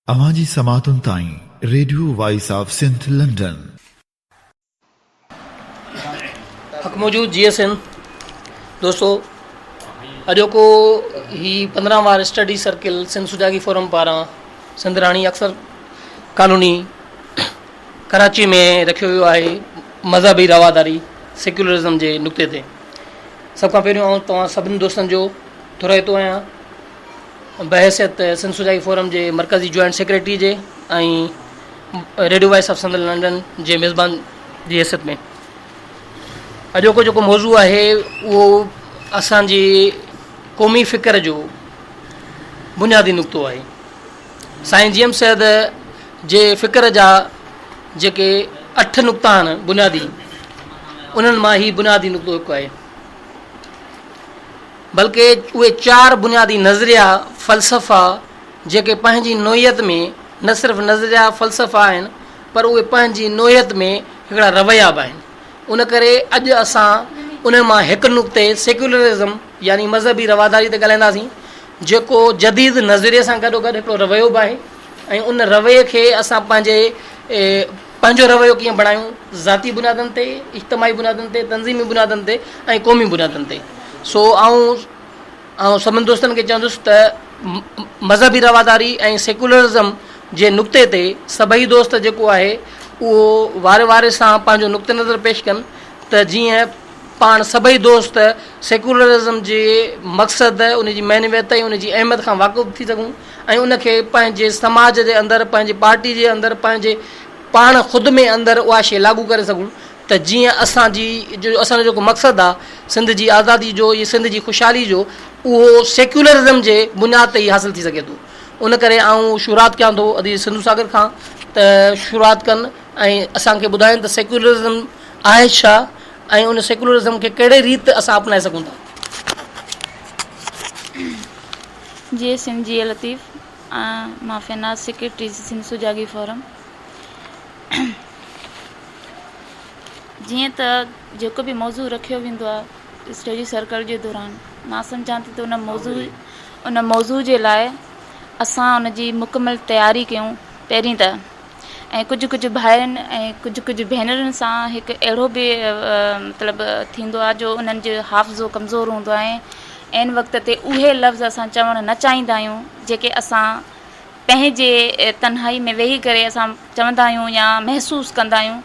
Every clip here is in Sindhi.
اوهان جي سماعتن تائين radio voice of Sindh London. حق موجود جي ايس اين دوستو اڄوڪو هي 15 وار اسٽڊي سرڪل سنڌ سجاڳي فورم پاران سنڌ راڻي اڪثر ڪالوني ڪراچي ۾ رکيو ويو آهي مذهبي رواداري سيڪيولرزم جي نقطي تي سڀ کان پهريون آئون توهان سڀني دوستن جو ٿورائتو آهيان بحيثيت سنڌ سجاڳي فورم جي مرڪزي جوائنٽ سيڪريٽري جي ۽ radio voice of Sindh London جي ميزبان جي حيثيت ۾ اڄوڪو جيڪو موضوع آهي اهو اسان جي قومي فڪر جو بنيادي نقطو آهي سائين جي ايم سيد جي فڪر جا جيڪي اٺ نقطا آهن بنيادي انهن مان هي بنيادي نقطو هڪ آهي بلڪه اهي چار بنيادي نظريا، فلسفا، جيڪي پنهنجي نوعيت ۾ نه صرف نظريا، فلسفا آهن پر اهي پنهنجي نوعيت ۾ هڪڙا رويا به آهن. ان ڪري اڄ اسان انهن مان هڪ نقطي سيڪيولرزم يعني مذهبي رواداري تي ڳالهائينداسين جيڪو جديد نظريي سان گڏوگڏ هڪڙو رويو به آهي ۽ ان رويي کي اسان پنهنجي پنهنجو رويو ڪيئن بڻايون ذاتي بنيادن تي، اجتماعي بنيادن تي، تنظيمي بنيادن تي ۽ قومي بنيادن تي. سو آئون آئون سڀني دوستن کي چوندس ته مذهبي رواداري ۽ سيڪولرزم جي نقطي تي سڀئي دوست جيڪو آهي اهو واري واري سان پنهنجو نقطه نظر پيش ڪن ته جيئن پاڻ سڀئي دوست سيڪولرزم جي مقصد، ان جي معنويت ۽ ان جي اهميت کان واقف ٿي سگهون ۽ ان کي پنهنجي سماج جي اندر، پنهنجي پارٽي جي اندر، پنهنجي پاڻ خود ۾ اندر اها شيء لاڳو ڪري سگهون ته جيئن اسان جي جو اسان جو جيڪو مقصد آهي سنڌ جي آزادي جو يا سنڌ جي خوشحالي جو اهو سيڪولرزم جي بنياد تي ئي حاصل ٿي سگهي ٿو. ان ڪري آئون شروعات ڪيان ٿو ادي سنڌو ساگر کان ته شروعات ڪن ۽ اسان کي ٻڌائين ته سيڪولرزم آهي ڇا ۽ ان سيڪولرزم کي ڪهڙي ريت اسان اپنائي سگهون ٿا. جي سنڌ جي لطيف مان finance secretary Sindh Sujagi forum جيئن ته جيڪو به موضوع رکيو ويندو آهي اسٽڊي سرڪل جي دوران مان سمجهان ٿي ته ان موضوع ان موضوع جي لاء اسان ان جي مڪمل تياري ڪيون پهرين ته ۽ ڪجهه ڪجهه ڀائرن ۽ ڪجهه ڪجهه ڀينرن سان هڪ اهڙو به مطلب ٿيندو آهي جو انهن جو حافظو ڪمزور هوندو آهي عين وقت تي اهي لفظ اسان چوڻ نه چاهيندا آهيون جيڪي اسان پنهنجي تنهائي ۾ ويهي ڪري اسان چوندا آهيون يا محسوس ڪندا آهيون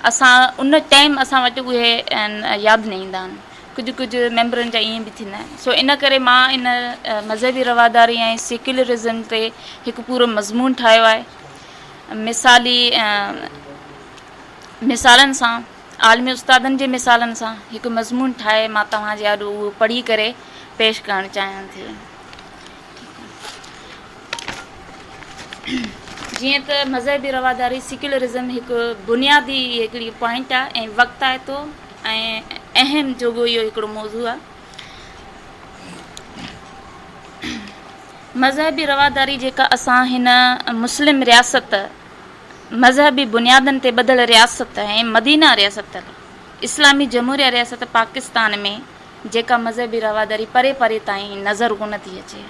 اسان ان ٽائيم اسان وٽ اهي ياد نه ايندا آهن ڪجهه ڪجهه ميمبرن جا ائين به ٿيندا آهن سو ان ڪري مان ان مذهبي رواداري ۽ سيڪيولرزم تي هڪ پورو مضمون ٺاهيو آهي مثالي مثالن سان عالمي استادن جي مثالن سان هڪ مضمون ٺاهي مان توهان جي آڏو اهو پڙهي ڪري پيش ڪرڻ چاهيان ٿي. جيئن ته مذهبي رواداري سيڪيولرزم هڪ بنيادي هڪڙي پوائنٽ آهي ۽ وقتائتو ۽ اهم جوڳو اهو هڪڙو موضوع آهي. مذهبي رواداري جيڪا اسان هن مسلم رياست، مذهبي بنيادن تي ٻڌل رياست ۽ مدينه رياست، اسلامي جمهوريه رياست پاڪستان ۾ جيڪا مذهبي رواداري پري پري تائين نظر ڪونه ٿي اچي،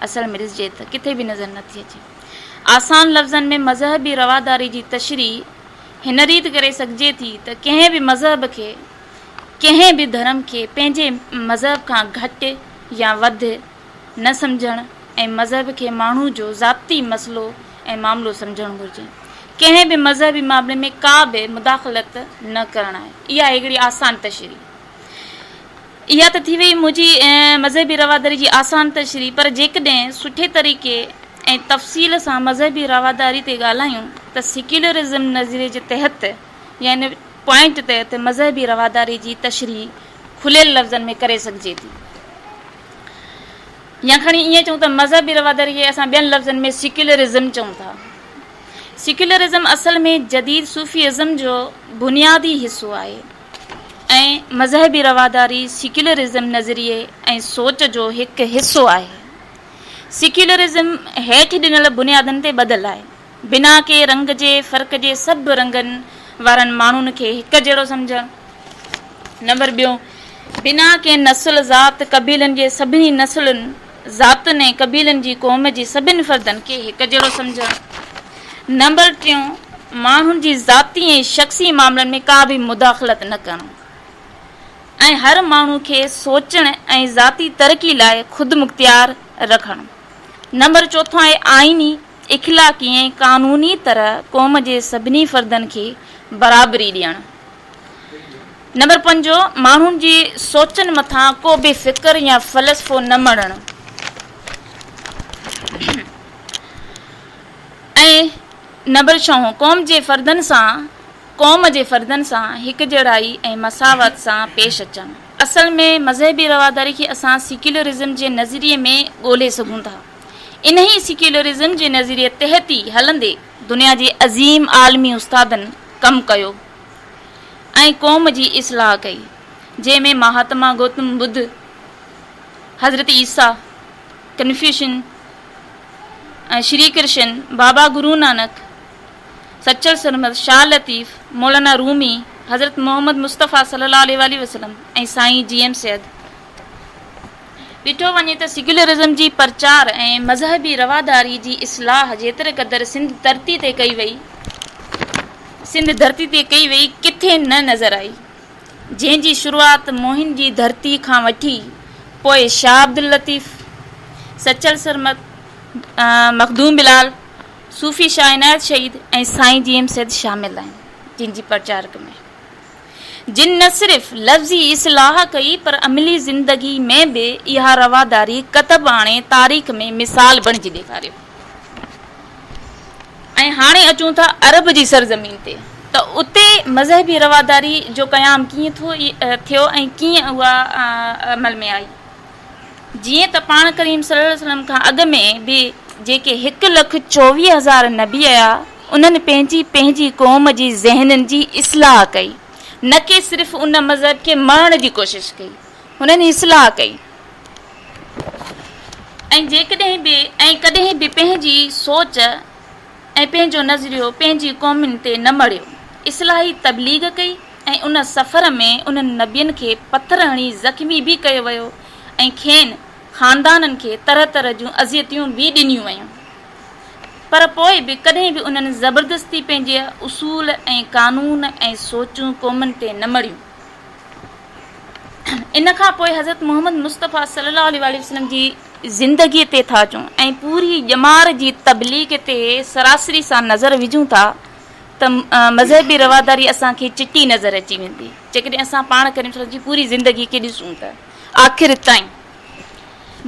اصل ۾ ڏسجي ته ڪٿي به نظر نه ٿي اچي. آسان لفظن ۾ مذهبي رواداري جي تشريح هن ريت ڪري سگهجي ٿي ته ڪنهن به مذهب کي، ڪنهن به ڌرم کي پنهنجي مذهب کان گهٽ يا وڌ نه سمجهڻ ۽ مذهب کي ماڻهو جو ذاتي مسئلو ۽ معاملو سمجهڻ گهرجي. ڪنهن به مذهبي معاملي ۾ ڪا به مداخلت نه ڪرڻ آهي. اها هڪڙي آسان تشريح. اها ته ٿي وئي منهنجي مذهبي رواداري جي آسان تشريح پر جيڪڏهن سٺي طريقي ۽ تفصيل سان مذهبي رواداري تي ڳالهايون ته سيڪيولرزم نظريي جي تحت يا ان پوائنٽ تحت مذهبي رواداري جي تشريح کليل لفظن ۾ ڪري سگهجي ٿي. يا کڻي ائين چئون ته مذهبي رواداري کي اسان ٻين لفظن ۾ سيڪيولرزم چئون ٿا. سيڪيولرزم اصل ۾ جديد صوفي ازم جو بنيادي حصو آهي ۽ مذهبي رواداري سيڪيولرزم نظريي ۽ سوچ جو هڪ حصو آهي. سيڪيولرزم هيٺ ڏنل بنيادن تي ٻڌل آهي. بنا ڪنهن رنگ جي فرق جي سڀ رنگن وارن ماڻهن کي هڪ جهڙو سمجهڻ. نمبر ٻيون، بنا ڪنهن نسل، ذات، قبيلن جي سڀني نسلن، ذاتن ۽ قبيلن جي قوم جي سڀن فردن کي هڪ جهڙو سمجهڻ. نمبر ٽيون، ماڻهن جي ذاتي ۽ شخصي معاملن ۾ ڪا به مداخلت نه ڪرڻ ۽ هر ماڻهو کي سوچڻ ۽ ذاتي ترقي لاء خودمختيار رکڻ. نمبر چوٿون آهي آئيني، اخلاقي ۽ قانوني طرح قوم جي سڀني فردن کي برابري ڏيڻ. نمبر پنجون، ماڻهن جي سوچن مٿان ڪو به فڪر يا فلسفو نه مڙهڻ ۽ نمبر ڇهون، قوم جي فردن سان قوم جي فردن سان هڪجهڙائي ۽ مساوات سان پيش اچڻ. اصل ۾ مذهبي رواداري کي اسان سيڪيولرزم جي نظريي ۾ ڳولي سگهون ٿا. انهيء سيڪيولرزم جي نظريي تحت ئي هلندي دنيا جي عظيم عالمي استادن ڪم ڪيو ۽ قوم جي اصلاح ڪئي، جنهن ۾ مهاتما گوتم ٻڌ، حضرت عيسيٰ، ڪنفيوشن، شري ڪرشن، بابا گرو نانڪ، سچل سرمد، شاهه لطيف، مولانا رومي، حضرت محمد مصطفيٰ صلي الله عليه واٰله وسلم ۽ سائين جي ايم سيد. ڏٺو وڃي ته سيڪيولرزم جي پرچار ۽ مذهبي رواداري جي اصلاح جيتري قدر سنڌ ڌرتي تي ڪئي وئي، سنڌ ڌرتي تي ڪئي وئي ڪٿي نه نظر آئي. جنهن جي شروعات موهن جي ڌرتي کان وٺي پوء شاهه عبداللطيف، سچل سرمد، مخدوم بلال، صوفي شاهه عنايت شهيد ۽ سائين جي ايم سيد شامل آهن جن جي پرچارڪ ۾ جن نه صرف لفظي اصلاح ڪئي پر عملي زندگي ۾ به اها رواداري ڪتب آڻي تاريخ ۾ مثال بڻجي ڏيکاريو. ۽ هاڻي اچون ٿا عرب جي سرزمين تي ته اتي مذهبي رواداري جو قيام ڪيئن ٿيو ۽ ڪيئن اها عمل ۾ آئي. جيئن ته پاڻ ڪريم صلي الله عليه وسلم کان اڳ ۾ به جيڪي 1,24,000 نبي آيا انهن پنهنجي پنهنجي قوم جي ذهنن جي اصلاح ڪئي نه ڪي صرف ان مذهب کي مڙهڻ جي ڪوشش ڪئي هنن اصلاح ڪئي ۽ جيڪڏهن به ۽ ڪڏهن به پنهنجي سوچ ۽ پنهنجو نظريو پنهنجي قومن تي نه مڙهيو. اصلاحي تبليغ ڪئي ۽ ان سفر ۾ انهن نبين کي پٿر هڻي زخمي به ڪيو ويو ۽ کين خاندانن کي طرح طرح جون اذيتيون به ڏنيون ويون. پر پوء به ڪڏهن به انهن زبردستي پنهنجي اصول ۽ قانون ۽ سوچون قومن تي نه مڙهيون. ان کان پوء حضرت محمد مصطفيٰ صلي الله عليه واٰله وسلم جي زندگيء تي ٿا اچون ۽ پوري ڄمار جي تبليغ تي سراسري سان نظر وجهون ٿا ته مذهبي رواداري اسان کي چٽي نظر اچي ويندي جيڪڏهن اسان پاڻ ڪريم صلي جي پوري زندگي کي ڏسون ته آخر تائين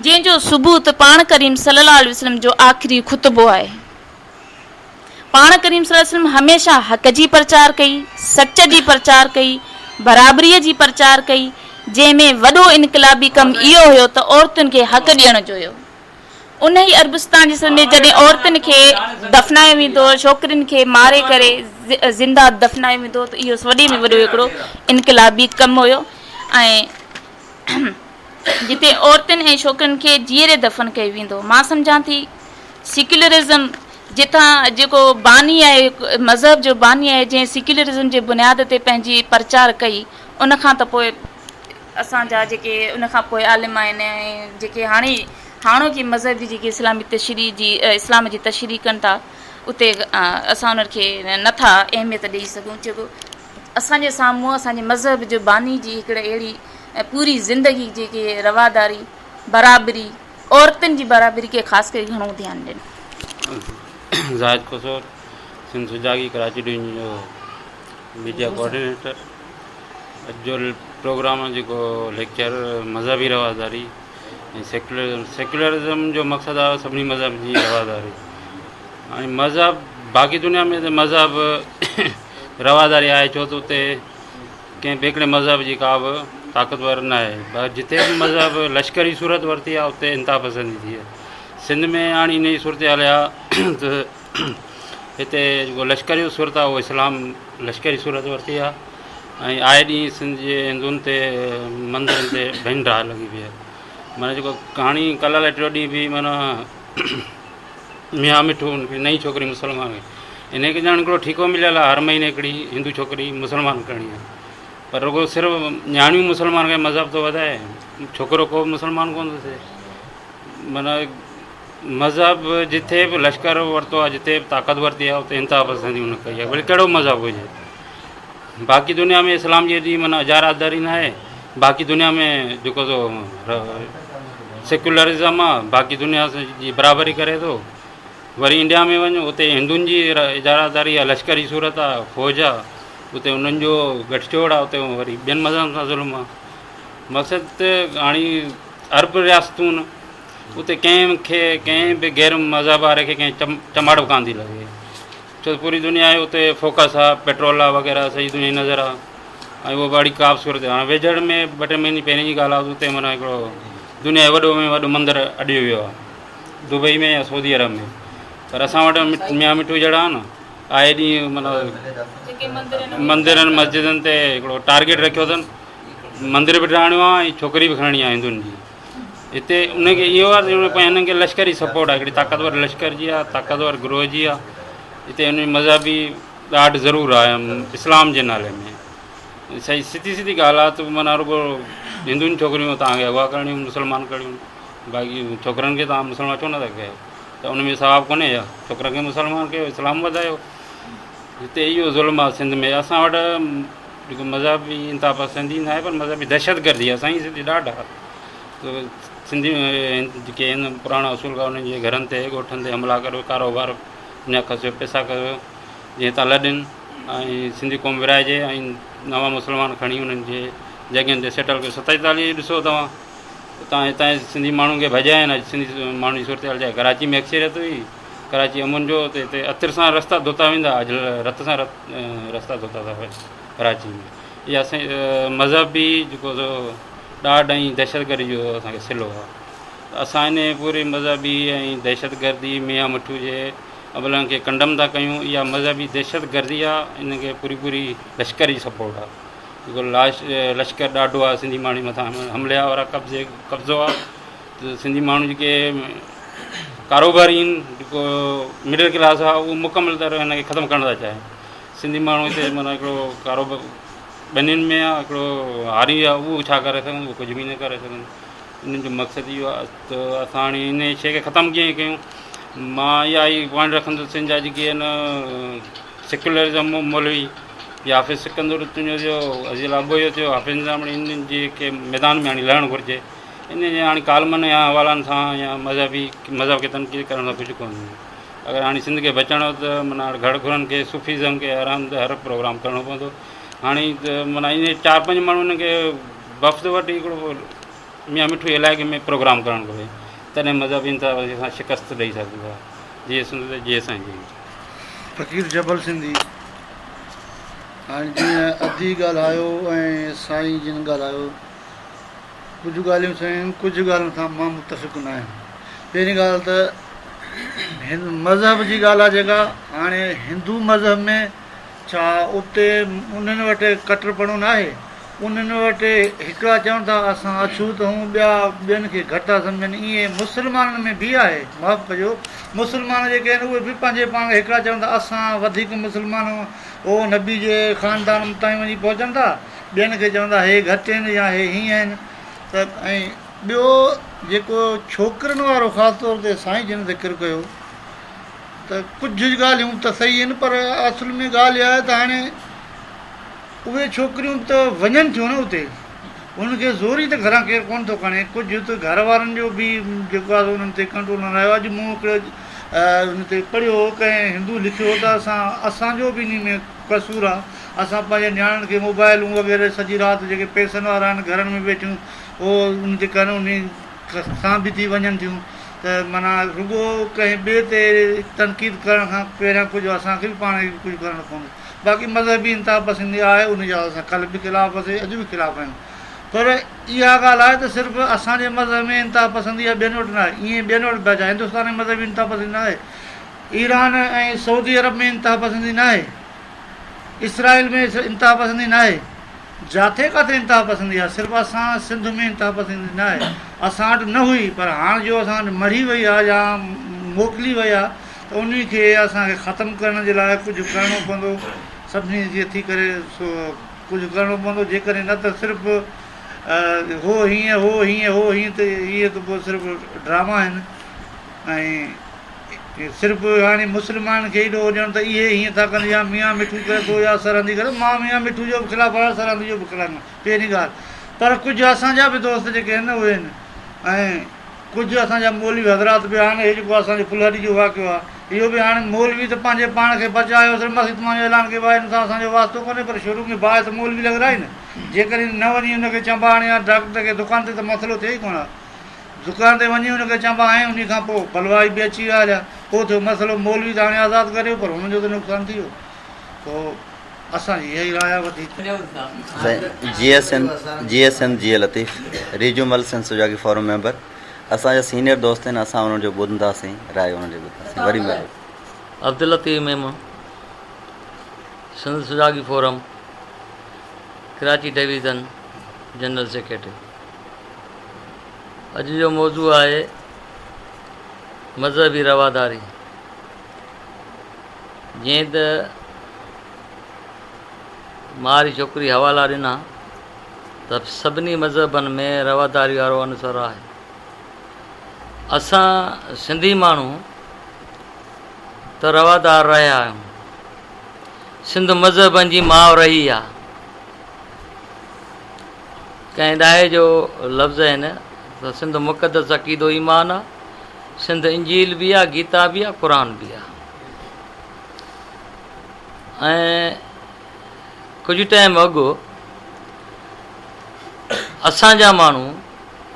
جنهن جو ثبوت پاڻ ڪريم صلي الله عليه وسلم جو آخري خطبو آهي. پاڻ ڪريم صلي الله عليه وسلم هميشه حق جي پرچار ڪئي، سچ جي پرچار ڪئي، برابريء جي پرچار ڪئي، جنهن ۾ وڏو انقلابي ڪم اهو هيو ته عورتن کي حق ڏيڻ جو هيو. انهي عربستان جي سر ۾ جڏهن عورتن کي دفنايو ويندو هو، ڇوڪرين کي ماري ڪري زنده دفنايو ويندو هو ته اهو وڏي ۾ وڏو هڪڙو انقلابي ڪم هيو ۽ جتي عورتن ۽ ڇوڪرين کي جيئري دفن ڪيو ويندو. مان سمجهان ٿي سيڪيولرزم جتان جيڪو باني آهي مذهب جو باني آهي جنهن سيڪيولرزم جي بنياد تي پنهنجي پرچار ڪئي ان کان ته پوء اسان جا جيڪي ان کان پوء عالم آهن ۽ جيڪي هاڻي هاڻوڪي مذهب جي جيڪي اسلامي تشريح جي اسلام جي تشريح ڪن ٿا اتي اسان انهن کي نٿا اهميت ڏئي سگهون جيڪو اسان جي سامهون اسان جي مذهب جو باني جي هڪڙي اهڙي پوري زندگي جيڪي رواداري، برابري، عورتن جي برابري کي خاص ڪري گهڻو ڌيان ڏنو. زاهد کوسو، سنڌ سجاڳي ڪراچي ڊويزن جو ميڊيا ڪوآرڊينيٽر. اڄ جو پروگرام جيڪو ليڪچر مذهبي رواداري ۽ سيڪيولرزم، سيڪيولرزم جو مقصد آهي سڀني مذهب جي رواداري ۽ مذهب باقي دنيا ۾ ته مذهب رواداري آهي ڇو ته اتي ڪنهن به هڪڙي مذهب جي ڪا به طاقتور نه آهي پر جتي به مذهب لشڪري صورت ورتي آهي اتي انتها پسندي ٿي آهي سنڌ ۾ هاڻي ان جي صورتحال آهي ته هتي جيڪو لشڪري صورت آهي اهو اسلام لشڪري صورت ورتي آهي ۽ آئي ڏينهن سنڌ جي هندن تي مندرن تي ڀڃ ڊاهه لڳي پئي آهي معنيٰ جيڪو ڪهاڻي ڪلهه الائي ٽيون ڏينهن به معنيٰ ميان مٺو هڪڙي نئين ڇوڪري مسلمان هئي ان کي ڄڻ هڪڙو ٺيڪو مليل آهي هر مهيني هڪڙي هندو ڇوڪري مسلمان ڪرڻي آهي پر رڳو صرف نياڻيون مسلمان ڪري مذهب ٿو وڌائي ڇوڪرو ڪو به مسلمان ڪونه ٿو ٿئي. معنيٰ مذهب جتي به لشڪر ورتو آهي جتي به طاقت ورتي آهي اتي انتها پسندي هن ڪئي آهي ڀلي ڪهڙو مذهب هجي باقي دنيا ۾ اسلام جي ايڏي معنيٰ اجاره داري نه آهي باقي دنيا ۾ جيڪو سو سيڪولرزم آهي باقي دنيا جي برابري ڪري ٿو وري انڊيا ۾ وڃو اتي هندن جي اجاره داري آهي لشڪري صورت آهي فوج آهي اتي انهن جو گٺجوڙ آهي اتي وري ٻين مذهبن سان ظلم آهي مقصد ته هاڻي عرب رياستون اتي ڪنهن کي ڪنهن به غير مذهب واري کي ڪنهن چماٽ به ڪانه ٿي لڳي ڇو ته پوري دنيا جو اتي فوڪس آهي پيٽرول آهي وغيره سڄي دنيا جي نظر آهي ۽ اهو به اهڙي ڪا به صورت هاڻي ويجهڙ ۾ ٻه ٽي مهيني پهرين جي ڳالهه آهي اتي معنيٰ هڪڙو دنيا جو وڏو ۾ وڏو مندر اڏيو ويو آهي دبئي ۾ يا سعودي عرب ۾ پر اسان وٽ ميان مٺو جهڙا آهن آئي ڏينهن معنيٰ مندرن مسجدن تي هڪڙو ٽارگيٽ رکيو اٿن مندر به ڊاهڻو آهي ۽ ڇوڪري به کڻڻي آهي هندن جي هتي ان کي اهو آهي ته هنن کي لشڪري سپورٽ آهي هڪڙي طاقتور لشڪر جي آهي طاقتور گروهه جي آهي هتي ان مذهبي ڏاڍ ضرور آهي اسلام جي نالي ۾ صحيح سڌي سڌي ڳالهه آهي ته معنيٰ رڳو هندن ڇوڪريون توهان کي اغوا ڪرڻيون مسلمان ڪرڻيون باقي ڇوڪرن کي توهان مسلمان ڇو نٿا ڪيو ته ان ۾ ثواب ڪونهي ڇا ڇوڪرن کي مسلمان ڪيو اسلام وڌايو هتي اهو ظلم آهي سنڌ ۾ اسان وٽ جيڪو مذهبي انتها پسندي نه آهي پر مذهبي دهشتگردي آهي سائين سنڌي ڏاڍ آهي سنڌي جيڪي آهن پراڻا اصول کان انهن جي گهرن تي ڳوٺن تي حملا ڪريو ڪاروبار نه کسيو پئسا کسيو جيئن هتان لڏن ۽ سنڌي قوم ورهائجي ۽ نوان مسلمان کڻي انهن جي جڳهين تي سيٽل ڪيو 47 ڏسو توهان تان هتان جي سنڌي ماڻهن کي ڀڄايا آهن اڄ سنڌي ماڻهن جي صورتحال ڇا آهي ڪراچي ۾ اڪثريت هئي ڪراچي امن جو اتي هتي عطر سان رستا ڌوتا ويندا اڄ رت سان رستا ڌوتا ٿا وڃن ڪراچي ۾ اها اسان مذهبي جيڪو سو ڏاڍ ۽ دهشتگردي جو اسانکي سلو آهي اسان ان پوري مذهبي ۽ دهشتگردي ميان مٺو جي عملن کي ڪنڊم ٿا ڪيون اها مذهبي دهشتگردي آهي ان کي پوري پوري لشڪر جي سپورٽ آهي جيڪو لاش لشڪر ڏاڍو آهي سنڌي ماڻهن مٿان حملي وارا قبضي قبضو آهي ته سنڌي ماڻهو جيڪي ڪاروباري آهن جيڪو مڊل ڪلاس آهي اهو مڪمل طرح هن کي ختم ڪرڻ ٿا چاهين سنڌي ماڻهو هتي معنيٰ هڪڙو ڪاروبار ٻنين ۾ آهي هڪڙو هاري آهي اهو ڇا ڪري سگهندو اهو ڪجهه به نه ڪري سگهندو انهن جو مقصد اهو آهي ته اسان هاڻي ان شيء کي ختم ڪيئن ڪيون مان اها ئي پوائنٽ رکندس سنڌ جا جيڪي آهن سيڪولرزم مولوي يا حافظ سڪندر تنيو ٿيو عزيز ابويو ٿيو حافظ نظاماڻي انهن جي کي ميدان ۾ هاڻي لهڻ گهرجي ان جي هاڻي ڪالمن يا حوالن سان يا مذهبي مذهب کي تنقيد ڪرڻ سان ڪجهه ڪونهي اگر هاڻي سنڌ کي بچائڻو ته معنيٰ گهڙ گهرن کي صوفيزم کي هر هنڌ هر پروگرام ڪرڻو پوندو هاڻي ته معنيٰ ائين چار پنج ماڻهو انهن کي وفد وٺي هڪڙو ميان مٺو علائقي ۾ پروگرام ڪرڻ گهرجي تڏهن مذهبي انتها سان شڪست ڏئي سگهون ٿا جيئي سنڌ ته جيئي سائين جيئي. فقير جبل سنڌي هاڻي جيئن ادي ڳالهايو ۽ سائين جن ڳالهايو ڪجهه ڳالهيون صحيح آهن ڪجهه ڳالهين سان مان متفق نه آهيان پهرين ڳالهه ته هن مذهب جي ڳالهه آهي جيڪا هاڻي هندو مذهب ۾ ڇا اتي انهن وٽ ڪٽرپڻو نه آهي انهن وٽ هڪڙا چون ٿا اسان اڇوت هون ٻيا ٻين کي گهٽ ٿا سمجهن ائين مسلمانن ۾ به آهي معاف ڪجو مسلمان جيڪي آهن اهي به پنهنجي پاڻ کي هڪڙا چون ٿا اسان وڌيڪ مسلمان هون اهو نبي جي خاندان تائين وڃي پهچن ٿا ٻين کي چوندا هي گهٽ آهن يا هي هيئن آهن ته ۽ ٻيو جيڪو ڇوڪرين وارو خاص طور تي سائين جن ذڪر ڪيو ته ڪجهه ڳالهيون ته صحيح آهن پر اصل ۾ ڳالهه اها آهي ته هاڻي اهي ڇوڪريون ته وڃن ٿيون نه اتي انهن کي زوري ته گهران ڪير ڪونه ٿو کڻي ڪجهه ته گهر وارن جو به جيڪو آهي انهن تي ڪنٽرول نه رهيو اڄ مون هڪڙو ان تي پڙهيو هو ڪنهن هندو لکيو هو ته اسان اسان جو به انهي ۾ قصور آ اسان پنهنجي نياڻين کي موبائلون وغيره سڄي رات جيڪي پئسن وارا آهن گهرن ۾ ويٺيون اهو ان تي ڪن انهي سان به ٿي وڃن ٿيون ته معنيٰ رڳو ڪنهن ٻئي تي تنقيد ڪرڻ کان پهريان ڪجهه اسان کي به پاڻ کي به ڪجهه ڪرڻو پوندو باقي مذهبي انتها پسندي آهي ان جا اسان ڪلهه به خلاف هئاسين اڄ به خلاف آهيون پر اها ڳالهه آهي ته صرف اسان جي مذهب ۾ انتها پسندي آهي ٻين وٽ نه آهي ائين ٻين وٽ به آهي ڇا هندستان ۾ مذهبي انتها پسندي نه آهي ايران ۽ سعودي عرب ۾ انتها پسندي ناهي، اسرائيل ۾ انتها پسندي ناهي، جاٿي ڪاٿي انتها پسندي آهي، صرف اسان سنڌ ۾ انتها پسندي ناهي، اسان وٽ نه هئي پر هاڻ جو اسان وٽ مڙهي وئي آهي يا موڪلي وئي آهي ته انهي کي اسان کي ختم ڪرڻ جي لاء ڪجهه ڪرڻو پوندو، سڀني جي ٿي ڪري سو ڪجهه ڪرڻو پوندو، جيڪڏهن نه ته صرف. هو هيئن هو هيئن هو هيئن ته اهي ته پوء صرف ڊراما آهن ۽ صرف هاڻي مسلمانن کي ئي ڏوهه ڏيڻ ته اهي هيئن ٿا ڪن يا ميان مٺو ڪري ٿو يا سرهندي ڪري مان ميان مٺو جو به خلاف آهيان سرهندي جو به خلاف آهيان پهرين ڳالهه پر ڪجهه اسان جا به دوست جيڪي آهن اهي آهن ۽ ڪجهه اسان جا مولوي حضرات به آهن هي جيڪو اسان جو ڦلهڏي جو واقعو آهي اهو به هاڻي مولوي ته پنهنجي پاڻ کي بچايو صرف مسجد مان اعلان ڪيو آهي ان سان اسان جو واسطو ڪونهي پر شروع ۾ باهه ته مولوي لڳرائي نه جيڪڏهن نه وڃي ان کي چنبا هڻي ها ڊاڪٽر کي دڪان تي ته مسئلو ٿئي ئي ڪونه ها دڪان تي وڃي ان کي چنبا هنيا انهي کان پوء بلوائي به اچي ويا هليا پوء ٿيو مسئلو مولوي ته هاڻي آزاد ڪريو پر هن جو ته نقصان ٿي ويو پوء اسان جي اها ئي راء آهي وڌيڪ. سائين جيئي سنڌ جيئي سنڌ جيئي لطيف ريجو مل سنڌ سجاڳي فورم ميمبر اسان جا سينيئر دوست آهن اسان انهن جو ٻڌنداسين راء انهن جي ٻڌنداسين وري مهرباني. عبداللطيف ميمڻ سنڌ سجاڳي forum Karachi division general secretary اڄ جو موضوع آهي مذهبي رواداري جيئن ته ماري ڇوڪري حوالا ڏنا ته سڀني مذهبن ۾ رواداري وارو عنصر آهي اسان سنڌي ماڻهو ته روادار رهيا آهيون سنڌ مذهبن جي ماء رهي آ. ڪنهن ڏاهي جو لفظ آهن ته سنڌ مقدس عقيدو ايمان آ، سنڌ انجيل به آ، گيتا به آ، قرآن به آ. ۽ ڪجهه ٽائيم اڳ اسان جا ماڻهو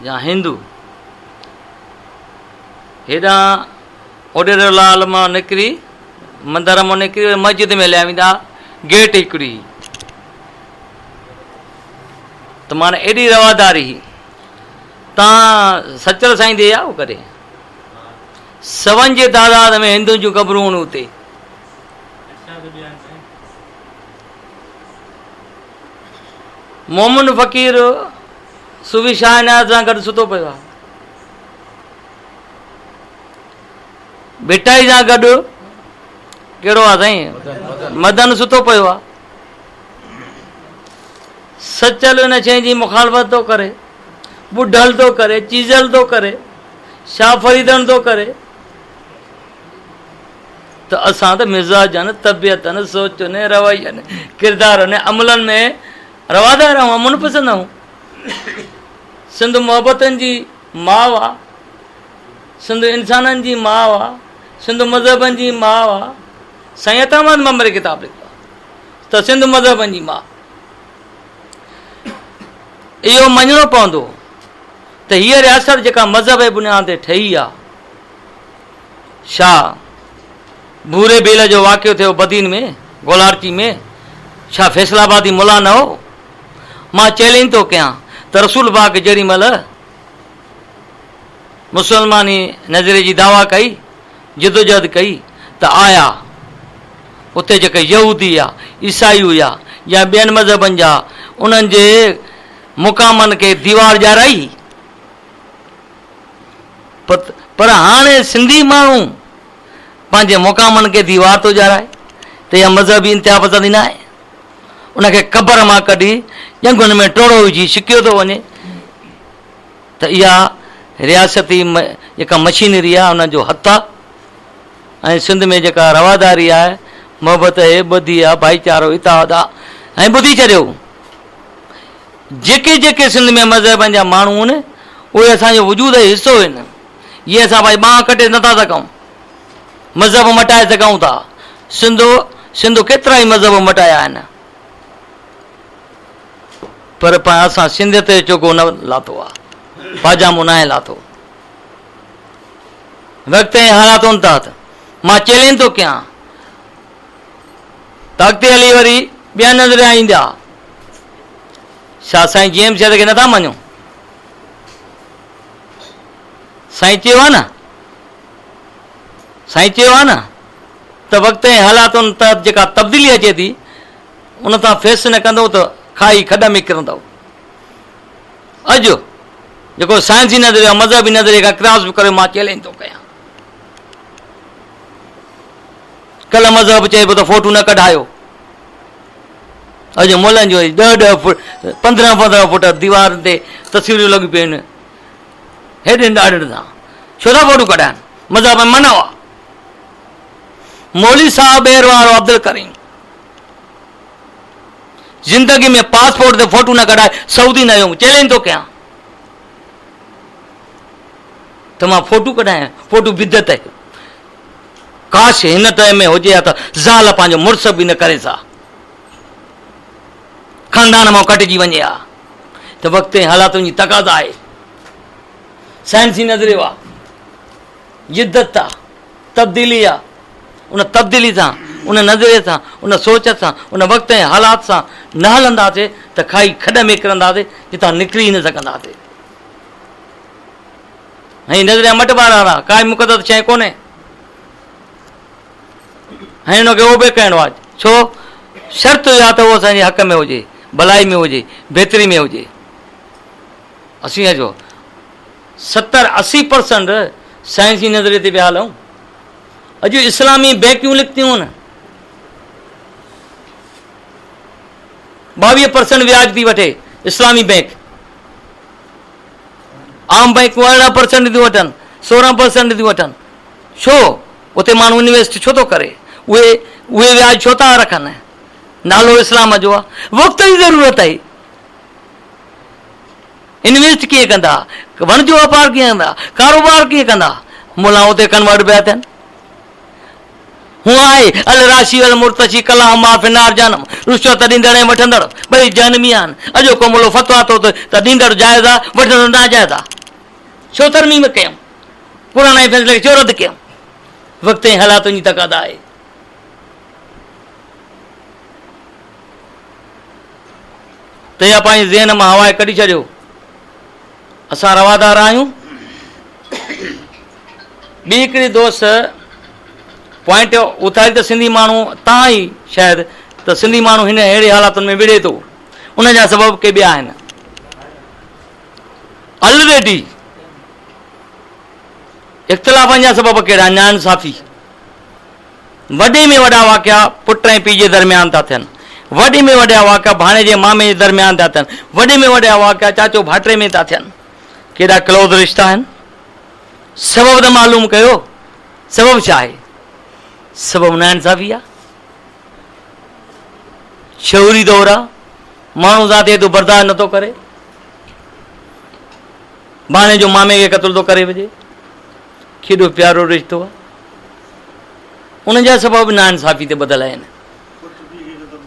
يا هندو هيڏانهن اوڏيرو لال مان نڪري مندر مان نڪري وري مسجد ۾ هليا ويندا گيٽ هڪڙي هئي ته معنی ايڏي رواداري هئي تان سچل سائين the آ ڪڏهن سون جي تعداد ۾ هندن جون قبرون هن اتي مومن فقير صوفي شاهه عنايت سان گڏ ستو پيو آهي ڀٽائي سان گڏ ڪهڙو آ سائين مدن ستو پيو آ سچل ان شيء جي مخالفت ٿو ڪري ٻڍل ٿو ڪري چيزل ٿو ڪري شاهه فريدڻ ٿو ڪري ته اسان ته مزاجن طبيعتن سوچن روين ڪردارن عملن ۾ روادار آهيون امن پسند آهيون سنڌ محبتن جي ماء آ سنڌ انسانن جي ماء آ، سنڌ مذهبن جي ماء آ. سائين عطا محمد ممري ڪتاب لکيو آ ته سنڌ مذهبن جي ماء. اهو مڃڻو پوندو ته هيء رياست جيڪا مذهب جي بنياد تي ٺهي آ، ڇا ڀوري ڀيل جو واقعو ٿيو بدين ۾ گولاڙچي ۾ ڇا فيصل آبادي ملا نه هو؟ مان چئلينج ٿو ڪيان ته رسول پاڪ جهڙي مهل مسلماني نظريي جي دعويٰ ڪئي، جدوجهد ڪئي ته آيا اتي جيڪي يهودي يا عيسائي هيا يا ٻين مذهبن جا انهن جي مقامن کي ديوار ڄارائي پر هاڻي سنڌي ماڻهو پنهنجي مقامن کي ديوار ٿو ڄارائي ته اها مذهبي انتها پسندي نه آهي ان کي قبر مان ڪڍي ڄنگهن ۾ ٽوڙو وجهي ڇڪيو ٿو وڃي ته اها رياستي جيڪا مشينري آهي ان جو هٿ آهي ۽ سنڌ ۾ جيڪا رواداري آهي محبت آهي ٻڌي آهي ڀائيچارو اتحاد آهي ۽ ٻڌي ڇڏيو جيڪي جيڪي سنڌ ۾ مذهبن جا ماڻهو آهن اهي اسان جو وجود جو حصو آهن جيئن اسان پنهنجي ٻانهن ڪٽي نٿا سگهون مذهب مٽائي سگهون ٿا سنڌ سنڌ ڪيترا ئي مذهب مٽايا آهن پر اسان سنڌيت جو چوغو نه لاٿو آ، پاجامو ناهي لاٿو. وقت ۽ حالاتن تحت مان چئلينج ٿو ڪيان ته اڳتي هلي وري ٻيا نظريا ايندا. ڇا سائين جي ايم سيد کي نٿا مڃو؟ سائين چيو آ نه، سائين چيو آ نه ته وقت ۽ حالاتن تحت جيڪا تبديلي اچي ٿي ان تان فيس نه ڪندؤ ته کائي کڏ ۾ ڪرندؤ. اڄ جيڪو سائنسي نظريو آهي مذهبي نظريي کان ڪراس به ڪري مان چئلينج ٿو ڪيان. ڪلهه مذهب چئي پيو ته فوٽو نه ڪڍايو. اڄ ملن جو ڏهه ڏهه فوٽ پندرهن پندرهن فوٽ ديوارن تي تصويرون لڳيون پيون آهن هيڏين ڏاڙهين سان ڇو ٿا فوٽو ڪڍائن مذهب ۾ منع آ مولوي صاحب ٻير وارو عبدالڪريم زندگي ۾ پاسپورٽ تي فوٽو نه ڪڍائي سعودي نه ويو چئلينج ٿو ڪيان ته مان فوٽو ڪڍايان فوٽو بدعت آهي ڪاش هن ٽائيم ۾ هجي ها ته زال پنهنجو مڙس به نه ڪريس ها خاندان مان ڪٽجي وڃي ها ته وقت ۽ حالاتن جي تقاضا آهي سائنسي نظريو آهي جدت آ تبديلي آ ان تبديلي سان ان نظريي سان ان سوچ سان ان وقت ۽ حالات سان نه هلنداسي ته کائي کڏ ۾ ڪرنداسي جتان نڪري ئي نه سگهنداسي ۽ نظريا مٽبا رهندا ڪائي مقدس شيء ڪونهي ۽ ان کي اوبي ڪرڻو آهي ڇو شرط اها ته اهو اسان جي حق ۾ هجي ڀلائي ۾ هجي بهتري ۾ هجي اسين اچو ستر 80 پرسنٽ سائنسي نظريي تي پيا هلون اڄ اسلامي بينڪيون لکتيون آهن 22 پرسنٽ وياج ٿي وٺي اسلامي بينڪ عام بئنڪون 18 پرسنٽ ٿيون وٺن، 16 پرسنٽ ٿيون وٺن، ڇو؟ اتي ماڻهو انويسٽ ڇو ٿو ڪري؟ اهي اهي وياج ڇو ٿا رکن؟ نالو اسلام جو آهي، وقت جي ضرورت آهي. انويسٽ ڪيئن ڪندا؟ وڻج واپار ڪيئن ڪندا؟ ڪاروبار ڪيئن ڪندا؟ ملا اتي ڪنورٽ پيا ٿين. هونء آهي، الراشي والمرتشي ڪلاهما في النار جهنم، رشوت ڏيندڙ ۽ وٺندڙ ٻئي جهنمي آهن. اڄوڪو ملو فتويٰ ٿو ڏئي ته ڏيندڙ جائز آهي، وٺندڙ ناجائز آهي. ڇو ترميم ڪيم؟ قرآن جي فيصلي کي ڇو رد ڪيم؟ وقت ۽ حالاتن جي تقاضا آهي. ته اها پنهنجي ذهن مان هوائي ڪڍي ڇڏيو. اسان روادار آهيون. ٻي هڪڙي دوست پوائنٽ اٿاري ته سنڌي ماڻهو تان ئي شايد ته سنڌي ماڻهو هن اهڙي حالاتن ۾ وڙهي ٿو ان جا سبب ڪي ٻيا آهن الريڊي اختلافن جا سبب ڪهڙا آهن ناانصافي وڏي ۾ وڏا واقعا پٽ ۽ پيء جي درميان ٿا ٿين وڏي ۾ وڏا واقعا ڀاڻيجي مامي جي درميان ٿا ٿين وڏي ۾ وڏا واقعا چاچو ڀاٽري ۾ ٿا ٿين ڪيڏا ڪلوز رشتا آهن سبب ته معلوم ڪيو، سبب ڇا آهي؟ سبب ناانصافي آهي. شعوري دور آهي، ماڻهو ذات ايترو برداشت نٿو ڪري، ڀاڻيجو مامي کي قتل ٿو ڪري وجهي، ڪيڏو پيارو رشتو آهي. ان جا سبب ناانصافي تي ٻڌل آهن.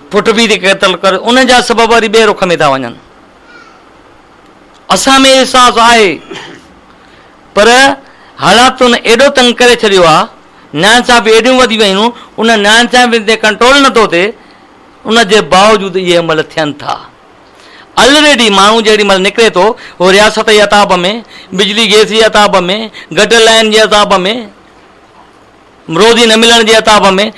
پٽ به تي قتل ڪري، ان جا سبب وري ٻئي رخ ۾ ٿا وڃن. اسان ۾ احساس آهي پر حالاتن ايڏو تنگ ڪري ڇڏيو آهي، ناانصافي ايڏيون وڌي ويون، ان ناانصافين تي ڪنٽرول نٿو ٿئي، ان جي باوجود اهي عمل ٿين ٿا. الريڊي ماڻهو جيڏي مهل نڪري ٿو اهو رياست جي عتاب ۾، بجلي گئس جي عتاب ۾، گٽر لائين جي عذاب ۾، روزي نه ملڻ جي عتاب ۾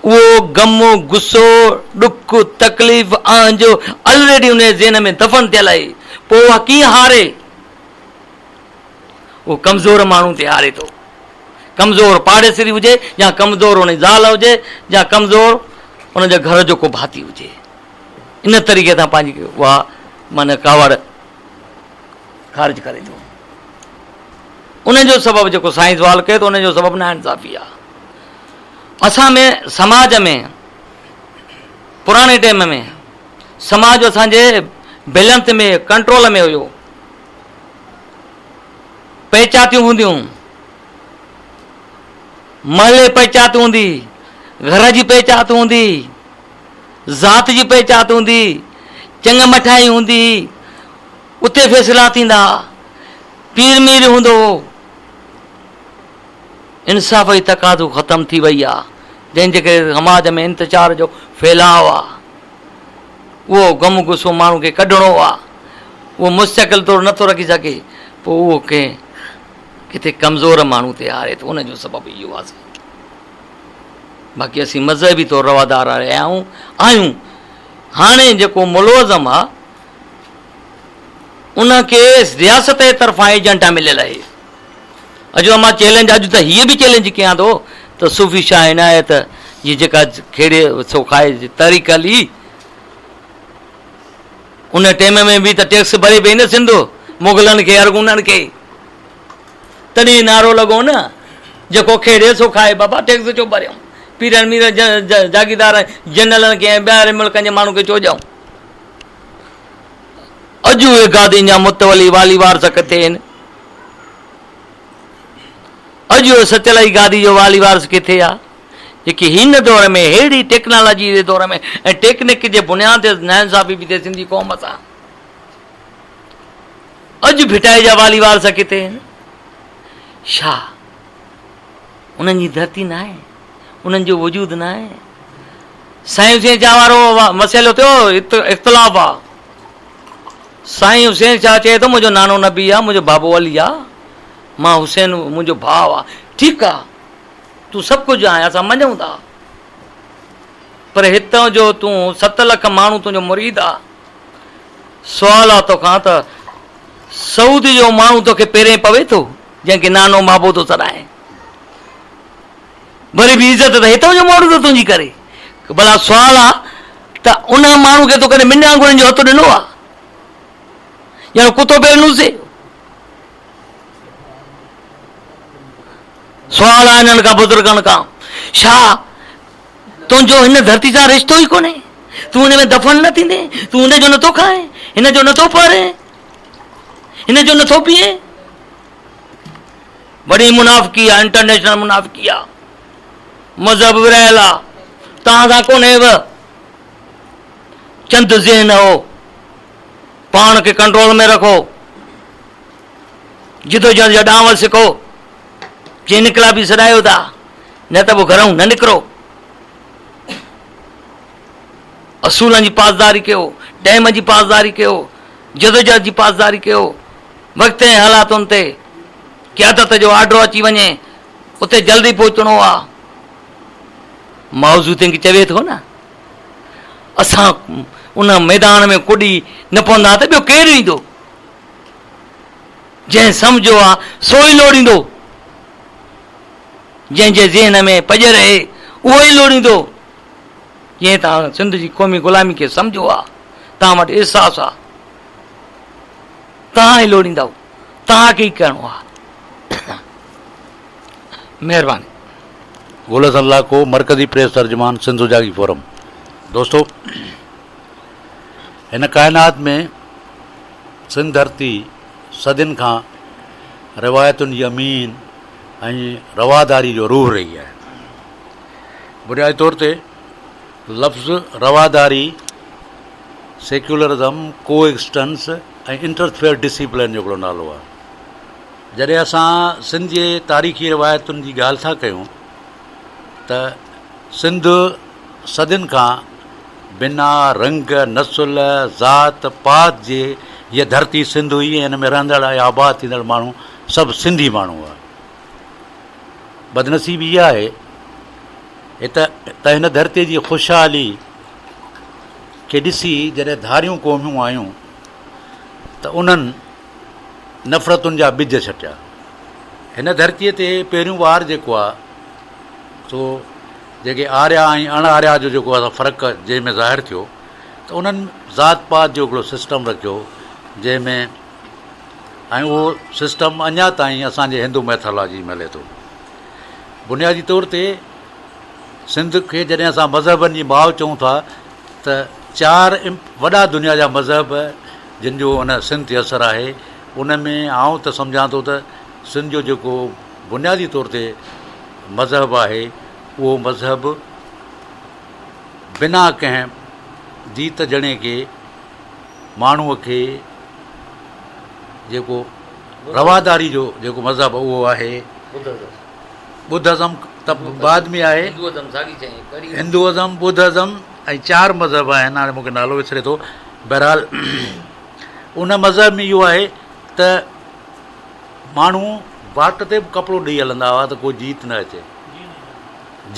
اهو غم، غصو، ڏک، تڪليف، اهنج الريڊي ان جي ذهن ۾ دفن ٿيل آهي. پوء اها ڪيئن هاري؟ اهو ڪمزور ماڻهو تي هاري ٿو. ڪمزور پاڙيسري هجي يا ڪمزور ان جي زال هجي يا ڪمزور ان جي گهر جو ڪو ڀاتي هجي. ان طريقي سان پنهنجي اها معنيٰ ڪاوڙ خارج ڪري ٿو. ان جو سبب جيڪو سائين سوال ڪيو ته ان جو سبب ناانصافي آهي. اسان ۾ سماج ۾ پراڻي ٽيم ۾ سماج اسان جي بيلنس ۾ ڪنٽرول ۾ هيو. پئچاتيون هونديون، محلي پئچات هوندي، گهر جي پئچات هوندي، ذات جي پئچات هوندي، چڱ مٺائي هوندي، اتي فيصلا ٿيندا ها. پير مير هوندو هو. انصاف جي تقاضو ختم ٿي وئي آ، جنهن جي ڪري سماج ۾ انتشار جو ڦهلاء آ. اهو غم غصو ماڻهو کي ڪڍڻو آ، اهو مستقل طور نٿو رکي سگهي، پوء اهو ڪنهن ڪٿي ڪمزور ماڻهو تي هاري ٿو، ان جو سبب اهو آ سائين. باقي اسين مذهبي طور روادار رهيا آهيون. هاڻي جيڪو ملوزم آ، ان کي رياست جي طرفان ايجنڊا مليل آهي. اڄ مان چئلينج اڄ ته هيء به چئلينج ڪيان ٿو ته صوفي شاهه عنايت جي جيڪا کيڙي سو کائي جي تحريڪ هلي. ان ٽيم ۾ به ته ٽيڪس ڀري پئي نه سنڌ مغلن کي ارغونن کي. تڏهن نعرو لڳو نه جيڪو کيڙي سو کائي بابا ٽيڪس ڇو ڀريون پيرن ميرن جاگيردار جنرلن کي ۽ ٻاهرين ملڪن جي ماڻهن کي ڇو ڏيون. اڄ اهي گادين جا متولي والي وارث ڪٿي آهن؟ اڄ اهو سچل جي گادي جو والي وارث ڪٿي آ؟ جيڪي هن دور ۾ ههڙي ٽيڪنالاجي جي دور ۾ ۽ ٽيڪنڪ جي بنياد تي ناانصافي پئي ٿئي سنڌي قوم سان. اڄ ڀٽائي جا والي وارث ڪٿي آهن؟ ڇا انهن جي ڌرتي ناهي؟ انهن جو وجود ناهي؟ سائين حسين شاهه وارو مسئلو ٿيو اختلاف آ. سائين حسين شاهه چئي ٿو منهنجو نانو نبي آ، منهنجو بابو علي آ، مان حسين منهنجو ڀاء آ. ٺيڪ آ تون سڀ ڪجهه آهين اسان مڃون ٿا پر هتان جو تون 7 لک ماڻهو تنهنجو مريد آ. سوال آ توکان ته سعودي جو ماڻهو توکي پيرين پوي ٿو جنهن کي نانو بابو ٿو سڏائين وري به عزت ته هتان جو ماڻهو ٿو تنهنجي ڪري ڀلا سوال آ ته ان ماڻهو کي تو ڪڏهن ٻن آڱرين جو هٿ ڏنو آ ڄڻ ڪتو پير نوسي سوال آ انهن کان بزرگن کان ڇا تنهنجو هن ڌرتي سان رشتو ئي ڪونهي. تون هن ۾ دفن نه ٿيندين. تون هن جو نٿو کائين، هن جو نٿو پهرين، هن جو نٿو پيئين. وڏي منافقي آ، انٽرنيشنل منافقي آ. مذهب ورهايل آ. توهان سان ڪونهي به. چند ذهن هو. پاڻ کي ڪنٽرول ۾ رکو. جدوجهد جا ڏانو سکو. جي انقلابي سڏايو ٿا. نه ته پوء گهرئون نه نڪرو. اصولن جي پاسداري ڪيو، ٽائيم جي پاسداري ڪيو، جدوجهد جي پاسداري ڪيو، وقت ۽ حالاتن تي قيادت جو آرڊر اچي وڃي اتي جلدي پهچڻو آ. مائوزو تنگ چوي ٿو نه اسان ان ميدان ۾ ڪڏي نه پوندا ته ٻيو ڪير ايندو؟ جنهن سمجهيو آ سو ئي لوڙيندو. جنهن جي ذهن ۾ پڄ رهي اهو ئي لوڙيندو. جنهن توهان سنڌ جي قومي غلامي کي سمجهيو آ، توهان وٽ احساس آ، توهان ئي لوڙيندؤ، توهان کي ئي ڪرڻو آ. مهرباني. گل حسن لاکو، مرڪزي پريس ترجمان، سنڌ سجاڳي فورم. دوستو هن ڪائنات ۾ سنڌ ڌرتي صدين کان روايتن جي امين ۽ رواداري جو روح رهي آهي. بنيادي طور تي لفظ رواداري سيڪيولرزم، ڪو ايگزسٽنس ۽ انٽرفيئر ڊسيپلين جو هڪڙو نالو آهي. جڏهن اسان سنڌ جي تاريخي روايتن جي ڳالهه ٿا ڪيون ته سنڌ صدين کان بنا رنگ، نسل، ذات پات جي هيء ڌرتي سنڌ هئي ۽ ان ۾ رهندڙ ۽ آباد ٿيندڙ ماڻهو سڀ سنڌي ماڻهو هئا. بدنصيبي اها آهي ته هن ڌرتي جي خوشحالي کي ڏسي جڏهن ڌاريون قومون آيون ته انهن نفرتن جا ٻج ڇٽيا. هن ڌرتيء تي پهريون وار جيڪو آهي سو جيڪي آريا ۽ اڻ آريا جو جيڪو آهي فرق جنهن ۾ ظاهر ٿيو ته انهن ذات پات جو هڪڙو سسٽم رکيو جنهن ۾ ۽ اهو سسٽم اڃا تائين اسان جي هندو ميٿالاجي ۾ هلي ٿو. بنيادي طور تي سنڌ کي جڏهن اسان مذهبن جي ماء چئون ٿا ته چار وڏا دنيا جا مذهب جن جو ان سنڌ تي اثر آهي ان ۾ آئون ته سمجهان ٿو ته سنڌ جو جيڪو بنيادي طور تي مذهب آهي اهو مذهب بنا ڪنهن جيت جڻي کي ماڻهوء کي جيڪو رواداري جو جيڪو مذهب اهو آهي ٻڌ ازم ته بعد ۾ آهي هندو ازم ٻڌ ازم ۽ چار مذهب آهن هاڻي مونکي نالو وسري ٿو بهرحال ان مذهب ۾ اهو آهي ته ماڻهو واٽ تي به ڪپڙو ڏئي هلندا هئا ته ڪو جيت نه اچي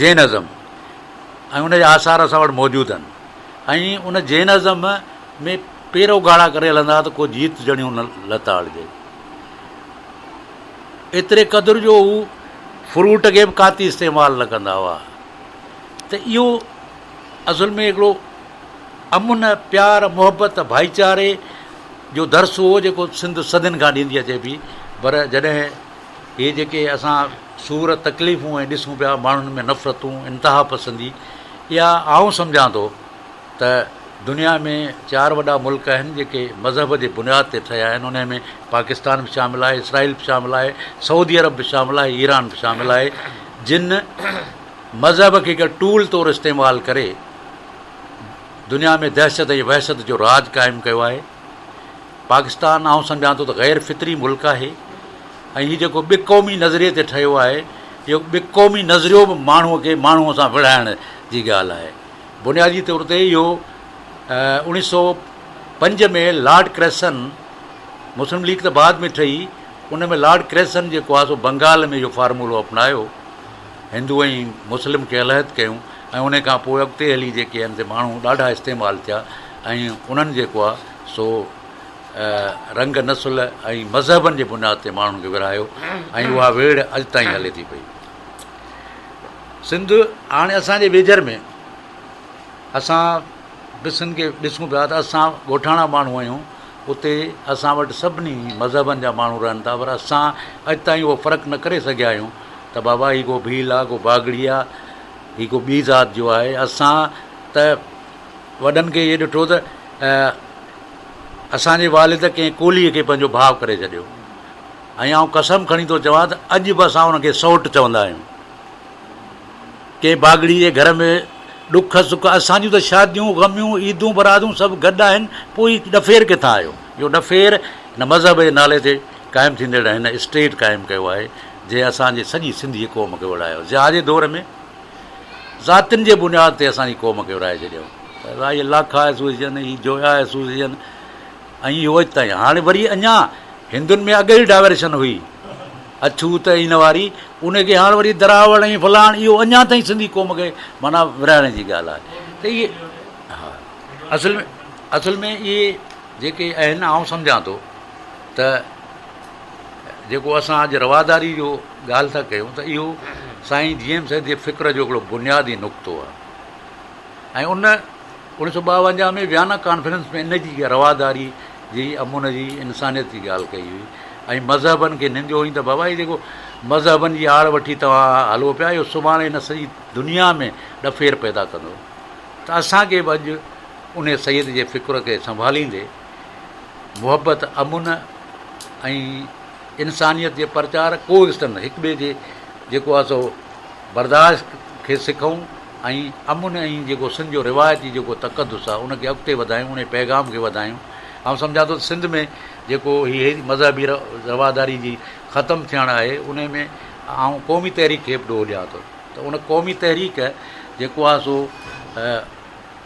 جين ازم ۽ ان جا آثار اسان وٽ موجود آهن ۽ ان جين ازم ۾ پير اگهاڙا ڪري هلندا هئا ته ڪو جيت جڻيون نه لتاڙجي. ايتري قدر جو هو فروٽ کي به ڪاتي استعمال نه ڪندا هئا ته اهو اصل ۾ هڪڙو امن، پيار، محبت، ڀائيچاري جو درس هو جيڪو سنڌ صدين کان ڏيندي اچي پئي پر جڏهن هي جيڪي اسان سور، تڪليفون ۽ ڏسون پيا ماڻهن ۾ نفرتون، انتها پسندي اها آئون سمجهان ٿو ته دنيا ۾ چار وڏا ملڪ آهن جيڪي مذهب جي بنياد تي ٺهيا آهن انهي ۾ پاڪستان به شامل آهي، اسرائيل به شامل آهي، سعودي عرب به شامل آهي، ايران به شامل آهي جن مذهب کي هڪ ٽول طور استعمال ڪري دنيا ۾ دهشت ۽ وحشت جو راڄ قائم ڪيو آهي. پاڪستان آئون سمجهان ٿو ته غير فطري ملڪ آهي ۽ هي جيڪو ٻه قومي نظريي تي ٺهيو آهي اهو ٻه قومي نظريو به ماڻهو کي ماڻهو سان وڙهائڻ جي ڳالهه آهي. بنيادي طور تي اهو 1905 ۾ لارڊ ڪريسن مسلم ليگ ته بعد ۾ ٺهي ان ۾ لارڊ ڪريسن جيڪو آهي سو بنگال ۾ اهو فارمولو اپنايو. هندو ۽ مسلم کي علحد ڪيون ۽ انهي کان پوء اڳتي هلي جيڪي آهن سي ماڻهو ڏاڍا استعمال ٿيا ۽ انهن جيڪو آهي سو رنگ نسل ۽ مذهبن جي بنياد تي ماڻهن کي ورهايو ۽ اها ويڙهه اڄ تائين هلي ٿي پئي. سنڌ هاڻي اسان جي ويجهر ۾ اسان به سنڌ کي ڏسون پيا ته اسان ڳوٺاڻا ماڻهو آهيون اتي اسان وٽ سڀني مذهبن جا ماڻهو رهن ٿا پر اسان اڄ تائين اهو فرق نه ڪري سگهيا آهيون ته بابا هي ڪو ڀيل آ ڪو باگڙي آ هي ڪو ٻي ذات جو آهي اسان ته وڏن کي اهي ڏٺو ته اسان جي والد ڪنهن ڪولهي کي پنهنجو ڀاء ڪري ڇڏيو ۽ آئون قسم کڻي ٿو چوان ته اڄ به اسان ان کي سئوٽ چوندا آهيون ڪنهن باگڙي جي گهر ۾ ڏک سک اسان جون ته شاديون غميون عيدون برادون سڀ گڏ آهن پوء هي ڏڦير ڪٿان آيو اهو ڏڦير هن مذهب جي نالي تي قائم ٿيندڙ هن اسٽيٽ قائم ڪيو آهي جنهن اسان جي سڄي سنڌي قوم کي وڙهايو. ضياء جي دور ۾ ذاتين جي بنياد تي اسان جي قوم کي ورهائي ڇڏيائون. هي لاکا ايسوسيئيشن، هي جويا ايسوسيئيشن ۽ اهو اڄ تائين. هاڻي وري اڃا هندن ۾ اڳ ئي ڊائوريشن هئي اڇوت ۽ ان واري، ان کي هاڻ وري دراوڙ ۽ فلاڻ اهو اڃا تائين سنڌي قوم کي معنيٰ ورهائڻ جي ڳالهه آهي ته اهي ها اصل ۾ اصل ۾ اهي جيڪي آهن آئون سمجهان ٿو ته جيڪو اسان اڄ رواداري جو ڳالهه ٿا ڪيون ته اهو سائين جي ايم سيد جي فڪر جو هڪڙو بنيادي نقطو آهي ۽ ان 1952 ۾ ويانا ڪانفرنس ۾ ان جي رواداري جي امن جي انسانيت جي ڳالهه ڪئي هئي ۽ مذهبن کي ننديو هئي ته بابا هي جيڪو مذهبن جي آڙ وٺي توهان هلو پيا اهو سڀاڻي هن سڄي دنيا ۾ ڏڦير پيدا ڪندو ته اسان کي به اڄ ان سيد جي فڪر کي سنڀاليندي محبت، امن ۽ انسانيت جي پرچار ڪو ايگزسٽنس هڪ ٻئي جي جيڪو آهي سو برداشت کي سکون ۽ امن ۽ جيڪو سنڌ جو روايتي جيڪو تقدس آهي ان کي اڳتي وڌايون ان پيغام کي وڌايون آئون سمجهان ٿو ته سنڌ ۾ جيڪو هي مذهبي رواداري جي ختم ٿيڻ آهي ان ۾ آئون قومي تحريڪ کي به ڏوهه ڏيان ٿو ته ان قومي تحريڪ جيڪو آهي سو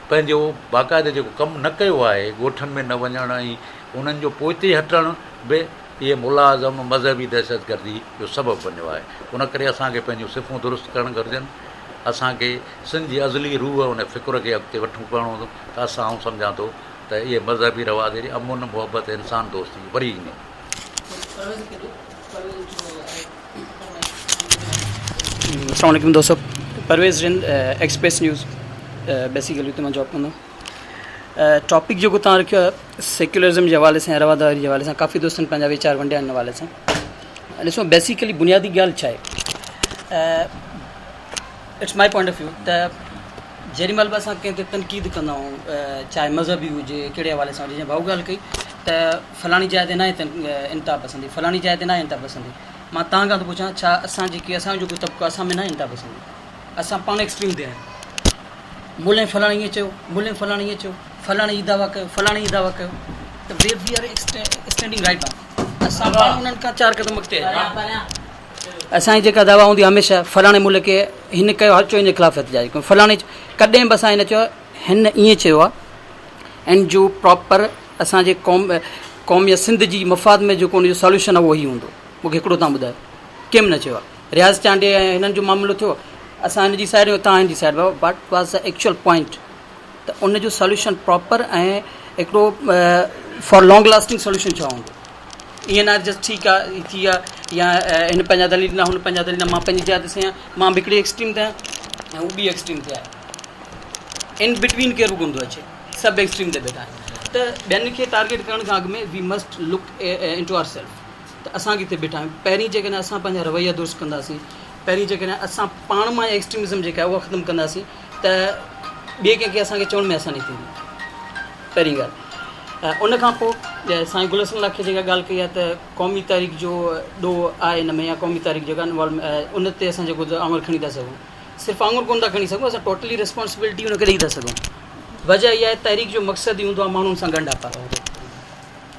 پنهنجو باقاعده جيڪو ڪم نه ڪيو آهي، ڳوٺن ۾ نه وڃڻ ۽ انهن جو پوئتي هٽڻ به اهي ملازم مذهبي دهشتگردي جو سبب بنيو آهي. ان ڪري اسان کي پنهنجون صفون درست ڪرڻ گهرجن. اسان کي سنڌ جي ازلي روح ان فڪر کي اڳتي وٺڻو پوندو ته اسان آئون سمجهان ٿو ته اهي مذهبي رواداري امن، محبت ۽ انسان دوستي وري ايندي. السلام عليڪم دوستو Parvez Rind express news basically اتي مان جاب ڪندو ٽاپڪ جيڪو تان رکيو آهي سيڪولرزم جي حوالي سان رواداري جي حوالي سان ڪافي دوستن پنهنجا ويچار ونڊيا ان حوالي سان ڏسو بيسيڪلي بنيادي ڳالهه ڇا آهي it's my point of view ته جيڏي مهل به اسان ڪنهن تي تنقيد ڪندا آهيون چاهي مذهبي هجي ڪهڙي حوالي سان هجي جيئن ڀائو ڳالهه ڪئي ته فلاڻي جاء تي ناهي انتها پسندي فلاڻي جاء تي ناهي انتها پسندي مان توهان کان ٿو پڇان ڇا اسان جيڪي اسان جو جيڪو طبقو اسان ۾ ناهي انتها پسندي اسان پاڻ ايڪسٽريم تي آهيون مولين فلاڻي ائين چيو مولين فلاڻي ائين چيو فلاڻي هي دعويٰ ڪيو فلاڻي هي دعويٰ ڪيو ته where we are standing right now اسان پاڻ انهن کان چار قدم اڳتي آهيون اسان جي جيڪا دعويٰ هوندي هميشه فلاڻي ملڪ کي هن ڪيو هر چو ان جي خلاف احتجاج ڪيو فلاڻي ڪڏهن به اسان هن چيو هن ائين چيو آهي ان جو پراپر اسان جي قوم قوم يا سنڌ جي مفاد ۾ جيڪو ان جو ساليوشن آهي اهو هي هوندو مون کي هڪڙو تان ٻڌايو ڪنهن به نه چيو آهي رياض چانڊيي ۽ هنن جو معاملو ٿيو اسان هن جي سائيڊ تان هن جي side what was the actual point ته ان جو ساليوشن پراپر ۽ هڪڙو فار لانگ لاسٽنگ ساليوشن ڇا هوندو ائين نه جسٽ ٺيڪ آهي ٿي ويا يا هن پنهنجا دليل ڏنا هن پنهنجا دليل ڏنا مان پنهنجي جاء تي صحيح آهيان مان به هڪڙي ايڪسٽريم تي آهيان ۽ هو ٻي ايڪسٽريم تي آهي ان بٽوين ڪير به ڪونه ٿو اچي. سڀ ايڪسٽريم تي بيٺا آهن ته ٻين کي ٽارگيٽ ڪرڻ کان اڳ ۾ we must look into our self ته اسان ڪٿي بيٺا آهيون پهرين جيڪڏهن اسان پنهنجا رويا درست ڪنداسين پهرين جيڪڏهن اسان پاڻ مان ايڪسٽريمزم جيڪا آهي اها ختم ڪنداسين ته ٻئي ڪنهن کي اسان کي چوڻ ۾ آساني ٿيندي پهرين ڳالهه ان کان پوء سائين گل حسن لاکي جيڪا ڳالهه ڪئي آهي ته قومي تحريڪ جو ڏوهه آهي ان ۾ يا قومي تحريڪ جيڪا ان تي اسان جيڪو آڱر کڻي ٿا سگهون صرف آڱر ڪونه ٿا کڻي سگهون اسان ٽوٽلي ريسپانسبلٽي ان کي ڏئي ٿا سگهون وجه اها آهي تحريڪ جو مقصد ئي هوندو آهي ماڻهن سان ڳنڍاپا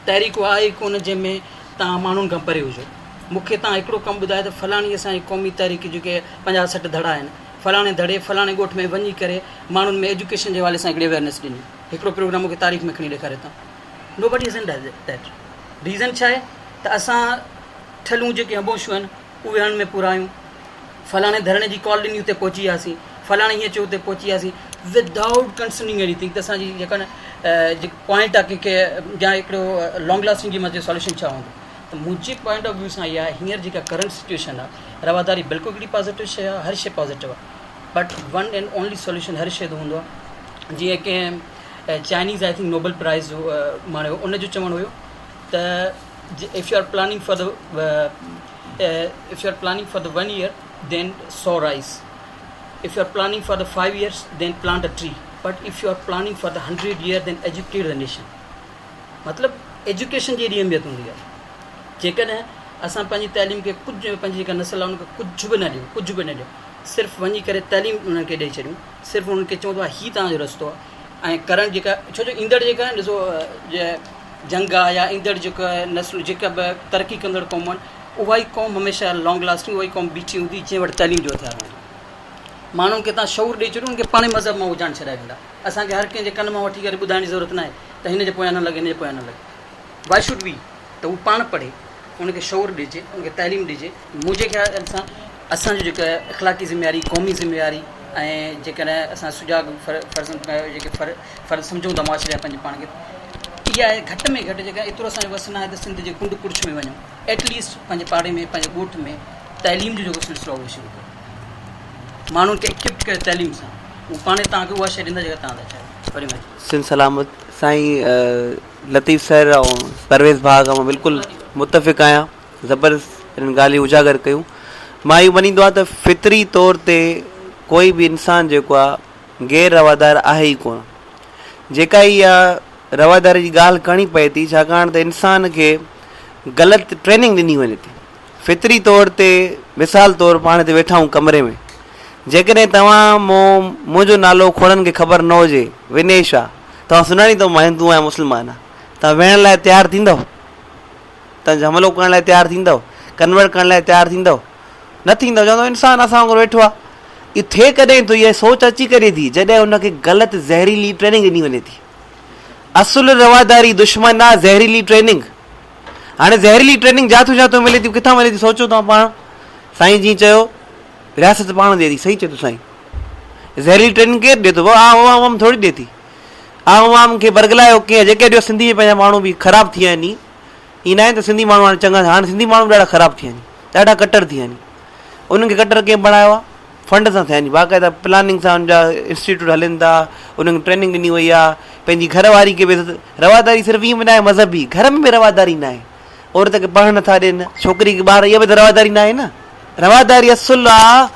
تحريڪ اها آهي ڪونه جنهن ۾ توهان ماڻهن کان پري هجو مون کي توهان هڪڙو ڪم ٻڌايو ته فلاڻي اسان جي قومي تحريڪ جيڪي 50 60 ڌڙا آهن فلاڻي ڌڙي فلاڻي ڳوٺ ۾ وڃي ڪري ماڻهن ۾ ايجوڪيشن جي حوالي سان هڪڙي اويئرنيس ڏني هڪڙو پروگرام مون کي تاريخ ۾ کڻي ڏيکاريو تان nobody has done that reason ڇا آهي ته اسان ٺلهون جيڪي هنبوشيون آهن اهي هڻڻ ۾ پورا آهيون فلاڻي ڌرڻي جي ڪال ڏني اتي پهچي وياسين فلاڻي هيئن چيو اتي پهچي وياسين ودائوٽ ڪنسرننگ ايني ٿنگ ته اسان جي جيڪا نه جيڪو پوائنٽ آهي ڪنهن کي يا هڪڙو لانگ لاسٽنگ جي مٿي سوليوشن ڇا هوندو ته منهنجي پوائنٽ آف ويو سان اها آهي هينئر جيڪا ڪرنٽ سچويشن آهي رواداري بلڪل هڪڙي پازيٽو شيء آهي هر شيء پازيٽو آهي but one and only solution هر شيء جو هوندو آهي جيئن ڪنهن Chinese I think Nobel prize ماڻيو ان جو چوڻ هيو ته if you are planning for the if you are planning for the 1 year then sow rice if you are planning for the 5 years then plant a tree but if you are planning for the 100 year then educate the nation مطلب ايجوڪيشن جي ايڏي اهميت هوندي آهي جيڪڏهن اسان پنهنجي تعليم کي ڪجهه پنهنجي جيڪا نسل آهي ان کي ڪجهه به نه ڏيون ڪجهه به نه ڏيون صرف وڃي ڪري تعليم انهن کي ڏئي ڇڏيون صرف انهن کي چئون ته هي توهان جو رستو آهي ۽ ڪرنٽ جيڪا ڇو جو ايندڙ جيڪا ڏسو جنگ آهي يا ايندڙ جيڪا نسل جيڪا به ترقي ڪندڙ قومون آهن اها ئي قوم هميشه لانگ لاسٽنگ اها ئي قوم بيٺي هوندي جنهن وٽ تعليم جو هٿيار هوندو. ماڻهن کي تان شعور ڏئي ڇڏيو انهن کي پاڻ ئي مذهب مان اجاڻ ڇڏائي ويندا. اسان کي هر ڪنهن جي ڪن مان وٺي ڪري ٻڌائڻ جي ضرورت ناهي ته هن جي پويان نه لڳ هن جي پويان نه لڳ. Why should we ته هو پاڻ پڙهي ان کي شعور ڏجي ان کي تعليم ڏجي. منهنجي خيال سان اسان جو جيڪا اخلاقي ذميواري قومي ذميواري ۽ جيڪڏهن اسان سجاڳ فرزند جيڪي فرض سمجهون ٿا معاشري جا پنهنجي پاڻ کي اها آهي گهٽ ۾ گهٽ جيڪا ايترو اسان جو وس ناهي ته سنڌ جي ڪنڊ ڪڙڇ ۾ وڃون ايٽ ليسٽ پنهنجي پاڙي ۾ پنهنجي ڳوٺ ۾ تعليم جو جيڪو سلسلو آهي اهو شروع ڪيو ماڻهن کي اڪوپڊ ڪيو تعليم سان هو پاڻ توهان کي اها شيء ڏيندا جيڪا توهان ٿا چاهيو وري مهرباني. سنڌ سلامت سائين لطيف سر ۽ پرويز ڀاء کان مان بلڪل متفق آهيان زبردست انهن ڳالهيون اجاگر ڪيون مان اهو مڃيندو آهيان ته فطري طور تي ڪوئي به انسان جيڪو آهي غير روادار آهي ئي ڪونه جيڪا اها رواداري جي ڳالهه ڪرڻي پئي ٿي ڇاڪاڻ ته انسان کي غلط ٽريننگ ڏني وڃي ٿي فطري طور تي مثال طور پاڻ هتي ويٺا آهيون ڪمري ۾ جيڪڏهن توهان مون منهنجو نالو کوڙن کي خبر نه هجي ونيش آ توهان سڃاڻيندو مان هندو آهيان مسلمان آهيان توهان ويهڻ لاء تيار ٿيندؤ توهان حملو ڪرڻ لاء تيار ٿيندؤ ڪنورٽ ڪرڻ لاء تيار ٿيندؤ نه ٿيندؤ چوندؤ انسان اسان وانگر ويٺو آهي اهو ٿئي ڪڏهن ٿو اها سوچ اچي ڪڏهن ٿي جڏهن ان کي غلط زهريلي ٽريننگ ڏني وڃي ٿي اصل رواداري دشمن آ زهريلي ٽريننگ هاڻي زهريلي ٽريننگ جاٿو جاٿو ملي ٿي ڪٿان ملي ٿي سوچو توهان پاڻ سائين جيئن چيو رياست پاڻ ڏي ٿي صحيح چئي ٿو سائين زهريلي ٽريننگ ڪير ڏي ٿو عام عوام ٿوري ڏي ٿي عام عوام کي برغلايو ڪيئن جيڪي ڏيو سنڌي پنهنجا ماڻهو به خراب ٿي ويا آهن ائين ناهي ته سنڌي ماڻهو هاڻي چڱا هاڻي سنڌي ماڻهو به ڏاڍا خراب ٿي ويا آهن ڏاڍا ڪٽر ٿي ويا آهن انهن کي ڪٽر ڪنهن بڻايو آهي فنڊ سان ٿيا آهن باقاعده پلاننگ سان ان جا انسٽيٽيوٽ هلن ٿا انهن کي ٽريننگ ڏني وئي آهي پنهنجي گهر واري کي به رواداري صرف ائين به ناهي مذهبي گهر ۾ به رواداري ناهي عورت کي پڙهڻ نٿا ڏين ڇوڪري کي ٻار اها به ته رواداري ناهي نه رواداري اصل آ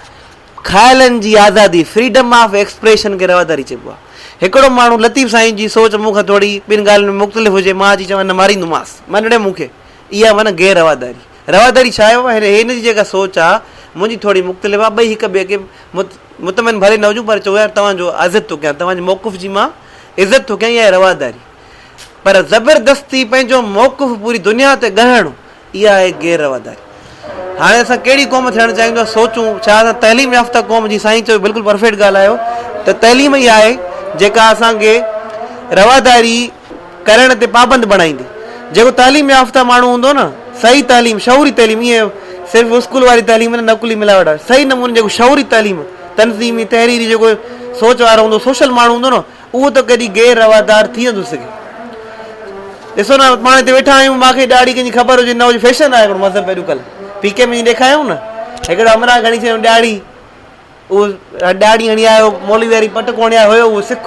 خيالن جي آزادي فريڊم آف ايڪسپريشن کي رواداري چئبو آ هڪڙو ماڻهو لطيف سائين جي سوچ مون کان ٿوري ٻن ڳالهين ۾ مختلف هجي مان اچي چوان نه ماريندومانس منڙي مون کي اها معنيٰ غير رواداري رواداري ڇا آهي بابا هن جي جيڪا سوچ آ منهنجي ٿوري مختلف آ ٻئي هڪ ٻئي کي مطمئن ڀلي نه هجون پر چئو يار توهان جو عزت ٿو ڪيان توهان جي موقف جي مان عزت ٿو ڪيان اها آهي رواداري پر زبردستي پنهنجو موقف پوري دنيا تي ڳاهڻ اها آهي غير رواداري. هاڻي اسان ڪهڙي قوم ٿيڻ چاهيون ٿا سوچون ڇا اسان تعليم يافته قوم جي سائين چيو بلڪل پرفيڪٽ ڳالهه آيو ته تعليم ئي آهي جيڪا اسان کي رواداري ڪرڻ تي پابند بڻائيندي جيڪو تعليم يافته ماڻهو هوندو نه صحيح تعليم شعوري تعليم ائين صرف اسڪول واري تعليم نه نقلي ملاوٽ واري صحيح نموني جيڪو شعوري تعليم تنظيمي تحريري جيڪو سوچ وارو هوندو سوشل ماڻهو هوندو نه اهو ته ڪڏهن غير روادار ٿي نٿو سگهي. ڏسو نه پاڻ هتي ويٺا آهيون مان کي ڏاڙهي ڪنهن جي خبر هجي نه هجي فيشن آهي هڪڙو مذهب اڄ ڪلهه پي ڪي ۾ ڏيکاريائون نه هڪڙو همراهه کڻي ڇڏيو ڏاڙهي اهو ڏاڙهي هڻي آيو مولوي واري پٽڪو هڻي آيو هيو اهو سک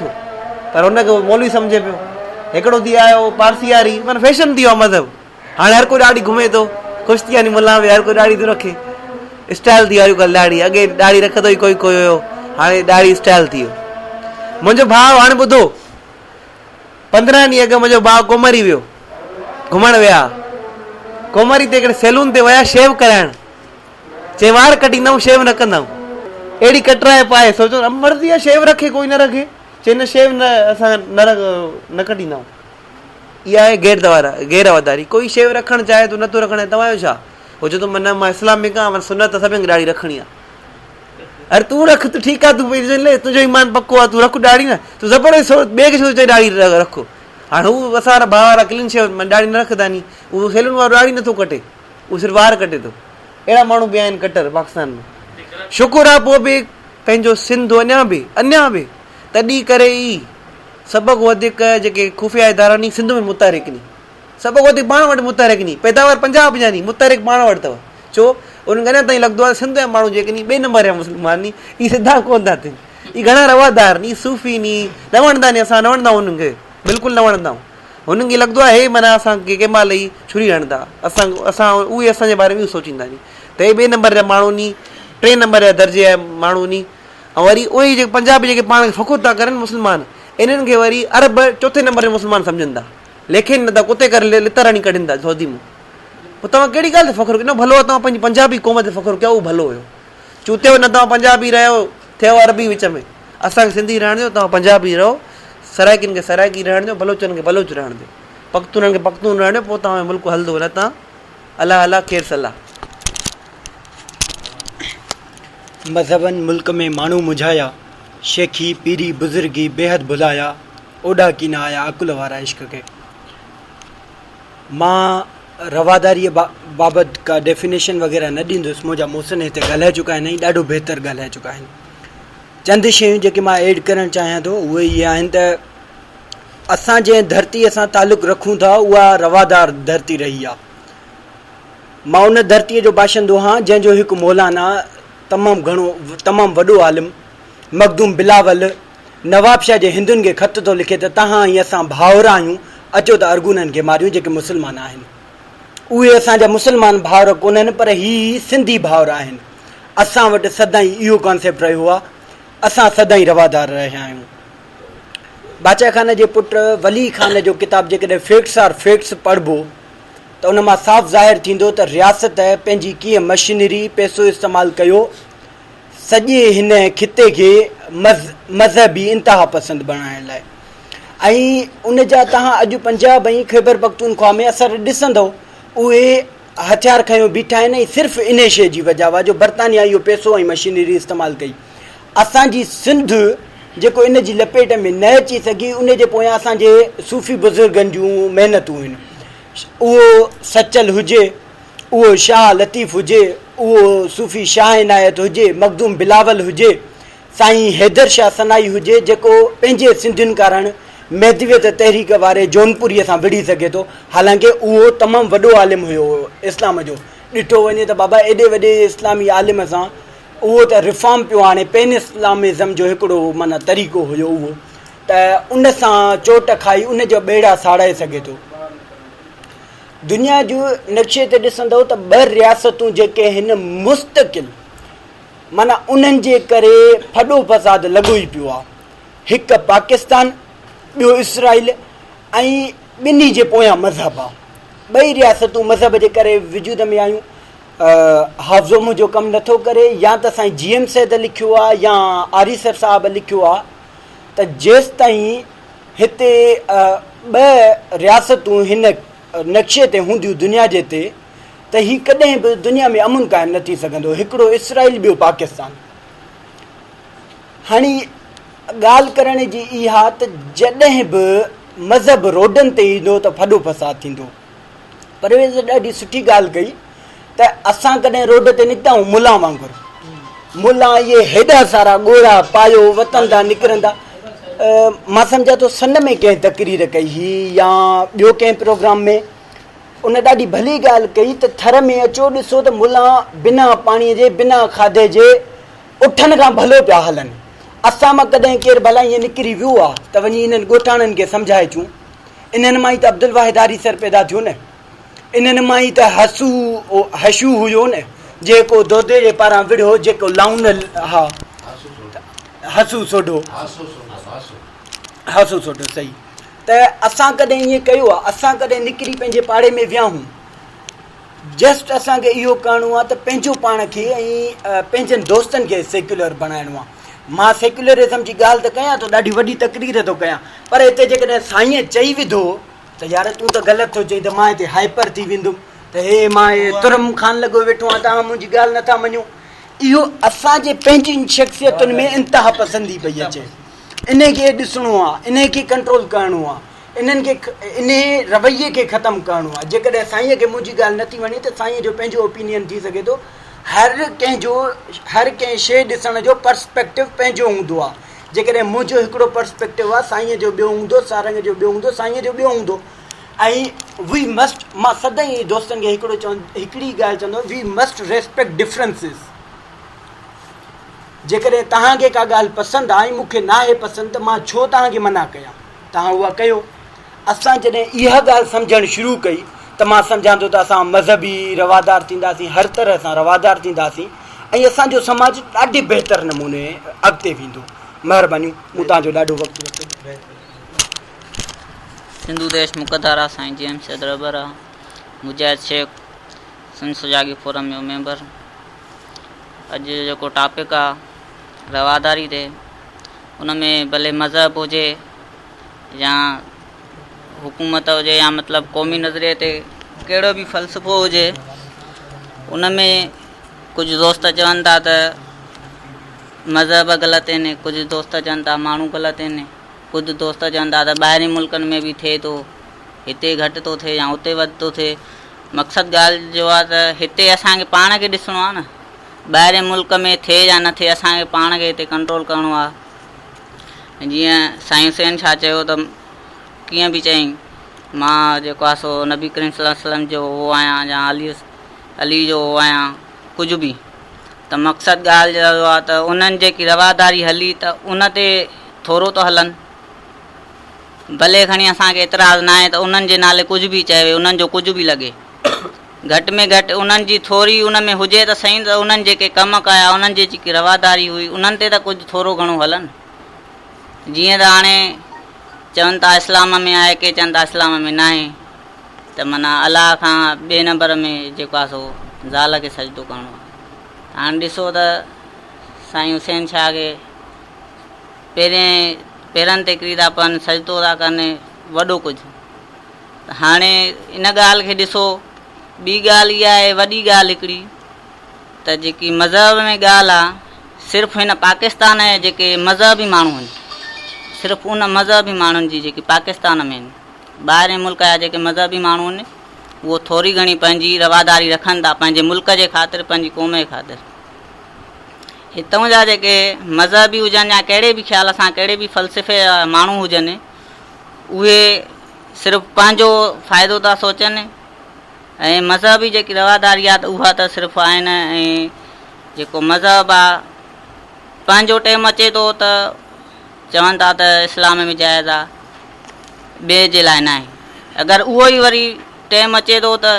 پر هن کي مولوي سمجهي پيو. هڪڙو ٿي آيو پارسياري معنيٰ فيشن ٿي ويو آهي مذهب. هاڻي هر ڪو ڏاڙهي گهمي ٿو. خوش ٿي ويا ني ملان به هر ڪو ڏاڙهي ٿو رکي. اسٽائل ٿي ويو اڄڪلهه ڏاڙهي. اڳي ڏاڙهي رکندو ئي ڪوئي ڪوئي هيو. هاڻي ڏاڙهي اسٽائل ٿي ويو. منهنجو ڀاء هاڻي ٻڌو. 15 ڏينهن اڳ منهنجو ڀاء ڪومري ويو. گهمڻ ويا. ڪومري تي هڪڙي سيلون تي ويا شيو ڪرائڻ. چي وار ڪٽيندائون شيو نه ڪندائون. اهڙي ڪٽرائي پائي سوچو مرضي آ شيو رکي ڪوئي نه رکي. چي نه شيو نه اسان نه نه ڪٽيندائون. اها آهي غير دوارا غير رواداري. ڪوئي شيو رکڻ چاهي ٿو نٿو رکڻ توهان جو ڇا؟ هو چئي ٿو نه مان اسلامڪ آهيان معنيٰ سنت سڀني کي ڏاڙهي رکڻي آهي. اري تون رک تون ٺيڪ آهي تون تنهنجو ايمان پڪو آهي تون رک ڏاڙهي نه تون زبردستي سو ٻئي کي ڇو ٿو چئين ڏاڙهي رک. هاڻي هو اسان وارا ڀاء وارا ڪلين شيو معنيٰ ڏاڙهي نه رکندا ني اهو سيلون وارو ڏاڙهي نٿو ڪٽي اهو صرف وار ڪٽي ٿو. اهڙا ماڻهو به آهن ڪٽر پاڪستان ۾. شڪر آهي پوء به پنهنجو سنڌ اڃا به اڃا به تڏهن ڪري ئي سڀ کان وڌيڪ جيڪي خفيه ادارا ني سنڌ ۾ متحرڪ ني سڀ کان وڌيڪ پاڻ وٽ متحرڪ ني پيداوار پنجاب جا ني متحرڪ پاڻ وٽ اٿو ڇو انهن کي اڃا تائين لڳندو آهي سنڌ جا ماڻهو جيڪي ني ٻئي نمبر جا مسلمان ني اهي سڌا ڪونه ٿا ٿين اهي گهڻا روادار ني صوفي ني نه وڻندا ني اسان نه وڻندا انهن کي بلڪل نه وڻندا هنن کي لڳندو آهي هي معنيٰ اسان کي ڪنهن مهل ئي ڇري هڻندا اسان اسان اهي اسان جي باري ۾ اهو سوچيندا ني ته هي ٻئي نمبر جا ماڻهو ني ٽئين نمبر جا درجي جا ماڻهو ني ۽ وري اهي جيڪي پنجابي جيڪي پاڻ کي فخر ٿا ڪرن مسلمان انهن کي وري عرب چوٿين نمبر جو مسلمان سمجهن ٿا ليکين نه ٿا ڪتي ڪري لتر هڻي ڪڍن ٿا سعودي مان پوء توهان ڪهڙي ڳالهه تي فخر ڪيو ڀلو توهان پنهنجي پنجابي قوم تي فخر ڪيو اهو ڀلو هيو چوتيو نه توهان پنجابي رهيو ٿيو عربي وچ ۾ اسان کي سنڌي رهڻ ڏيو توهان پنجابي رهو سرائڪين کي سرائڪي رهڻ ڏيو بلوچن کي بلوچ رهڻ ڏيو پختونن کي پختون رهڻ ڏيو پوء توهان جو ملڪ هلندو نه تان الله الله خير صلاح. مذهبن ملڪ ۾ ماڻهو منجهايا، شيخي، پيري، بزرگي بيحد ڀلايا، اوڏا ڪي نه آيا عقل وارا عشق کي. مان رواداريء بابت ڪا ڊيفينيشن وغيره نه ڏيندس، منهنجا محسن هتي ڳالهائي چڪا آهن ۽ ڏاڍو بهتر ڳالهائي چڪا آهن. چند شيون جيڪي مان ايڊ ڪرڻ چاهيان ٿو اهي اهي آهن ته اسان جنهن ڌرتيء سان تعلق رکون ٿا اها روادار ڌرتي رهي آهي. مان ان ڌرتيء جو باشندو هان جنهن جو هڪ مولانا تمام گهڻو تمام وڏو عالم مخدوم بلاول نوابشاهه جي هندن کي خط ٿو لکي ته توهان ۽ اسان ڀائر آهيون اچو ته ارغونن کي ماريون جيڪي مسلمان آهن. اهي اسان جا مسلمان ڀائر ڪونهن پر هي سنڌي ڀائر آهن. اسان وٽ سدائين اهو ڪانسيپٽ رهيو آهي. اسان سدائين روادار رهيا آهيون. باچا خان جي پٽ ولي خان جو ڪتاب جيڪڏهن فيڪٽس آر فيڪٽس پڙهبو ته ان مان صاف ظاهر ٿيندو ته رياست پنهنجي ڪيئن مشنري، پئسو استعمال ڪيو سڄي هن خطي کي مذهبي انتها پسند بڻائڻ لاء ۽ ان جا توهان اڄ پنجاب ۽ خيبر پختونخوا ۾ اثر ڏسندؤ اهي هٿيار کنيو بيٺا آهن ۽ صرف انهي شيء جي وجه هئا جو برطانيا اهو پئسو ۽ مشينري استعمال ڪئي. اسان جي سنڌ جيڪو ان جي لپيٽ ۾ نه اچي سگهي ان جي پويان اسان جي صوفي بزرگن جون محنتون هن. اهو سچل هجي، اهو شاهه لطيف هجي، اهو صوفي شاهه عنايت هجي، مخدوم بلاول هجي، سائين حيدر شاهه سنائي هجي جيڪو پنهنجي سنڌين ڪارڻ مهدويت تحريڪ واري جونپوريء سان وڙهي سگهي ٿو، حالانڪه اهو تمام وڏو عالم هيو اسلام جو، ڏٺو وڃي ته بابا ايڏي وڏي اسلامي عالم سان اهو ته ريفارم پيو آڻي، پين اسلامزم جو هڪڙو معنيٰ طريقو هيو اهو ته ان سان چوٽ کائي ان جا ٻيڙا ساڙائي سگهي ٿو. دنيا جي نقشي تي ڏسندؤ ته ٻه رياستون جيڪي هن مستقل معنيٰ انهن جي ڪري ڦڏو فساد لڳو ئي پيو آهي. هڪ پاڪستان ٻيو اسرائيل ۽ ٻنهي جي پويان مذهب آهي. ٻئي رياستون مذهب جي ڪري وجود ۾ آيون. حافظو منهنجو ڪم نٿو ڪري يا ته سائين جي ايم سيد لکيو آهي يا آريسر صاحب لکيو آهي ته جيستائين هتي ٻه رياستون هن نقشي تي هونديون دنيا جي تي ته هي ڪڏهن به دنيا ۾ امن قائم نه ٿي سگهندو هڪڙو اسرائيل ٻيو پاڪستان. هاڻي ڳالهه ڪرڻ جي اها ته جڏهن به مذهب روڊن تي ايندو ته ڦڏو فساد ٿيندو. پرويز ڏاڍي سٺي ڳالهه ڪئي ته اسان ڪڏهن روڊ تي نڪتا آهيون ملان وانگر ملان اهي هيڏا سارا ڳوڙها پايو وطن تان نڪرندا مان سمجهان ٿو سن ۾ ڪنهن تقرير ڪئي هئي يا ٻيو ڪنهن پروگرام ۾ ان ڏاڍي ڀلي ڳالهه ڪئي ته ٿر ۾ اچو ڏسو ته ملان بنا پاڻي جي بنا کاڌي جي اٺن کان ڀلو پيا هلن. اسان مان ڪڏهن ڪير ڀلا ائين نڪري ويو آ ته وڃي انهن ڳوٺاڻن کي سمجهائي اچون؟ انهن مان ئي ته عبدالواحد آريسر پيدا ٿيو نه؟ انهن مان ئي ته حسو حشو هيو نه جيڪو دودي جي پاران وڙهيو جيڪو لائون ها حسو سوڍو حسو سوڍو صحيح ته اسان ڪڏهن ائين ڪيو آ؟ اسان ڪڏهن نڪري پنهنجي پاڙي ۾ ويا هون؟ جسٽ اسان کي اهو ڪرڻو آهي ته پنهنجو پاڻ کي ۽ پنهنجن دوستن کي سيڪيولر بڻائڻو آهي. مان سيڪيولرزم جي ڳالهه ته ڪيان ٿو، ڏاڍي وڏي تقرير ٿو ڪيان، پر هتي جيڪڏهن سائينء چئي وڌو ته يار تون ته غلط ٿو چئين ته مان هتي هائپر ٿي ويندم ته هي مان هي ترم خان لڳو ويٺو آهيان توهان منهنجي ڳالهه نٿا مڃو. اهو اسان جي پنهنجين شخصيتن ۾ انتها پسندي پئي اچي. انهي کي ڏسڻو آهي، انهي کي ڪنٽرول ڪرڻو آهي. انهن کي انهي رويي کي ختم ڪرڻو آهي جيڪڏهن سائينء کي منهنجي ڳالهه نٿي وڻي ته سائينء جو پنهنجو اوپينين ٿي سگهي ٿو هر ڪنهن جو هر ڪنهن شيء ڏسڻ جو پرسپيڪٽو پنهنجو هوندو آهي جيڪڏهن منهنجو هڪڙو پرسپيڪٽو آهي سائينء جو ٻيو هوندو سارنگ جو ٻيو هوندو سائينء جو ٻيو هوندو ۽ وي مسٽ مان سدائين دوستن کي هڪڙو چوند هڪڙي ڳالهه چوندو وي مسٽ ريسپيڪٽ ڊفرنسز جيڪڏهن توهان کي ڪا ڳالهه پسند آهي ۽ مون کي ناهي پسند ته مان ڇو توهان کي منع ڪيان توهان اها ڪيو. اسان جڏهن اها ڳالهه سمجهڻ شروع ڪئي ته مان سمجهان ٿو ته اسان مذهبي روادار ٿينداسين، هر طرح سان روادار ٿينداسين ۽ اسان جو سماج ڏاڍي بهتر نموني اڳتي ويندو. مهربانيون مون توهان جو ڏاڍو وقت ورتو. سنڌو ديش مقدار آ سائين جي ايم سيد رهبر آ مجاهد شيخ سنڌ سجاڳي فورم جو ميمبر اڄ جو جيڪو ٽاپڪ آ رواداري تي ان ۾ ڀلي مذهب هجي يا حڪومت هجي يا مطلب قومي نظريي تي ڪهڙو به فلسفو هجي ان ۾ ڪجهه دوست چون ٿا ته مذهب غلط آهن ڪجهه دوست چون ٿا ماڻهو غلط آهن ڪجهه دوست چون ٿا ته ٻاهرين ملڪن ۾ به ٿئي ٿو هتي گهٽ ٿو ٿئي يا اتي وڌ ٿو ٿئي مقصد ڳالهه جو آهي ته هتي اسانکي پاڻ کي ڏسڻو آهي نه ٻاهرين ملڪ ۾ ٿئي يا نه ٿئي اسان کي پاڻ کي هتي ڪنٽرول ڪرڻو آهي جيئن سائين حسين شاهه چيو ته ڪيئن به چئين مان جيڪو آهي سو نبي ڪريم صلي الله وسلم جو هو آهيان يا علي علي جو هو آهيان ڪجهه به ته مقصد ڳالهه جو آهي ته انهن جيڪي رواداري هلي ته ان تي ٿورو ته هلن ڀلي کڻي اسان کي اعتراض نه آهي ته انهن جي نالي ڪجهه به چئي انهن جو ڪجهه به لڳي گهٽ ۾ گهٽ انهن جي ٿوري ان ۾ هجي ته سهي ته انهن جيڪي ڪم ڪيا انهن جي جيڪي رواداري هئي انهن تي ته ڪجهه ٿورو گهڻو هلن جيئن ته هاڻي چون ٿا اسلام ۾ آهي ڪي چون ٿا اسلام ۾ ناهي ته معنيٰ الله کان ٻئي نمبر ۾ جيڪو آهي سو زال کي سجدو ڪرڻو آهي هاڻي ڏسو ته سائين حسين شاهه کي پهرين پيرن تي ڪري ٿا پون سجدو ٿا ڪن وڏو ڪجهه ته هاڻي ان ڳالهه کي ڏسو. ٻي ڳالهه اها آهي وڏي ڳالهه هڪڙي ته جيڪي مذهب ۾ ڳالهه آ صرف هن پاڪستان جا جيڪي مذهبي ماڻهو آهن صرف ان مذهبي ماڻهن جي جيڪي پاڪستان ۾ آهن ٻاهرين ملڪ جا جيڪي مذهبي ماڻهو آهن اهو ٿوري گهڻي پنهنجي رواداري رکن ٿا پنهنجي ملڪ جي خاطر پنهنجي قوم جي خاطر هتون جا جيڪي مذهبي هجن يا ڪهڙي به خيال سان ڪهڙي به فلسفي جا ماڻهو هجن اهي صرف پنهنجو فائدو ٿا سوچن ۽ مذهبي جيڪي رواداري آهي ته اها ته صرف آهن ۽ جيڪو مذهب آهي پنهنجو ٽيم اچي ٿو ته چون ٿا ته اسلام ۾ جائز آهي ٻئي جي لاء ناهي اگر اهو ئي وري ٽيم اچي ٿو ته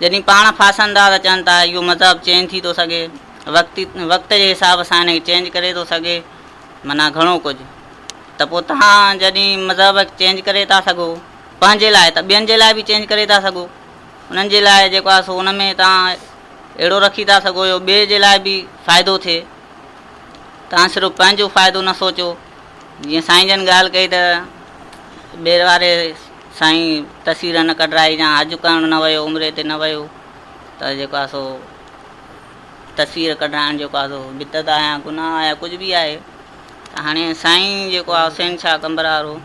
جڏهن پاڻ ڦاسن ٿا ته چون ٿا اهو مذهب چينج ٿي ٿو سگهي وقت وقت جي حساب سان هن کي چينج ڪري ٿو سگهي معنيٰ گهڻو ڪجهه ته پوء توهان جڏهن مذهب چينج ڪري ٿا سگهو پنهنجي لاء ته ٻين جي لاء به چينج ڪري ٿا سگهو انهن جي لاء جيڪو آهي سو ان ۾ توهان اهڙو رکي ٿا سگهو جو ٻئي جي لاء به فائدو ٿئي توهان صرف پنهنجو فائدو نه سوچو جيئن سائين جن ڳالهه ڪئي ته ٻير واري سائين تصوير نه ڪڍرائي يا حج ڪرڻ نه ويو عمري تي نه ويو ته جيڪو آهي سو تصوير ڪڍرائڻ جيڪو آهي سو بدعت آهي يا گناهه آهي يا ڪجهه به آهي ته هاڻي سائين جيڪو آهي حسين شاهه قمبر وارو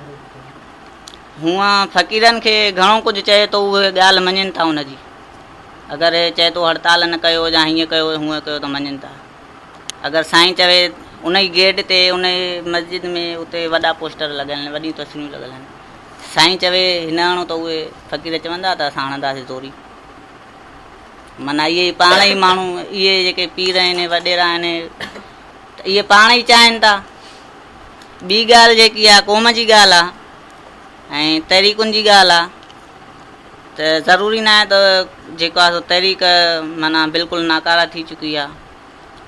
هونء فقيرن کي گهڻو ڪجهه چئي ٿو اهي ڳالهه مڃين ٿا ان جي اگر هي چئي ٿو هڙتال نه ڪيو يا هيئن ڪيو هونء ڪيو ته مڃين ٿا اگر سائين چوي ان ئي گيٽ تي ان ئي مسجد ۾ اتي وڏا پوسٽر لڳل آهن وڏيون تصويرون لڳل آهن سائين چوي هن هڻو ته اهي فقير چوندا ته اسان هڻنداسين زوري معنيٰ اهي پاڻ ئي ماڻهو اهي جيڪي پير آهن وڏيرا آهن ته اهي پاڻ ئي چاهين ٿا. ٻي ڳالهه جيڪي آ قوم جي ڳالهه آ ۽ تحريڪن جي ڳالهه آ ته ضروري ناهي ته جيڪو آ سو تحريڪ معنيٰ بلڪل ناڪاره ٿي چڪي آ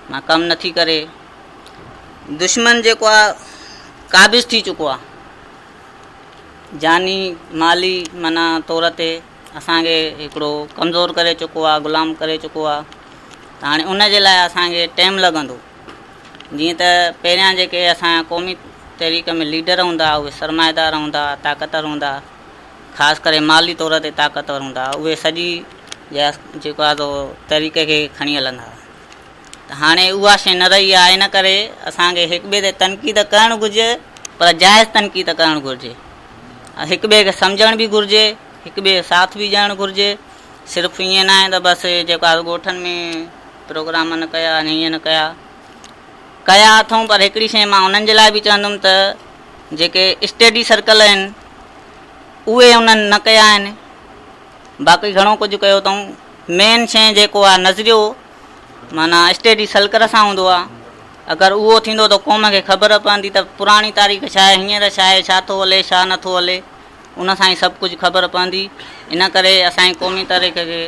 معنيٰ ڪم نٿي ڪري. دشمن جيڪو آ قابض ٿي چڪو آ جاني مالي معنيٰ طور تي اسان کي هڪڙو ڪمزور ڪري چڪو آ غلام ڪري چڪو آ ته هاڻي ان جي لاء اسان کي ٽيم لڳندو جيئن ته پهريان جيڪي اسان جا قومي تحريڪ ۾ ليڊر هوندا اهي سرمائيدار هوندا طاقتور هوندا خاص ڪري مالي طور تي طاقتور هوندا اهي سڄي جيڪو آ سو تحريڪ کي کڻي هلندا ته هاڻي اها شيء نه رهي آهي ان ڪري اسان کي هڪ ٻئي تي تنقيد ڪرڻ گهرجي پر جائز تنقيد ڪرڻ گهرجي هڪ ٻئي کي سمجهڻ به گهرجي هڪ ٻئي جو ساٿ به ڏيڻ گهرجي صرف ائين ناهي ته بس جيڪو آهي ڳوٺن ۾ پروگرام نه ڪيا ائين نه ڪيا ڪيا اٿئون پر هڪڙي شيء مان انهن جي لاء به چوندم ته جيڪي اسٽڊي سرڪل آهن اهي انهن نه ڪيا آهن باقي گهڻو ڪجهه ڪيو اٿئون مين شيء جيڪو آهي نظريو معنيٰ اسٽيڊي سلڪر سان هوندو آ. اگر اهو ٿيندو ته قوم کي خبر پوندي ته پراڻي تاريخ ڇا آهي، هينئر ڇا آهي، ڇا ٿو هلي، ڇا نه ٿو هلي. ان سان ئي سڀ ڪجهه خبر پوندي. ان ڪري اسان جي قومي تحريڪ کي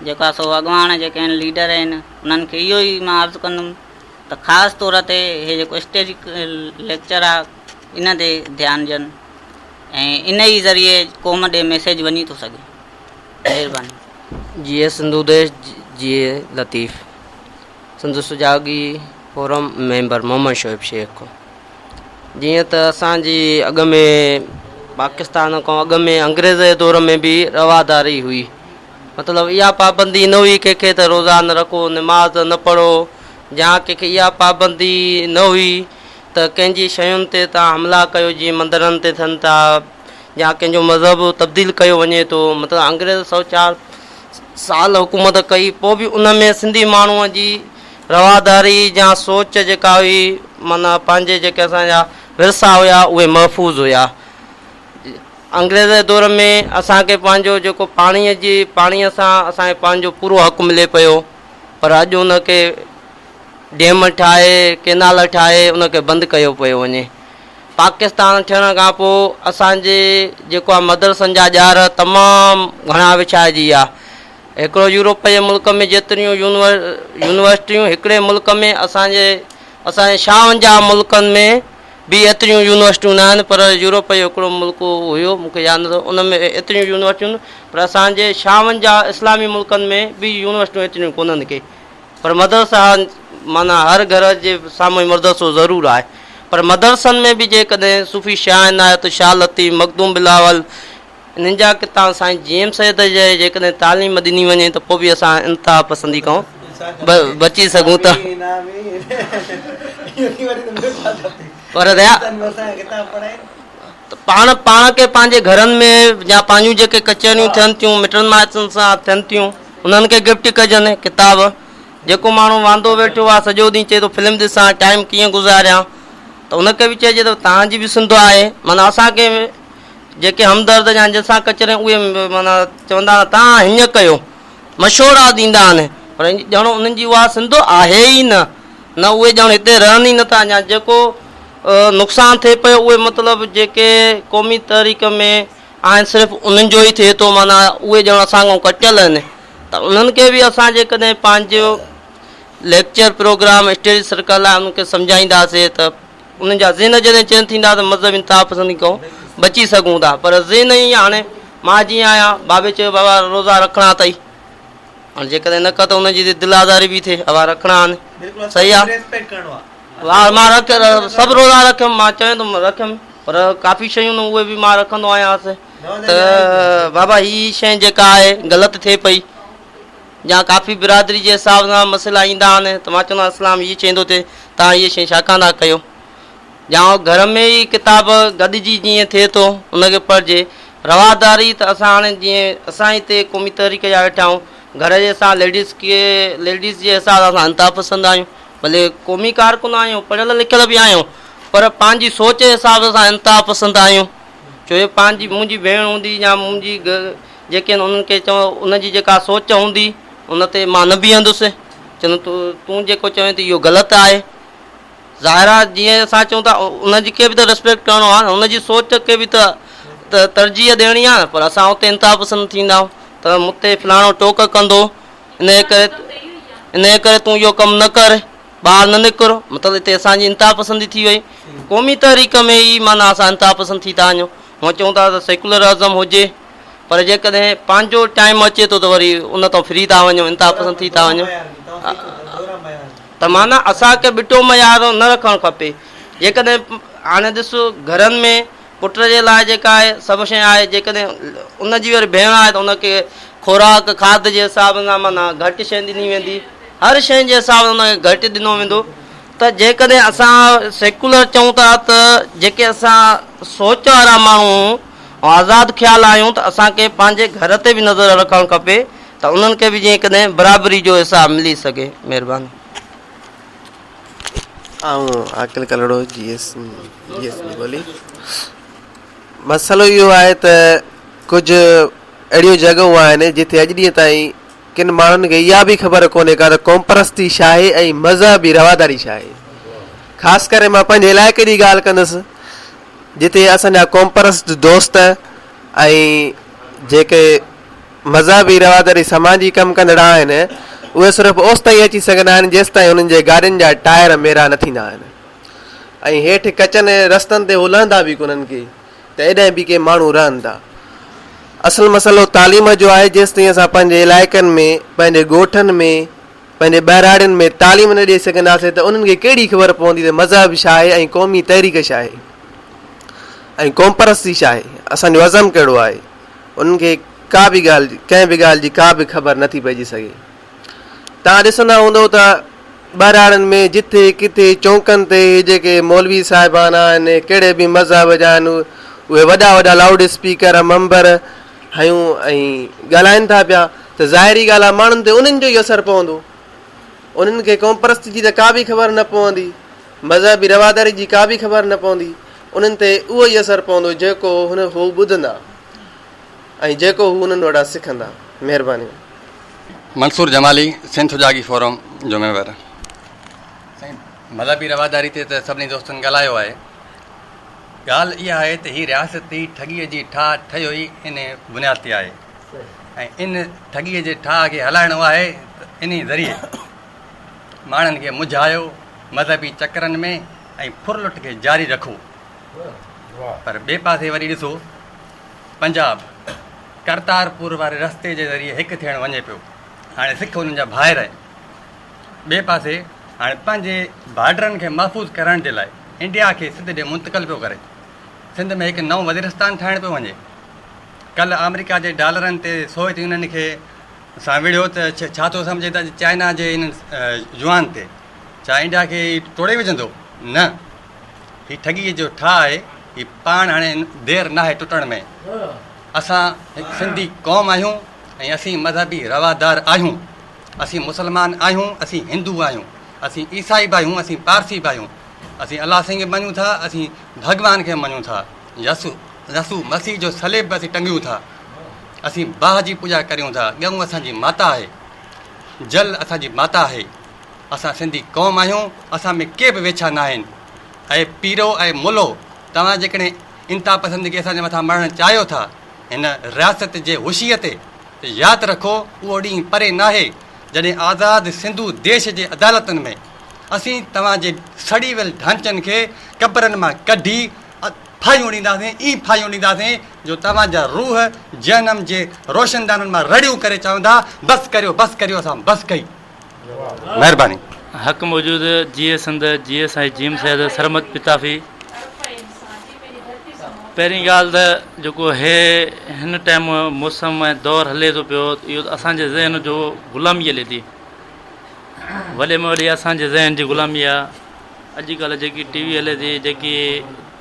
جيڪو آ سو اڳواڻ جيڪي آهن، ليڊر آهن، انهن کي اهو ئي مان عرض ڪندم ته خاص طور تي هي جيڪو اسٽيڊي ليڪچر آ ان تي ڌيان ڏين ۽ ان ئي ذريعي قوم ڏي ميسيج وڃي ٿو سگهي. مهرباني. جيئي سنڌوديش جيئي لطيف سنڌ سجاڳي فورم ميمبر محمد شعيب شيخ جيئن ته اسان جي اڳ ۾ پاڪستان کان اڳ ۾ انگريز جي دور ۾ به رواداري هئي مطلب اها پابندي نه هئي ڪنهن کي ته روزا نه رکو نماز نه پڙهو يا ڪنهن کي اها پابندي نه هئي ته ڪنهن جي شين تي تان حملا ڪيو جيئن مندرن تي ٿين ٿا يا ڪنهن جو مذهب تبديل ڪيو وڃي ٿو مطلب انگريز 104 سال حڪومت ڪئي پوء به ان ۾ سنڌي ماڻهوء جي رواداري يا سوچ جيڪا هئي معنيٰ پنهنجي جيڪي اسان جا ورثا هيا اهي محفوظ هيا انگريز جي دور ۾ اسان کي پنهنجو جيڪو پاڻي جي پاڻي سان اسان کي پنهنجو پورو حق ملي پيو پر اڄ ان کي ڊيم ٺاهي ڪينال ٺاهي ان کي بند ڪيو پيو وڃي پاڪستان ٺهڻ کان پوء اسان جي جيڪو آ مدرسن جا ڄار تمام گهڻا وڇائجي ويا. هڪڙو يورپ جي ملڪ ۾ جيتريون يونيورسٽيون هڪڙي ملڪ ۾ اسان جي اسان جي 56 ملڪن ۾ به ايتريون يونيورسٽيون نه آهن پر يورپ جو هڪڙو ملڪ هيو مون کي ياد نٿو ان ۾ ايتريون يونيورسٽيون پر اسان جي 56 اسلامي ملڪن ۾ به يونيورسٽيون ايتريون ڪونهن ڪي. پر مدرسا معنيٰ هر گهر جي سامهون مدرسو ضرور آهي پر مدرسن ۾ به جيڪڏهن صوفي شاهه عنايت، شاهه لطيف، مخدوم بلاول انهن جا ڪتاب سائين جي ايم سيد جي جيڪڏهن تعليم ڏني وڃي ته پوء به اسان انتها پسندي کان بچي سگهون ٿا. پر پاڻ پاڻ کي پنهنجي گهرن ۾ يا پنهنجون جيڪي ڪچهريون ٿين ٿيون مٽن مائٽن سان ٿين ٿيون انهن کي گفٽ ڪجن ڪتاب جيڪو ماڻهو واندو ويٺو آهي سڄو ڏينهن چئي ٿو فلم ڏسان ٽائيم ڪيئن گذاريان ته ان کي به چئجي ته توهان جي به سنڌ آهي معنيٰ اسان کي جيڪي همدرد يا جن سان ڪچهري اهي معنيٰ چوندا آهن توهان هيئن ڪيو مشورا ڏيندا آهن پر ڄڻ انهن جي اها سنڌ آهي ئي نه نه اهي ڄڻ هتي رهن ئي نٿا يا جيڪو نقصان ٿئي پيو اهي مطلب جيڪي قومي تحريڪ ۾ آهن صرف انهن جو ئي ٿئي ٿو معنيٰ اهي ڄڻ اسان کان ڪٽيل آهن ته انهن کي به اسان جيڪڏهن پنهنجو ليڪچر پروگرام اسٽيج سرڪل آهي انهن کي سمجهائينداسي ته انهن جا ذهن جڏهن چينج ٿيندا ته مذهب انتها پسندي کان بچي سگهون ٿا پر ذهن ئي هاڻي مان جيئن آهيان بابي چيو بابا روزا رکڻا اٿئي هاڻي جيڪڏهن نه ڪر ته ان جي دل آزاري به ٿئي اها رکڻا آهن صحيح آهي مان رک سڀ روزا رکيم مان چوين ٿو رکيم پر ڪافي شيون اهي به مان رکندو آهيان ته بابا هي شيء جيڪا آهي غلط ٿئي پئي يا ڪافي برادري جي حساب سان مسئلا ايندا آهن ته مان چوندو آهيان اسلام هي چئي ٿو ته توهان هيء شيء ڇا ڪانه ٿا ڪيو يا گهر ۾ ئي ڪتاب گڏجي جيئن ٿئي ٿو ان کي پڙهجي رواداري ته اسان هاڻي جيئن اسان هتي قومي تحريڪ جا ويٺا آهيون گهر جي اسان ليڊيز کي ليڊيز جي حساب سان اسان انتها پسند آهيون ڀلي قومي ڪارڪن آهيون پڙهيل لکيل به آهيون پر پنهنجي سوچ جي حساب سان انتها پسند آهيون ڇو جو پنهنجي منهنجي ڀيڻ هوندي يا منهنجي جيڪي آهن انهن کي چوان ان جي جيڪا سوچ هوندي ان تي مان نه بيهندس چوندم تون جيڪو چوين ٿي اهو غلط آهي. ظاهر آهي جيئن اسان چئون ٿا ان جي کي به ته ريسپيڪٽ ڪرڻو آهي نه ان جي سوچ کي به ته ترجيح ڏيڻي آهي نه پر اسان اتي انتها پسند ٿيندا آهيون ته مون تي فلاڻو ٽوڪ ڪندو ان جي ڪري ان جي ڪري تون اهو ڪم نه ڪر ٻاهر نه نڪر مطلب هتي اسان جي انتها پسندي ٿي وئي قومي تحريڪ ۾ ئي معنيٰ اسان انتها پسند ٿي ٿا وڃون هونء چئون ٿا ته سيڪولرازم هجي پر جيڪڏهن پنهنجو ٽائيم اچي ٿو ته وري ان تان ڦري ٿا وڃون انتها پسند ٿي ٿا وڃون ته معنيٰ اسان کي ٻٽو معيار نه رکڻ کپي. جيڪڏهن هاڻي ڏس گهرن ۾ پٽ جي لاء جيڪا آهي سڀ شيء آهي جيڪڏهن ان جي وري ڀيڻ آهي ته ان کي خوراڪ کاڌ جي حساب سان معنيٰ گهٽ شيء ڏني ويندي هر شيء جي حساب سان ان کي گهٽ ڏنو ويندو ته جيڪڏهن اسان سيڪولر چئون ٿا ته جيڪي اسان سوچ وارا ماڻهو ۽ آزاد خيال آهيون ته اسان کي پنهنجي گهر تي به نظر رکڻ کپي ته انهن کي به جيئن ڪڏهن برابري جو حساب ملي سگهي. مهرباني. آئون عاقل ڪلهوڙو جي ايس جي ايس جي ٻولي مسئلو اهو آهي ته ڪجهه اهڙيون جڳهون آهن جتي اڄ ڏينهن تائين ڪن ماڻهن کي اها به خبر ڪونهي ڪا ته قومپرستي ڇا آهي ۽ مذهبي رواداري ڇا آهي خاص ڪري مان پنهنجي علائقي جي ڳالهه ڪندس جتي اسان جا قومپرست دوست ۽ جيڪي مذهبي رواداري سماجي ڪم ڪندڙ آهن، اهي صرف اوستائين اچي سگهندا آهن جيستائين انهن جي گاڏين جا ٽائر ميرا نه ٿيندا آهن ۽ هيٺ ڪچن رستن تي هو لهندا به ڪونهن ڪي ته ايڏانهن به ڪي ماڻهو رهن ٿا. اصل مسئلو تعليم جو آهي جيستائين اسان پنهنجي علائقن ۾ پنهنجي ڳوٺن ۾ پنهنجي ٻهراڙين ۾ تعليم نه ڏئي سگهنداسين ته انهن کي ڪهڙي خبر پوندي ته مذهب ڇا آهي ۽ قومي تحريڪ ڇا آهي ۽ قومپرستي ڇا آهي اسان جو عزم ڪهڙو آهي. انهن کي ڪا به ڳالهه ڪنهن به ڳالهه جي ڪا به خبر نٿي پئجي سگهي. توهان ڏسندا هوندؤ ته ٻهراڙين ۾ جٿي ڪٿي چونڪن تي هي جيڪي مولوي صاحبان آهن ڪهڙي به مذهب جا آهن اهي وڏا وڏا لائوڊ اسپيڪر منبر هنيون ۽ ڳالهائين ٿا پيا ته ظاهري ڳالهه آهي ماڻهن تي انهن جو ئي اثر پوندو. انهن کي قومپرستي جي ته ڪا به خبر نه پوندي، مذهبي رواداري جي ڪا به خبر نه پوندي، انهن تي اهو ئي اثر پوندو جيڪو هن هو ٻڌندا ۽ جيڪو هو انهن وٽان سکندا. مهرباني. منصور جمالي، سنڌ سجاڳي فورم جو ميمبر. سائين مذهبي رواداري تي ته سڀني دوستن ڳالهايو آهي. ڳالهه اها آهي ته هي رياستي ٺڳيء جي ٺاهه ٺهيو ئي ان بنياد تي آهي ۽ ان ٺڳيء جي ٺاهه کي هلائڻو آهي ته انهي ذريعي ماڻهن کي منجهايو، مذهبي چڪرن ۾ ۽ ڦرلٽ کي جاري رکو. پر ٻئي پاسي وري ڏسو پنجاب ڪرتارپور واري رستي جي ذريعي هڪ ٿيڻ وڃي پيو. هاڻي سک انهن جا ڀائر آهن. ٻئي پاسي هاڻي پنهنجي بارڊرن کي محفوظ ڪرڻ جي لاء انڊيا کي سنڌ ڏي منتقل پيو ڪري. سنڌ ۾ هڪ نئون وزيرستان ٺاهڻ پيو وڃي. ڪلهه آمريڪا جي ڊالرن تي سوويت يونين کي سان وڙهيو ته ڇا ٿو سمجهي ته اڄ چائنا جي انهن يوان تي ڇا انڊيا کي ٽوڙي وجهندو؟ نه، هي ٺڳيء جو ٺاهه آهي، هي پاڻ هاڻي دير ناهي ٽٽڻ ۾. اسان هڪ سنڌي قوم آهيون ۽ اسين مذهبي روادار آهيون. اسين مسلمان آهيون، اسين هندو آهيون، اسين عيسائي به آهيون، اسين پارسي به آهيون. اسين الله سائين کي مڃون ٿا، اسين ڀڳوان کي مڃون ٿا، يسوع يسوع مسيح جو صليب به اسين ٽنگيون ٿا. اسين باهه جي پوڄا ڪريون ٿا، ڳئون اسان جي ماتا آهي، جل اسان جي ماتا آهي. اسان سنڌي قوم آهيون، اسان ۾ ڪي به ويڇا ناهن. اي پيرو اي ملو، توهان جيڪڏهن انتها پسندي کي اسان جي مٿان مڙهڻ چاهيو ٿا، هن رياست جي هوشيء تي، ته ياد رکو اهو ڏينهن پري ناهي، جڏهن آزاد سنڌو ديش جي عدالتن ۾ اسين توهان جي سڙي ويل ڍانچن کي قبرن مان ڪڍي ڦاهيون ڏينداسين، ائين ڦاهيون ڏينداسين جو توهان جا روح جهنم جي روشندانن مان رڙيون ڪري چوندا، بس ڪريو، بس ڪريو، اسان بس ڪئي. مهرباني. حق موجود جيئي سنڌ جيئي سائين جيم سيد سرمد پتافي پهرين ڳالهه ته جيڪو هي هن ٽائيم موسم ۽ دور هلي ٿو پيو اهو ته اسان جي ذهن جو غلامي هلي ٿي وڏي ۾ وڏي اسان جي ذهن جي غلامي آ اڄ ڪلهه جيڪي ٽي وي هلي ٿي جيڪي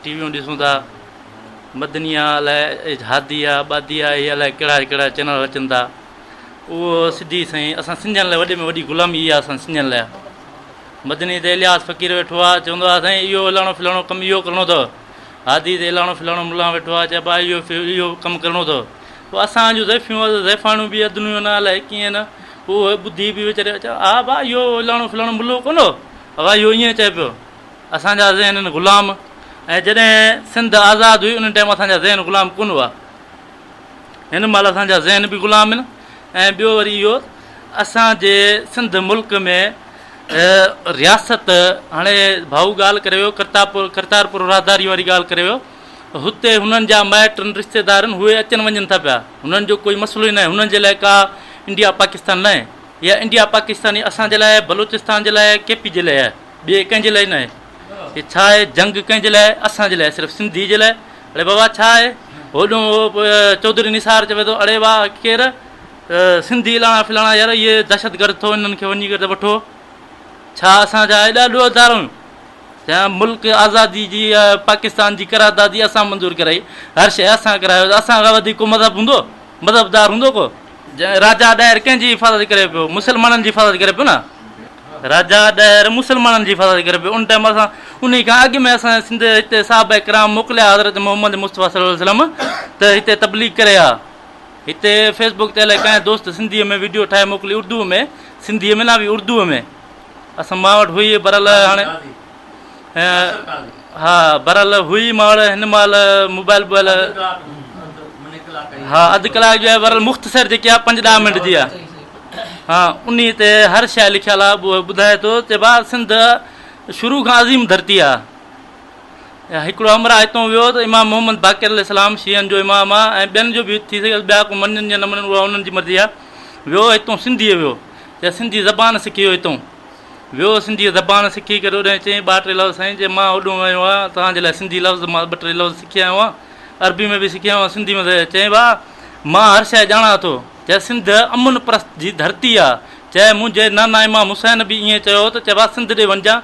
ٽي ويون ڏسون ٿا مدني آ الائي هادي آ ٻادي آ اهي الائي ڪهڙا ڪهڙا چينل اچن ٿا اهو سڌي سائين اسان سنڌين لاء وڏي ۾ وڏي غلامي اها اسان سنڌين لاء مدني تي الياس فقير ويٺو آ چوندو آ سائين اهو الاڻو فلاڻو ڪم اهو ڪرڻو اٿو هادي تي الاڻو فلاڻو ملان ويٺو آ چئبو آ اهو اهو ڪم ڪرڻو اٿو پوء اسان جون زيفيون زيفاڻيون به ادنيون نه الائي ڪيئن نه پوء اهي ٻڌي به ويچاري چون ها ڀا اهو الاڻو فلاڻو ملو ڪونه هو اهو ائين چئي پيو. اسان جا ذهن آهن غلام ۽ جڏهن سنڌ آزاد هئي ان ٽائيم اسان جا ذهن غلام ڪونه هئا. هن مهل اسان جا ذهن به غلام آهن ۽ ٻيو وري اهو اسان جي سنڌ ملڪ ۾ رياست هاڻي ڀائو ڳالهه ڪري ويو ڪرتاپور ڪرتارپور راهداري واري ڳالهه ڪري ويو هتي هنن جا مائٽ رشتيدار آهن اهي اچن وڃن ٿا پيا هنن جو ڪوئي مسئلو ئي ناهي هنن جي لاء ڪا انڊيا پاڪستان ناهي يا انڊيا پاڪستان اسان جي لاء بلوچستان جي لاء ڪي پي جي لاء آهي ٻئي ڪنهن جي لاء ناهي هي ڇا آهي جنگ ڪنهن جي لاء اسان جي لاء صرف سنڌي جي لاء اڙي بابا ڇا آهي هوڏو چوڌري نثار چوي ٿو اڙي واهه ڪير سنڌي الاڻا فلاڻا يار اهي دهشتگرد ٿو انهن کي وڃي ڪري وٺو ڇا اسان جا ايڏا ڏوهدار آهيون جنهن ملڪ آزادي جي پاڪستان جي قراردادي اسان منظور ڪرائي هر شيء اسان ڪرايو اسان کان وڌيڪ ڪو مذهب هوندو مذهبدار هوندو ڪو راجا ڏاهر ڪنهن جي حفاظت ڪري پيو مسلمانن جي حفاظت ڪري پيو نه راجا ڏهر مسلمانن جي حفاظت ڪري پيو ان ٽائيم اسان انهي کان اڳ ۾ اسان سنڌ هتي صحابه ڪرام موڪليا حضرت محمد مصطفيٰ صلي الله عليه وسلم ته هتي تبليغ ڪري ها هتي فيس بڪ تي الائي ڪنهن دوست سنڌي ۾ ويڊيو ٺاهي موڪلي اردو ۾ سنڌي ۾ نه به اردو ۾ اسان مان وٽ هئي برل هاڻي ها برل هئي مان وٽ هن مهل موبائل بوبائل ها اڌ ڪلاڪ جو آهي برل مختصر جيڪي آهي پنج ڏهه منٽ جي آهي ها انهي تي هر شيء لکيل آهي اهو ٻڌائي ٿو ته با سنڌ شروع کان عظيم ڌرتي آهي هڪڙو همراهه هتون ويو ته امام محمد باقر عليه السلام شيعن جو امام آهي ۽ ٻين جو به ٿي سگهي ٻيا ڪو مڃن يا نه مڃن اها انهن جي مرضي آهي ويو هتون سنڌيء ويو يا سنڌي زبان سکي ويو هتون ويو سنڌي زبان سکي ڪري اوڏانهن چيائين ٻه ٽي لفظ سائين چي مان اوڏو آيو آهيان توهان جي لاء سنڌي لفظ مان ٻه ٽي لفظ سکي آيو آهيان عربي ۾ به سکي آيو آهيان سنڌي ۾ چيائين ڀاء مان هر شيء ڄاڻان ٿو چي سنڌ امن پرست جي ڌرتي آ چي منهنجي نانا امام حسين به ائين چيو ته چي ڀاء سنڌ ڏي وڃجان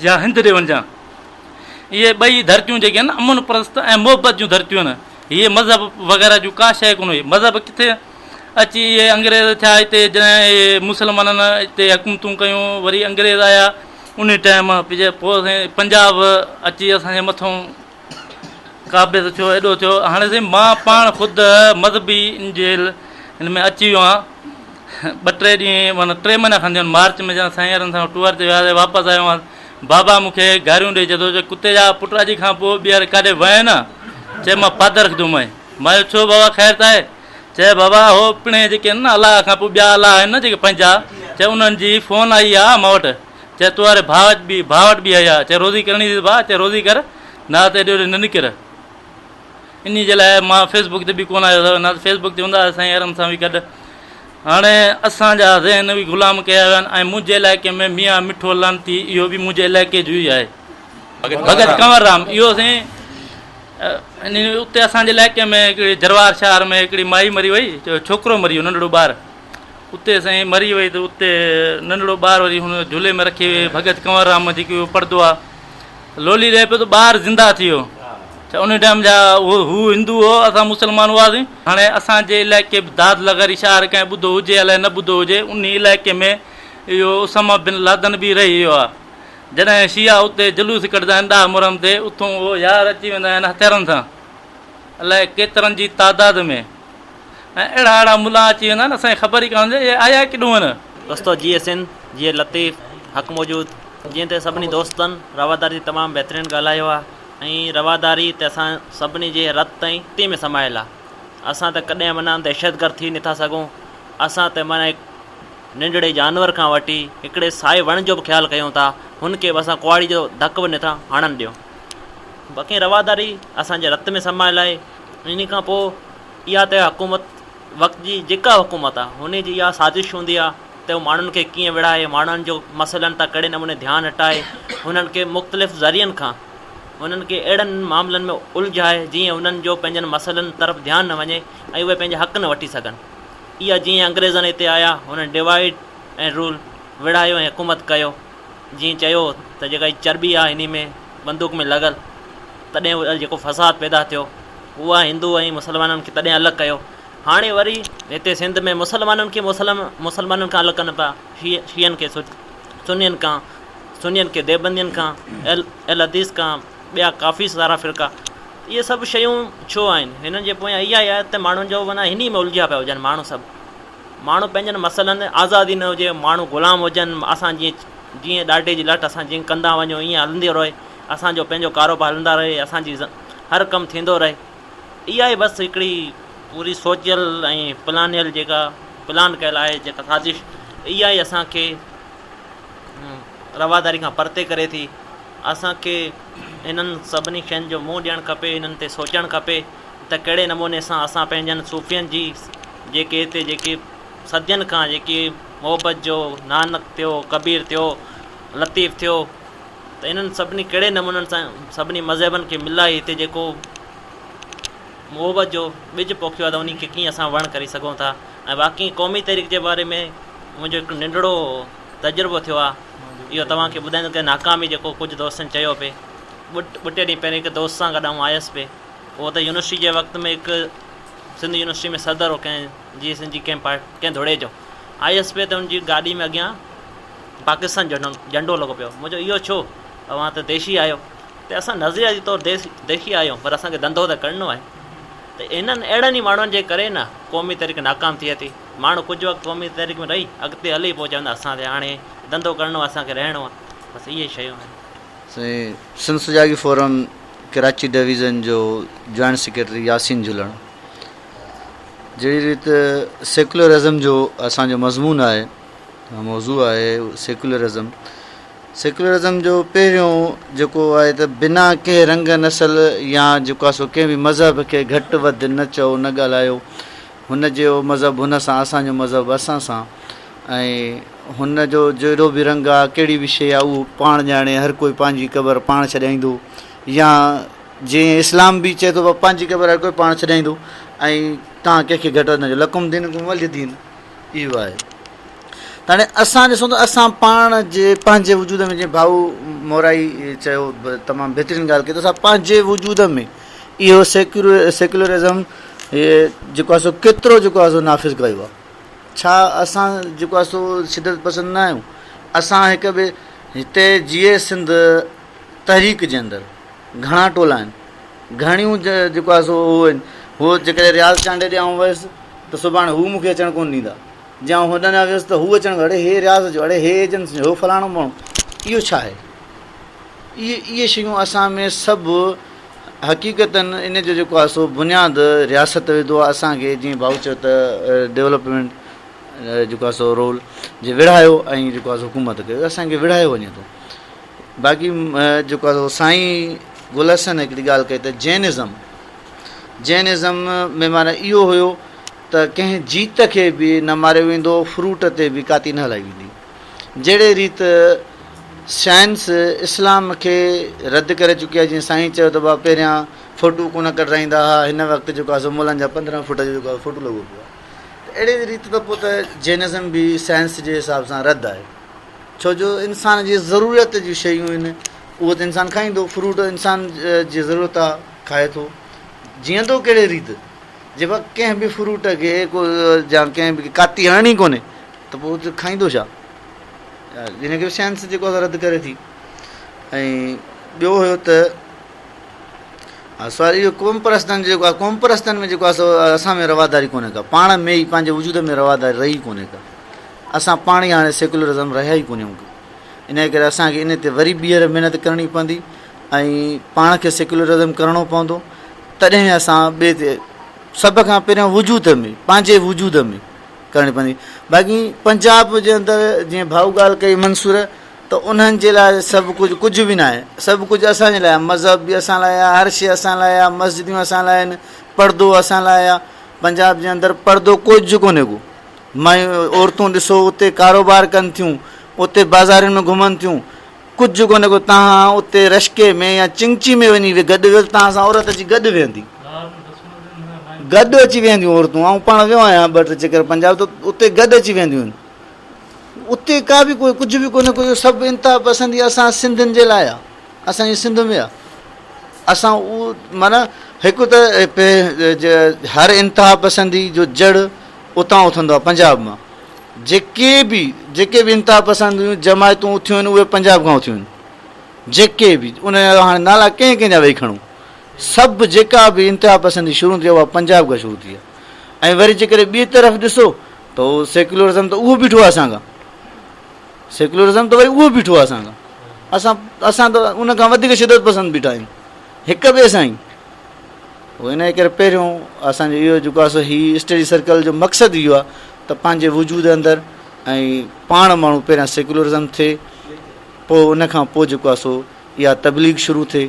يا هند ڏي وڃجان اهي ٻئي ڌرتيون جيڪي آهن امن پرست ۽ محبت جون ڌرتيون آهن هي مذهب وغيره جون ڪا شيء ڪونه هئي مذهب ڪٿي اچي اهي انگريز ٿيا هتي جڏهن اهي مسلمانن هتي حڪومتون ڪيون وري انگريز آيا ان ٽائيم پوء پنجاب اچي اسان جي مٿون قابض ٿيو ايڏو ٿيو هاڻي سائين مان پاڻ خود مذهبي انجيل هن ۾ اچي ويو آهيان ٻه ٽي ڏينهن معنيٰ ٽي مهينا کن ٿيا آهن مارچ ۾ جڏهن سائين وارن سان ٽوئر تي وياسين واپس آيو آهيان بابا مون کي گاريون ڏئي چئي ٿو چي ڪتي جا پٽ اڄ کان پوء ٻيهر ڪاڏي وئين نه چي مان پادر رکندومانء مان چيو ڇو بابا خير ته آهي چي بابا هو پڻهين جيڪي آهن نه الله کان پوء ٻيا الله آهن نه جيڪي پنهنجا چي انهن جي فون آئي آهي مان وٽ چي تو واري ڀاء وٽ به ڀاء وٽ به آئي آهي چي روزي ڪرڻي اٿئي ڀاء چي روزي ڪر نه ته ايڏي اوڏي نه نڪر انهي جي لاء مان فيس بڪ تي به ڪونه آيو نه ته فيس بڪ تي هوندا هئا سائين يارن سان به گڏ هاڻي اسان جا ذهن به غلام ڪيا ويا آهن ۽ منهنجي علائقي ۾ ميان مٺو لعنتي اهو به منهنجي علائقي جو ئي آهي ڀڳت ڪنور رام اهو سائين اتي اسان جي علائقي ۾ هڪڙي جروار شهر ۾ هڪڙي مائي مري وئي ڇوڪرو مري ويو ننڍڙو ٻار اتي سائين مري وئي ته اتي ننڍڙو ٻار وري هن جهولي ۾ رکي وئي ڀڳت ڪنور رام جيڪي اهو پڙهندو آ لولي ڏئي پيو ته ٻار زنده ٿي ويو ته ان ٽائيم جا هو هندو هو اسان مسلمان هئاسين هاڻي اسان جي علائقي به داد لغاري شهر ڪنهن ٻڌو هجي الائي نه ٻڌو هجي ان علائقي ۾ اهو اسامه بن لادن به رهي ويو آ جڏهن شيعا اتي جلوس ڪڍندا آهن ڏاهه محرم تي اتون اهو يار اچي ويندا آهن هٿيارن سان الائي ڪيترن جي تعداد ۾ ۽ اهڙا اهڙا ملان اچي ويندا آهن اسان کي خبر ئي ڪانه هوندي اهي آيا ڪيڏهون آهن. دوستو جيئي سنڌ جيئي لطيف حق موجود جيئن ته سڀني دوستن رواداري تي تمام بهترين ڳالهايو آ ۽ رواداري ته اسان سڀني جي رت ۽ رتي ۾ سمايل آ اسان ته ڪڏهن معنيٰ دهشتگرد ٿي نٿا سگهون اسان ته معنيٰ هڪ ننڍڙي جانور کان وٺي هڪڙي سائي وڻ جو به خيال ڪيون ٿا هن کي به اسان ڪهاڙي جو ڌڪ به نٿا هڻڻ ڏيون باقي رواداري اسان جي رت ۾ سمايل آهي انهي کان پوء اها ته حڪومت وقت جي جيڪا حڪومت آهي هن جي اها سازش هوندي آهي ته هو ماڻهن کي ڪيئن وڙهائي ماڻهن جو مسئلن تان ڪهڙي نموني ڌيان هٽائي هنن کي مختلف ذريعن کان هنن کي اهڙن معاملن ۾ الجهائي جيئن هنن جو پنهنجن مسئلن طرف ڌيان نه وڃي ۽ اهي پنهنجا حق نه وٺي سگهن اها جيئن انگريزن هتي آيا هنن ڊوائيڊ ۽ رول وڙهايو ۽ حڪومت ڪيو جيئن چيو ته جيڪا هي چرٻي آهي انهي ۾ بندوق ۾ لڳل تڏهن اهو جيڪو فساد پيدا ٿيو اها هندو ۽ مسلمانن کي تڏهن الڳ ڪيو هاڻي وري هتي سنڌ ۾ مسلمانن کي مسلمانن کان الڳ ڪن پيا شيعن کي سنين کان سنين کي ديوبندين کان اهل حديث کان ٻيا ڪافي سارا فرقا اهي سڀ شيون ڇو آهن هنن جي پويان اها ئي آهي ته ماڻهن جو معنيٰ هن ۾ الجهيا پيا هجن ماڻهو سڀ ماڻهو پنهنجن مسئلن آزادي نه هجي ماڻهو غلام هجن اسان جيئن جيئن ڏاڍي جي لٺ اسان جيئن ڪندا وڃون ايئن هلندي رهي اسان جو پنهنجو ڪاروبار هلندا رهي اسان جي هر ڪم ٿيندو رهي اها ئي بس هڪڙي پوري سوچيل ۽ پلانيل جيڪا پلان ڪيل آهي جيڪا سازش اها ئي اسان کي رواداري کان پرتي ڪري ٿي اسان کي انهن سڀني شين جو منهن ڏيڻ کپي انهن تي سوچڻ کپي ته ڪهڙي نموني سان اسان پنهنجن صوفين جي جيڪي هتي جيڪي صدين کان جيڪي محبت جو نانڪ ٿيو ڪبير ٿيو لطيف ٿيو ته انهن سڀني ڪهڙي نمونن سان سڀني مذهبن کي ملائي هتي جيڪو محبت جو ٻج پوکيو آهي ته انهي کي ڪيئن اسان وڻ ڪري سگهون ٿا ۽ باقي قومي تحريڪ جي باري ۾ منهنجو هڪ ننڍڙو تجربو ٿيو آهي اهو توهان کي ٻڌائيندو ڪي ناڪامي جيڪو ڪجهه دوستن چيو پئي ٻه ٽي ڏينهن پهرين هڪ دوست سان گڏ آئون آيس پئي اهو ته يونيورسٽي جي وقت ۾ هڪ سنڌ يونيورسٽي ۾ صدر هو ڪنهن جي سنڌ جي ڪنهن پارٽ ڪنهن ڌڙي جو آيس پئي ته ان جي گاڏي ۾ اڳيان پاڪستان جو جهنڊو لڳو پيو مون چيو اهو ڇو اوهان ته ديشي آهيو ته اسان نظرياتي طور ديس ديشي آهيون پر اسان کي ڌنڌو ته ڪرڻو آهي ته انهن اهڙن ئي ماڻهن جي ڪري نه قومي تحريڪ ناڪام ٿئي ٿي ماڻهو ڪجهه وقت قومي تحريڪ ۾ رهي اڳتي هلي پوء چوندا اسان کي هاڻي ڌنڌو ڪرڻو آهي اسان کي رهڻو آهي بس اهي شيون آهن. سائين سنڌ سجاڳي فورم ڪراچي ڊويزن جو جوائنٽ سيڪريٽري ياسين جهلڻ جهڙي ريت سيڪولرازم جو اسان جو مضمون آهي موضوع آهي سيڪولرازم سيڪولرازم جو پهريون جيڪو آهي ته بنا ڪنهن رنگ نسل يا جيڪو آهي سو ڪنهن به مذهب کي گهٽ وڌ نه چئو نه ڳالهايو هن جو مذهب هن سان اسان جو مذهب اسان سان ۽ هن جو جهڙو به رنگ آهي ڪهڙي به شيء آهي اهو پاڻ ڄاڻي هر ڪوئي پنهنجي قبر پاڻ ڇڏائيندو يا جيئن اسلام به چئي ٿو پنهنجي قبر هر ڪوئي پاڻ ڇڏائيندو ۽ توهان ڪنهن کي گهٽ وڌ نه چئو لڪم دينڪم ولي دين اهو آهي ته هاڻي اسان ڏسون ته اسان پاڻ جي پنهنجي وجود ۾ جيئن ڀائو مورائي چيو تمام بهترين ڳالهه ڪئي ته اسان پنهنجي وجود ۾ اهو سيڪولرزم جيڪو آهي سو ڪيترو جيڪو آهي سو نافذ ڪيو آهي ڇا اسان جيڪو آهي سو شدت پسند نه آهيون اسان هڪ ٻئي هتي جيئي سنڌ تحريڪ جي اندر گهڻا ٽولا آهن گهڻيون جيڪو آهي سو اهو آهن هو جيڪڏهن رياض چانڊيي ڏي آئون ويس ته سڀاڻي هو مون کي اچڻ ڪونه ڏيندا جي آئون هوڏانهن ڏانهن ويس ته هو اچڻ اڙي هي رياض جو اڙي هي ايجنسي جو هو فلاڻو ماڻهو اهو ڇا آهي اهي اهي شيون اسان ۾ سڀ حقيقتن ان جو جيڪو آهي سو بنياد رياست وڌو آهي اسان کي جيئن ڀائو چيو ته ڊولپمينٽ جيڪو آهي سو رول جي وڙهايو ۽ جيڪو آهي سو حڪومت ڪيو اسان کي وڙهايو وڃي ٿو باقي جيڪو آهي سو سائين گل حسن هڪڙي ڳالهه ڪئي ته جينزم جينزم ۾ معنيٰ اهو هيو ته ڪنهن جيت کي به نه ماريو ويندو فروٽ تي به ڪاتي نه هلائي ويندي جهڙي ريت سائنس اسلام کي رد ڪري چڪي آهي جيئن سائين چيو ته بابا پهريان فوٽو ڪونه ڪڍرائيندا هئا هن وقت جيڪو آهي سو ملن جا 15 فوٽ جو جيڪو آهي فوٽو لڳو پيو آهي ته اهڙي ريت ته پوء ته جينزم به سائنس جي حساب سان رد آهي ڇو جو انسان جي ضرورت جون شيون آهن اهو ته انسان کائيندو فروٽ انسان جي ضرورت آهي کائي ٿو جيئندو ڪهڙي ريت جي وقت ڪنهن به فروٽ کي ڪو يا ڪنهن به ڪاتي هڻڻي ڪونهي ته پوء کائيندو ڇا ان کي سائنس جيڪو آهي رد ڪري ٿي ۽ ٻيو هيو ته سوال اهو قوم پرستن جيڪو آهي قوم پرستن ۾ جيڪو آهي سو اسان ۾ رواداري ڪونهي ڪا پاڻ ۾ ئي پنهنجي وجود ۾ رواداري رهي ڪونهي ڪا اسان پاڻ ئي هاڻي سيڪولرزم رهيا ئي ڪونهيون ان ڪري اسان کي ان تي وري ٻيهر محنت ڪرڻي پوندي ۽ پاڻ کي سيڪولرزم ڪرڻو پوندو تڏهن اسان ٻئي تي سڀ کان پهريان وجود ۾ پنهنجي وجود ۾ ڪرڻي پوندي باقي پنجاب جي اندر جيئن ڀائو ڳالهه ڪئي منصور ته انهن جي لاء سڀ ڪجهه ڪجهه به ناهي سڀ ڪجهه اسان جي لاء مذهب به اسان لاء آهي هر شيء اسان لاء آهي مسجدون اسان لاء آهن پردو اسان لاء آهي پنجاب جي اندر پردو ڪجهه ڪونهي ڪو مايون عورتون ڏسو اتي ڪاروبار ڪن ٿيون اتي بازارين ۾ گهمن ٿيون ڪجهه ڪونهي ڪو تهان اتي رشڪي ۾ يا چنگچي ۾ وڃي گڏ ويو ته تهان سان عورت اچي گڏ ويهندي گڏ اچي ويهنديون عورتون آئون پاڻ ويو آهيان ٻه ٽي چڪر پنجاب ته اتي گڏ اچي ويهنديون آهن اتي ڪا به ڪوئي ڪجهه به ڪونهي ڪو سڀ انتها پسندي اسان سنڌين جي لاء آهي اسان جي سنڌ ۾ آهي اسان اهو معنيٰ هڪ ته هر انتها پسندي جو جڙ اتان اٿندو آهي پنجاب مان جيڪي به جيڪي به انتها پسند جماعتون اٿيون آهن اهي پنجاب کان اٿيون آهن جيڪي به ان جا هاڻي نالا ڪنهن ڪنهن جا ويهي کڻون سڀ جيڪا به انتها پسندي شروع ٿي اها پنجاب کان شروع ٿي آهي ۽ وري جيڪڏهن ٻي طرف ڏسو ته سيڪولرزم ته اهو بيٺو آهي اسان کان. سيڪولرزم ته وري اهو بيٺو آهي اسان کان اسان اسان ته ان کان وڌيڪ شدت پسند بيٺا آهيون هڪ ٻئي سان ئي ان جي ڪري پهريون اسانجو اهو جيڪو آهي سو هي اسٽڊي سرڪل جو مقصد اهو آهي ته پنهنجي وجود اندر ۽ پاڻ ماڻهو پهريان سيڪولرزم ٿئي پوء ان کان پوء جيڪو آهي سو اها تبليغ شروع ٿئي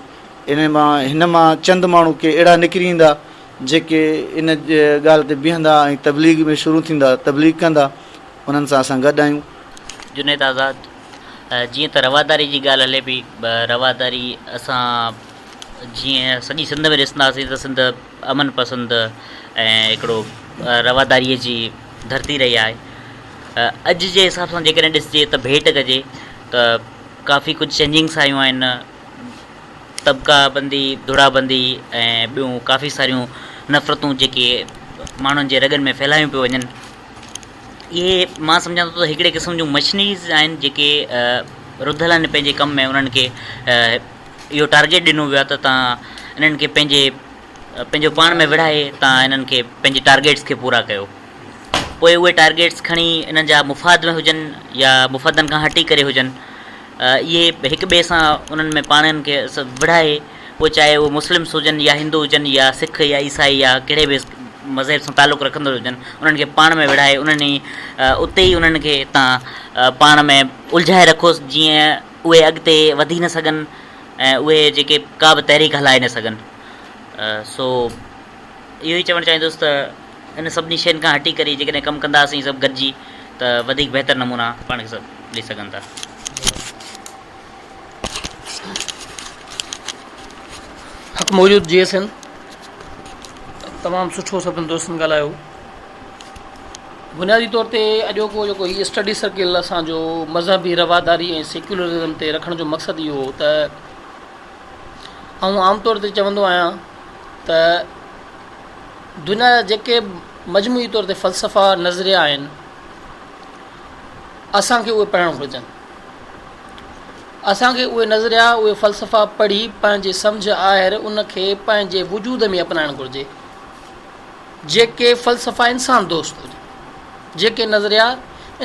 ان مان هن مان چند ماڻهو ڪي اهڙا نڪري ايندا جيڪي ان ڳالهه تي بيهندا ۽ تبليغ ۾ شروع ٿيندا تبليغ ڪندا انهن سان اسان گڏ آهيون. جنيد آزاد، جيئن ته رواداري جي ڳالهه هلي پئي، رواداري اسان جيئن سڄي سنڌ ۾ ڏسنداسين ته سنڌ امن پسند ۽ هڪڙو رواداريء جي ڌرتي رهي آهي. اڄ جي حساب سان جيڪڏهن ڏسجي ته ڀيٽ ڪجي ته ڪافي ڪجهه چينجنگس آيون آهن، طبقا بندي، ڌڙا بندي ۽ ٻيون ڪافي ساريون نفرتون جيڪي ماڻهن جي رڳن ۾ ڦهلايون پيون وڃن. اهي مان سمجهان ٿو ته هڪڙي قسم جون مشنريز آهن جيڪي رڌل آهن پنهنجي ڪم ۾ انهن کي اهو ٽارگيٽ ڏنو ويو آهي ته تان انهن کي پنهنجي پنهنجو پاڻ ۾ وڙهائي تان انهن کي پنهنجي ٽارگيٽس کي پورا ڪيو پوء اهي ٽارگيٽس کڻي انهن جا مفاد ۾ هجن يا مفادن کان هٽي ڪري هجن اهي هڪ ٻئي سان انهن ۾ پاڻن کي وڙهائي پوء چاهي اهي مسلمس هجن يا هندو هجن يا سک يا عيسائي يا ڪهڙي به مذهب سان تعلق رکندڙ هجن انهن کي پاڻ ۾ وڙهائي انهن ئي اتي ئي انهن کي تان پاڻ ۾ الجهائي رکوس جيئن اهي اڳتي وڌي نه سگهن ۽ اهي جيڪي ڪا به تحريڪ هلائي نه سگهن سو اهو ئي چوڻ چاهيندس ته ان سڀني شين کان هٽي ڪري جيڪڏهن ڪم ڪنداسين سڀ گڏجي ته وڌيڪ بهتر نمونا پاڻ کي سڀ ڏئي سگهن ٿا. حق موجود جي ايس اين تمام سٺو سڀن دوستن ڳالهايو بنيادي طور تي اڄوڪو جيڪو هي اسٽڊي سرڪل اسان جو مذهبي رواداري ۽ سيڪيولرزم تي رکڻ جو مقصد اهو هو ته آئون عام طور تي چوندو آهيان ته دنيا جا جيڪي مجموعي طور تي فلسفا نظريا آهن اسان کي اهي پڙهڻ گهرجن اسان کي اهي نظريا اهي فلسفا پڙهي پنهنجي سمجهه آهر ان کي پنهنجي وجود ۾ اپنائڻ گهرجي جيڪي فلسفا انسان دوست هجن جيڪي نظريا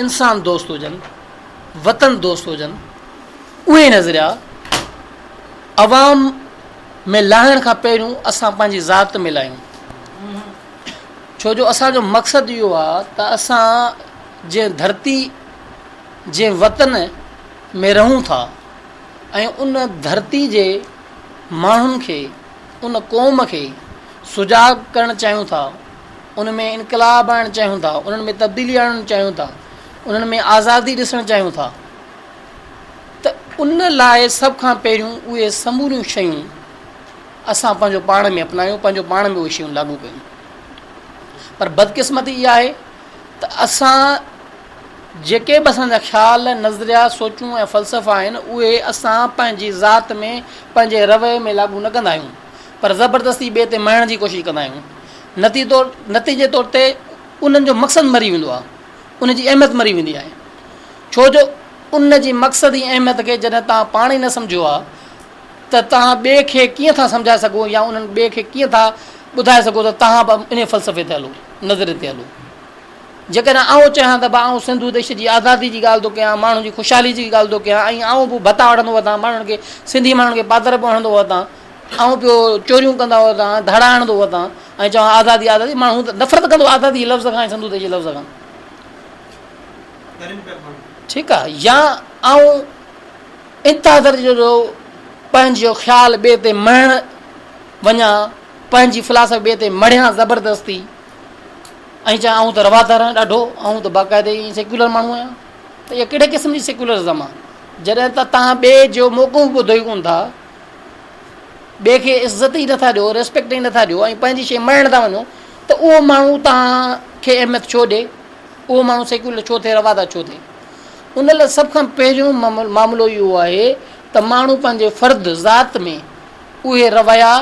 انسان دوست هجن وطن دوست هجن اهي نظريا عوام ۾ لاهڻ کان پهريون اسان پنهنجي ذات ۾ لاهيون ڇو جو اسان جو مقصد اهو آهي ته اسان جنهن ڌرتي جنهن وطن ۾ رهون ٿا ۽ ان ڌرتي جي ماڻهن کي ان قوم کي سجاڳ ڪرڻ چاهيون ٿا ان ۾ انقلاب آڻڻ چاهيون ٿا انهن ۾ تبديلي آڻڻ چاهيون ٿا انهن ۾ آزادي ڏسڻ چاهيون ٿا ته ان لاء سڀ کان پهريون اهي سموريون شيون اسان پنهنجو پاڻ ۾ اپنايون پنهنجو پاڻ ۾ اهي شيون لاڳو ڪيون پر بدقسمتي اها آهي ته اسان جيڪي به اسان جا خيال، نظريا، سوچون ۽ فلسفا آهن اهي اسان پنهنجي ذات ۾ پنهنجي رويي ۾ لاڳو نه ڪندا آهيون پر زبردستي ٻئي تي مڙهڻ جي ڪوشش ڪندا آهيون نتيجي طور تي انهن جو مقصد مري ويندو آهي ان جي اهميت مري ويندي آهي ڇو جو ان جي مقصد ۽ اهميت کي جڏهن توهان پاڻ ئي نه سمجهيو آهي ته توهان ٻئي کي ڪيئن ٿا سمجهائي سگهو يا انهن ٻئي کي ڪيئن ٿا ٻڌائي سگهو ته توهان به انهي فلسفي تي هلو نظريي تي هلو جيڪڏهن آئون چاهيان ته آئون سنڌو ديش جي آزادي جي ڳالهه ٿو ڪيان ماڻهن جي خوشحالي جي ڳالهه ٿو ڪيان ۽ آئون به ڀتا وٺندو وتان ماڻهن کي سنڌي ماڻهن کي پادر به هڻندو وتان آئون پيو چوريون ڪندا وتان ڌاڙا هڻندو وتان ۽ چوان آزادي آزادي ماڻهو ته نفرت ڪندو آزادي جي لفظ کان ۽ سنڌو ديش جي لفظ کان ٺيڪ آ يا آئون انتها درجي جو پنهنجو خيال ٻئي تي مڙهڻ وڃان پنهنجي فلاسافي ٻئي تي مڙهيان زبردستي ۽ چوان آئون ته روادار آهيان ڏاڍو آئون ته باقاعدي ائين سيڪيولر ماڻهو آهيان ته اها ڪهڙي قسم جي سيڪيولرزم آهي جڏهن ته توهان ٻئي جو موقعو به ٻڌو ئي ڪونه ٿا ٻئي کي عزت ئي نٿا ڏيو ريسپيڪٽ ئي نٿا ڏيو ۽ پنهنجي شيء مڙهڻ ٿا وڃو ته اهو ماڻهو توهان کي اهميت ڇو ڏي اهو ماڻهو سيڪيولر ڇو ٿئي روادار ڇو ٿئي ان لاء سڀ کان پهريون معاملو اهو آهي ته ماڻهو پنهنجي فرد ذات ۾ اهي رويا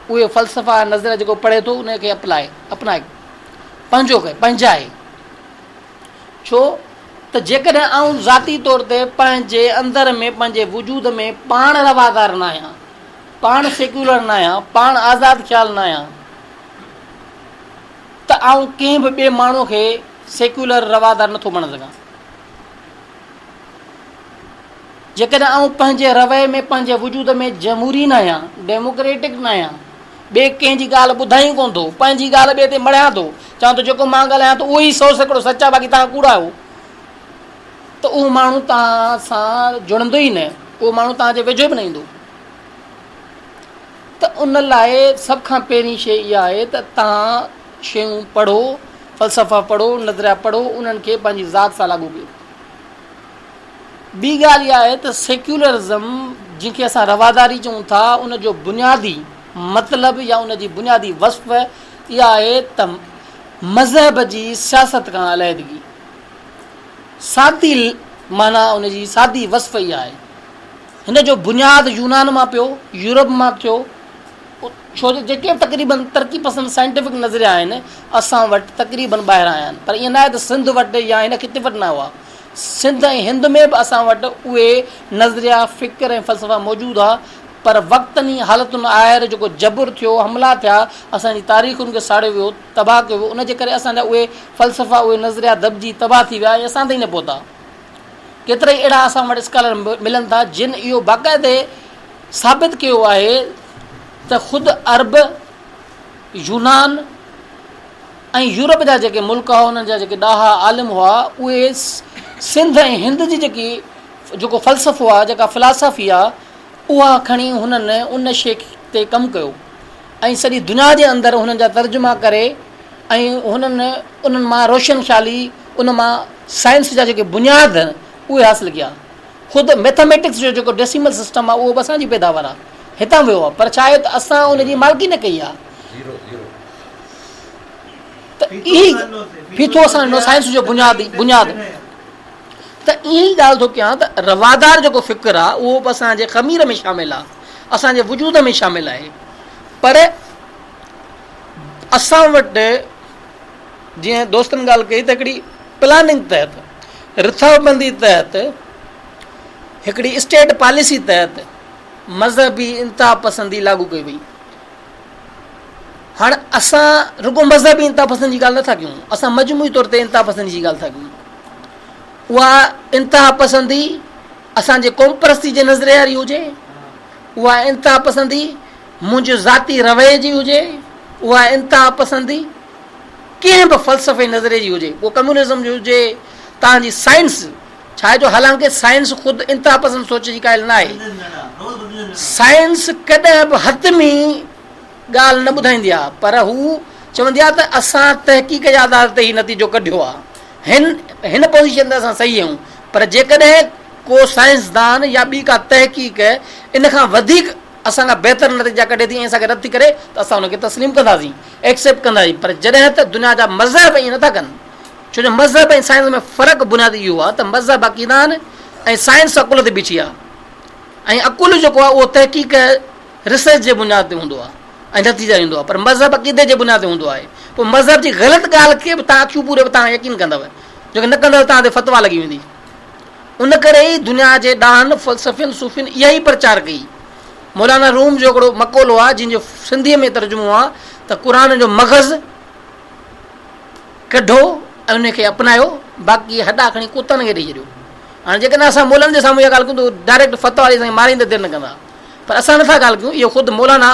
اهي فلسفا نظريا جيڪو پڙهي ٿو ان کي اپلائي اپنائي پنهنجو ڪري پنهنجائي ڇو ته جيڪڏهن آئون ذاتي طور تي پنهنجي اندر ۾ پنهنجي وجود ۾ پاڻ روادار نه آهيان پاڻ سيڪيولر نه آهيان پاڻ آزاد خيال نه آهيان ته آئون ڪنهن به ٻئي ماڻهو کي سيڪيولر روادار نٿو بڻائي سگهان. جيڪڏهن آئون پنهنجي رويي ۾ پنهنجي وجود ۾ جمهوري ناهيان، ڊيموڪريٽڪ ناهيان، ٻئي ڪنهن جي ڳالهه ٻڌان ئي ڪونه ٿو، پنهنجي ڳالهه ٻئي تي مڙهيان ٿو، چوان ٿو جيڪو مان ڳالهايان ٿو اهو ئي 100% سچ آهي باقي توهان ڪوڙا آهيو ته اهو ماڻهو توهان سان جڙندو ئي نه، اهو ماڻهو توهان جي ويجهو به نه ايندو. ته ان لاء سڀ کان پهرين شيء اها آهي ته توهان شيون پڙهو، فلسفا پڙهو، نظريا پڙهو، انهن کي پنهنجي ذات سان لاڳو ڪيو. ٻي ڳالهه اها آهي ته سيڪيولرزم جنهن کي اسان رواداري چئون ٿا ان جو بنيادي مطلب يا ان جي بنيادي وصف اها آهي ته مذهب جي سياست کان عليحدگي. سادي معنيٰ ان جي سادي وصف اها آهي. هن جو بنياد يونان مان پيو، يورپ مان ٿيو، ڇو جو جيڪي به تقريبن ترقي پسند سائنٽيفڪ نظريا آهن اسان وٽ تقريبن ٻاهران آيا آهن پر ائين ناهي ته سنڌ وٽ يا هن خطي وٽ نه هئا. سنڌ ۽ هند ۾ به اسان وٽ اهي نظريا، فڪر ۽ فلسفا موجود هئا پر وقتن ۽ حالتن آهر جيڪو جبر ٿيو، حملا ٿيا، اسان جي تاريخن کي ساڙيو ويو، تباهه ڪيو ويو، ان جي ڪري اسان جا اهي فلسفا، اهي نظريا دٻجي تباهه ٿي ويا ۽ اسان تائين نه پهتا. ڪيترائي اهڙا اسان وٽ اسڪالر ملن ٿا جن اهو باقاعدي ثابت ڪيو آهي ته خود عرب، يونان ۽ يورپ جا جيڪي ملڪ هئا انهن جا جيڪي ڏاها عالم هئا اهي سنڌ ۽ هند جي جيڪي جيڪو فلسفو آهي جيڪا فلاسافي آهي اها کڻي هنن ان شيء تي ڪم ڪيو ۽ سڄي دنيا جي اندر هنن جا ترجما ڪري ۽ هنن انهن مان روشن خيالي ان مان سائنس جا جيڪي بنياد اهي حاصل ڪيا. خود ميٿاميٽڪس جو جيڪو ڊيسيمل سسٽم آهي اهو به اسان جي پيداوار آهي هتان ويو آهي پر ڇا آهي ته اسان ان جي مالڪي نه ڪئي آهي ته اهي ڦيٿو اسان ڏنو سائنس جو بنياد بنياد ته اها ئي ڳالهه ٿو ڪيان ته روادار جيڪو فڪر آهي اهو به اسان جي خمير ۾ شامل آهي اسان جي وجود ۾ شامل آهي پر اسان وٽ جيئن دوستن ڳالهه ڪئي ته هڪڙي پلاننگ تحت رٿابندي تحت هڪڙي اسٽيٽ پاليسي تحت مذهبي انتها پسندي لاڳو ڪئي وئي. هاڻ اسان رڳو مذهبي انتها پسندي جي ڳالهه نٿا ڪيون، اسان مجموعي طور تي انتها پسندي جي ڳالهه ٿا ڪيون. اها انتها پسندي اسان جي قوم پرستي جي نظريي واري هجي، اها انتها پسندي منهنجي ذاتي رويي جي هجي، اها انتها پسندي ڪنهن به فلسفي نظريي جي هجي، اهو ڪميونزم جو هجي، توهان جي سائنس، ڇا آهي جو حالانڪه سائنس خود انتها پسند سوچ جي قائل نه آهي. سائنس ڪڏهن به حتمي ڳالهه نه ٻڌائيندي آهي، پر هو چوندي آهي ته اسان تحقيق جي آڌار تي هي نتيجو ڪڍيو آهي، هن هن پوزيشن تي اسان صحيح آهيون، پر جيڪڏهن ڪو سائنسدان يا ٻي ڪا تحقيق ان کان وڌيڪ اسان کان بهتر نتيجا ڪڍي ٿي ۽ اسان کي رد ٿي ڪري ته اسان ان کي تسليم ڪنداسين، Accept ڪنداسين، پر جڏهن ته دنيا جا مذهب ائين نٿا ڪن، ڇو جو مذهب ۽ سائنس ۾ فرق بنيادي اهو آهي ته مذهب عقيدا آهن ۽ سائنس عقل تي بيٺي آهي ۽ عقل جيڪو آهي اهو تحقيق ريسرچ جي بنياد تي هوندو آهي ۽ نتيجا ڏيندو آهي پر مذهب عقيدي جي بنياد تي هوندو آهي پوء مذهب جي غلط ڳالهه کي به توهان اکيون پوري به توهان يقين ڪندؤ جيڪي نه ڪندؤ توهان تي فتويٰ لڳي ويندي. ان ڪري ئي دنيا جي ڏاهن، فلسفين، صوفين اها ئي پرچار ڪئي. مولانا روم جو هڪڙو مقولو آهي جنهن جو سنڌيء ۾ ترجمو آهي ته قرآن جو مغز ڪڍو ۽ ان کي اپنايو باقي هڏا کڻي ڪتن کي ڏئي ڇڏيو. هاڻي جيڪڏهن اسان مولن جي سامهون اها ڳالهه ڪيون ته ڊائريڪٽ فتويٰ ڏئي اسان کي ماريندي دير نه ڪندا. پر اسان نٿا ڳالهه ڪيون اهو خود مولانا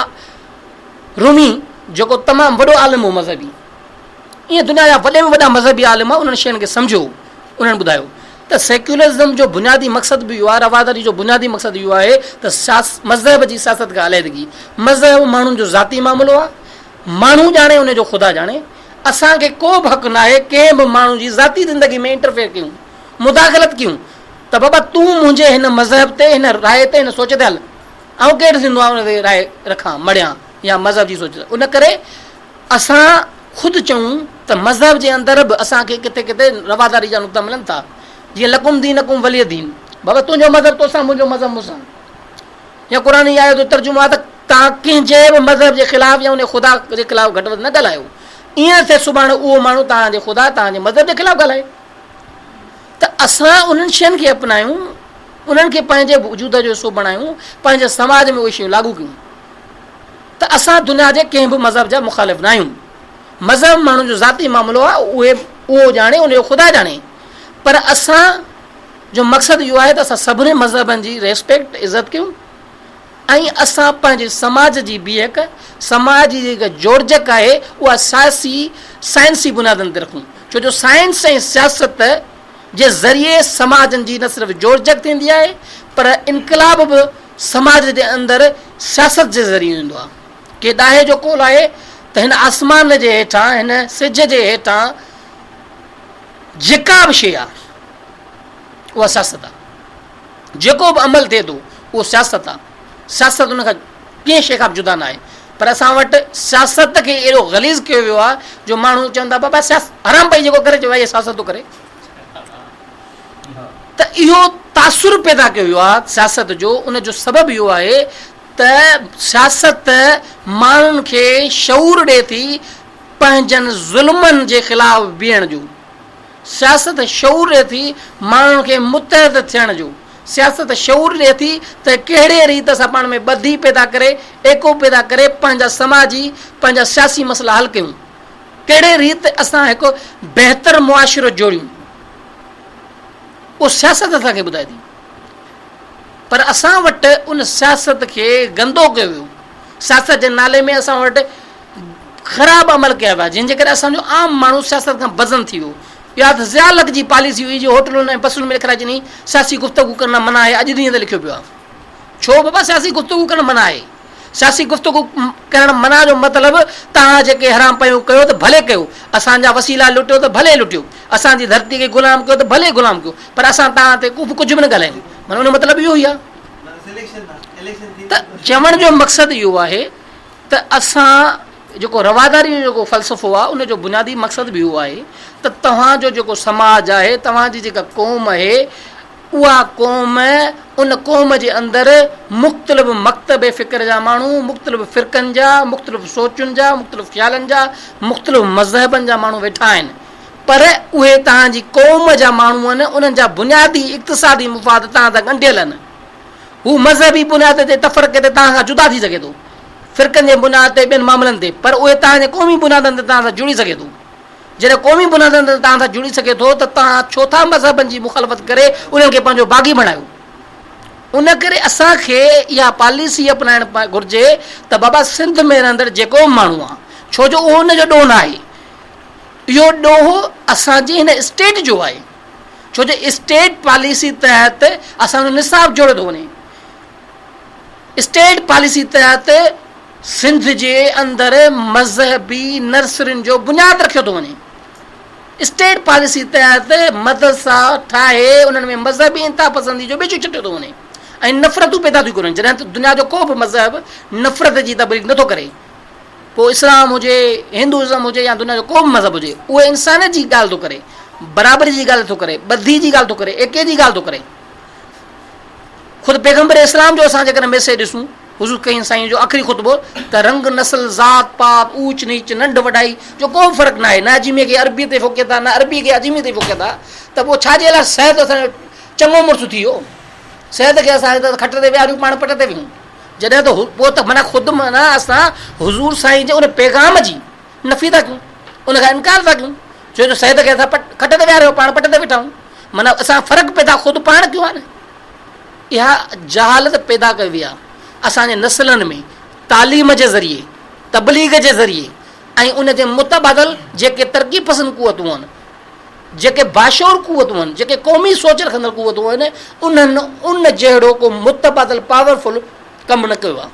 رومي جيڪو تمام وڏو عالم هو مذهبي ائين دنيا جا وڏي ۾ وڏا مذهبي عالم انهن شين کي سمجهيو انهن ٻڌايو ته سيڪيولرزم جو بنيادي مقصد به اهو آهي، رواداري جو بنيادي مقصد اهو آهي ته مذهب جي سياست کان عليحدگي. مذهب ماڻهن جو ذاتي معاملو آهي، ماڻهو ڄاڻي ان جو خدا ڄاڻي. اسان کي ڪو به حق ناهي ڪنهن به ماڻهو جي ذاتي زندگي ۾ انٽرفيئر ڪيون، مداخلت ڪيون ته بابا تون منهنجي هن مذهب تي، هن راء تي، هن سوچ تي هل. آئون ڪير ٿيندو آهيان ان تي راء رکان، مڙهيان يا مذهب جي سوچ تي. ان ڪري اسان خود چئون ته مذهب جي اندر به اسان کي ڪٿي ڪٿي رواداري جا نقطا ملن ٿا جيئن لڪم دينڪم ولي دين بابا تنهنجو مذهب توسان منهنجو مذهب مون سان يا قرآن جي آيت جو ترجمو آهي ته توهان ڪنهن جي به مذهب جي خلاف يا ان خدا جي خلاف گهٽ وڌ نه ڳالهايو ائين نه ٿئي سڀاڻي اهو ماڻهو توهان جي خدا توهان جي مذهب جي خلاف ڳالهائي ته اسان انهن شين کي اپنايون انهن کي پنهنجي وجود جو حصو بڻايون پنهنجي سماج ۾ اهي شيون لاڳو ڪيون ته اسان دنيا جي ڪنهن به مذهب جا مخالف ناهيون. مذهب ماڻهن جو ذاتي معاملو آهي، اهي اهو ڄاڻي ان جو خدا ڄاڻي. پر اسان جو مقصد اهو آهي ته اسان سڀني مذهبن جي ريسپيڪٽ، عزت، ڪيون ۽ اسان پنهنجي سماج جي بيهڪ، سماج جي جيڪا جوڙجڪ آهي اها سياسي سائنسي بنيادن تي رکون ڇو جو سائنس ۽ سياست جي ذريعي سماجن جي نه صرف جوڙجڪ ٿيندي آهي پر انقلاب به سماج جي اندر سياست جي ذريعي ايندو آهي. ڪي ڏاهي جو قول آهي ته هن آسمان جي هيٺان هن سج جي هيٺان جيڪا به شيء آهي اها سياست آهي. جيڪو به عمل ٿئي ٿو اهو سياست آهي. سياست ان کان ڪنهن شيء کان به جدا ناهي. پر اسان وٽ سياست کي اهڙو غليظ ڪيو ويو آهي جو ماڻهو چون ٿا بابا سياست حرام پئي جيڪو ڪري چئو ڀائي سياست ٿو ڪري. ته اهو تاثر پيدا ڪيو ويو آهي سياست جو ان جو سبب اهو آهي ته سياست ماڻهن کي شعور ڏئي ٿي پنهنجن ظلمن جي خلاف بيهڻ جو. سياست شعور ڏئي ٿي ماڻهن کي متحد ٿيڻ جو. سياست شعور ڏئي ٿي ته ڪهڙي ريت اسان پاڻ ۾ ٻڌي پيدا ڪري، ايڪو پيدا ڪري پنهنجا سماجي، پنهنجا سياسي مسئلا حل ڪيون. ڪهڙي ريت اسان هڪ بهتر معاشرو جوڙيون. اهو سياست اسان کي ٻڌائي ٿي. پر اسان وٽ ان سياست کي گندو ڪيو ويو. سياست جي نالي ۾ اسان وٽ خراب عمل ڪيا ويا جنهن جي ڪري اسان جو عام ماڻهو سياست کان بدظن ٿي ويو. اها ته ضياء الحق جي پاليسي هئي جو هوٽلن ۽ بسن ۾ لکرائي ڇڏيائين سياسي گفتگو ڪرڻ منع آهي اڄ ڏينهن تي لکيو پيو آهي. ڇو بابا سياسي گفتگو ڪرڻ منع آهي؟ سياسي گفتگو ڪرڻ منع جو مطلب توهان جيڪي حرام پيون ڪيو ته ڀلي ڪيو، اسان جا وسيلا لٽيو ته ڀلي لٽيو، اسان جي ڌرتي کي غلام ڪيو ته ڀلي غلام ڪيو پر اسان توهان تي ڪوبه ڪجهه به نه ڳالهايون معنيٰ ان جو مطلب اهو ئي آهي ته چوڻ جو مقصد اهو آهي ته اسان جيڪو رواداري جو جيڪو فلسفو آهي ان جو بنيادي مقصد به اهو آهي ته توهان جو جيڪو سماج آهي توهان جي جيڪا قوم آهي اها قوم ان قوم جي اندر مختلف مڪتب فڪر جا ماڻهو مختلف فرقن جا مختلف سوچن جا مختلف خيالن جا مختلف مذهبن جا ماڻهو ويٺا آهن پر اهي توهان جي قوم جا ماڻهو آهن انهن جا بنيادي اقتصادي مفاد توهان سان ڳنڍيل آهن هو مذهبي بنياد تي تفرقي تي توهان کان جدا ٿي سگهي ٿو، فرقن جي بنياد تي ٻين معاملن تي، پر اهي توهان جي قومي بنيادن تي توهان سان جڙي سگهي ٿو. جڏهن قومي بنيادن تي توهان سان جڙي سگهي ٿو ته توهان ڇو ٿا مذهبن جي مخالفت ڪري انهن کي پنهنجو باغي بڻايو؟ ان ڪري اسان کي اها پاليسي اپنائڻ گهرجي ته بابا سنڌ ۾ رهندڙ جيڪو به ماڻهو آهي، ڇو جو اهو ان جو ڏوهه ناهي، اهو ڏوهه اسان جي هن اسٽيٽ جو آهي. ڇو جو اسٽيٽ پاليسي تحت اسان جو نصاب جوڙيو ٿو وڃي. اسٽيٽ پاليسي تحت سنڌ جي اندر مذهبي نرسرين جو بنياد رکيو ٿو وڃي. اسٽيٽ پاليسي تحت مدرسا ٺاهي انهن ۾ مذهبي انتها پسندي جو ٻج ڇٽيو ٿو وڃي ۽ نفرتون پيدا ٿيون ڪرن جڏهن ته دنيا جو ڪو به مذهب نفرت جي تبليغ نٿو ڪري. پوء اسلام هجي، هندوازم هجي يا دنيا جو ڪو به مذهب هجي، اهو انسانيت جي ڳالهه ٿو ڪري، برابري جي ڳالهه ٿو ڪري، ٻڌي جي ڳالهه ٿو ڪري، ايڪي جي ڳالهه ٿو ڪري. خود پيغمبر اسلام جو اسان جيڪڏهن ميسيج ڏسون، حضور ڪريم سائين جو آخري خطبو ته رنگ، نسل، ذات پات، اوچ نيچ، ننڍ وڏائي جو ڪو به فرق ناهي، نه عجمي کي عربي تي فوقيت آهي، نه عربي کي عجمي تي فوقيت آهي ته پوء ڇا جي لاء سيد اسان جو چڱو مڙس ٿي ويو؟ سيد کي اسان کٽ تي ويهاريون پاڻ پٽ تي ويهون. جڏهن ته پوء ته معنيٰ خود معنيٰ اسان حضور سائين جي ان پيغام جي نفي ٿا ڪيون، ان کان انڪار ٿا ڪيون، ڇو جو سيد کي اسان کٽ تي ويهاريو پاڻ پٽ تي ويٺا آهيون، معنيٰ اسان فرق پيدا خود پاڻ ڪيو آهي نه. اها جهالت پيدا ڪئي وئي آهي اسان جي نسلن ۾ تعليم جي ذريعي، تبليغ جي ذريعي ۽ ان جي متبادل جيڪي ترقي پسند قوتون آهن، جيڪي باشعور قوتون آهن، جيڪي قومي سوچ رکندڙ قوتون آهن، انهن ان جهڙو ڪو متبادل پاورفل ڪم نه ڪيو آهي.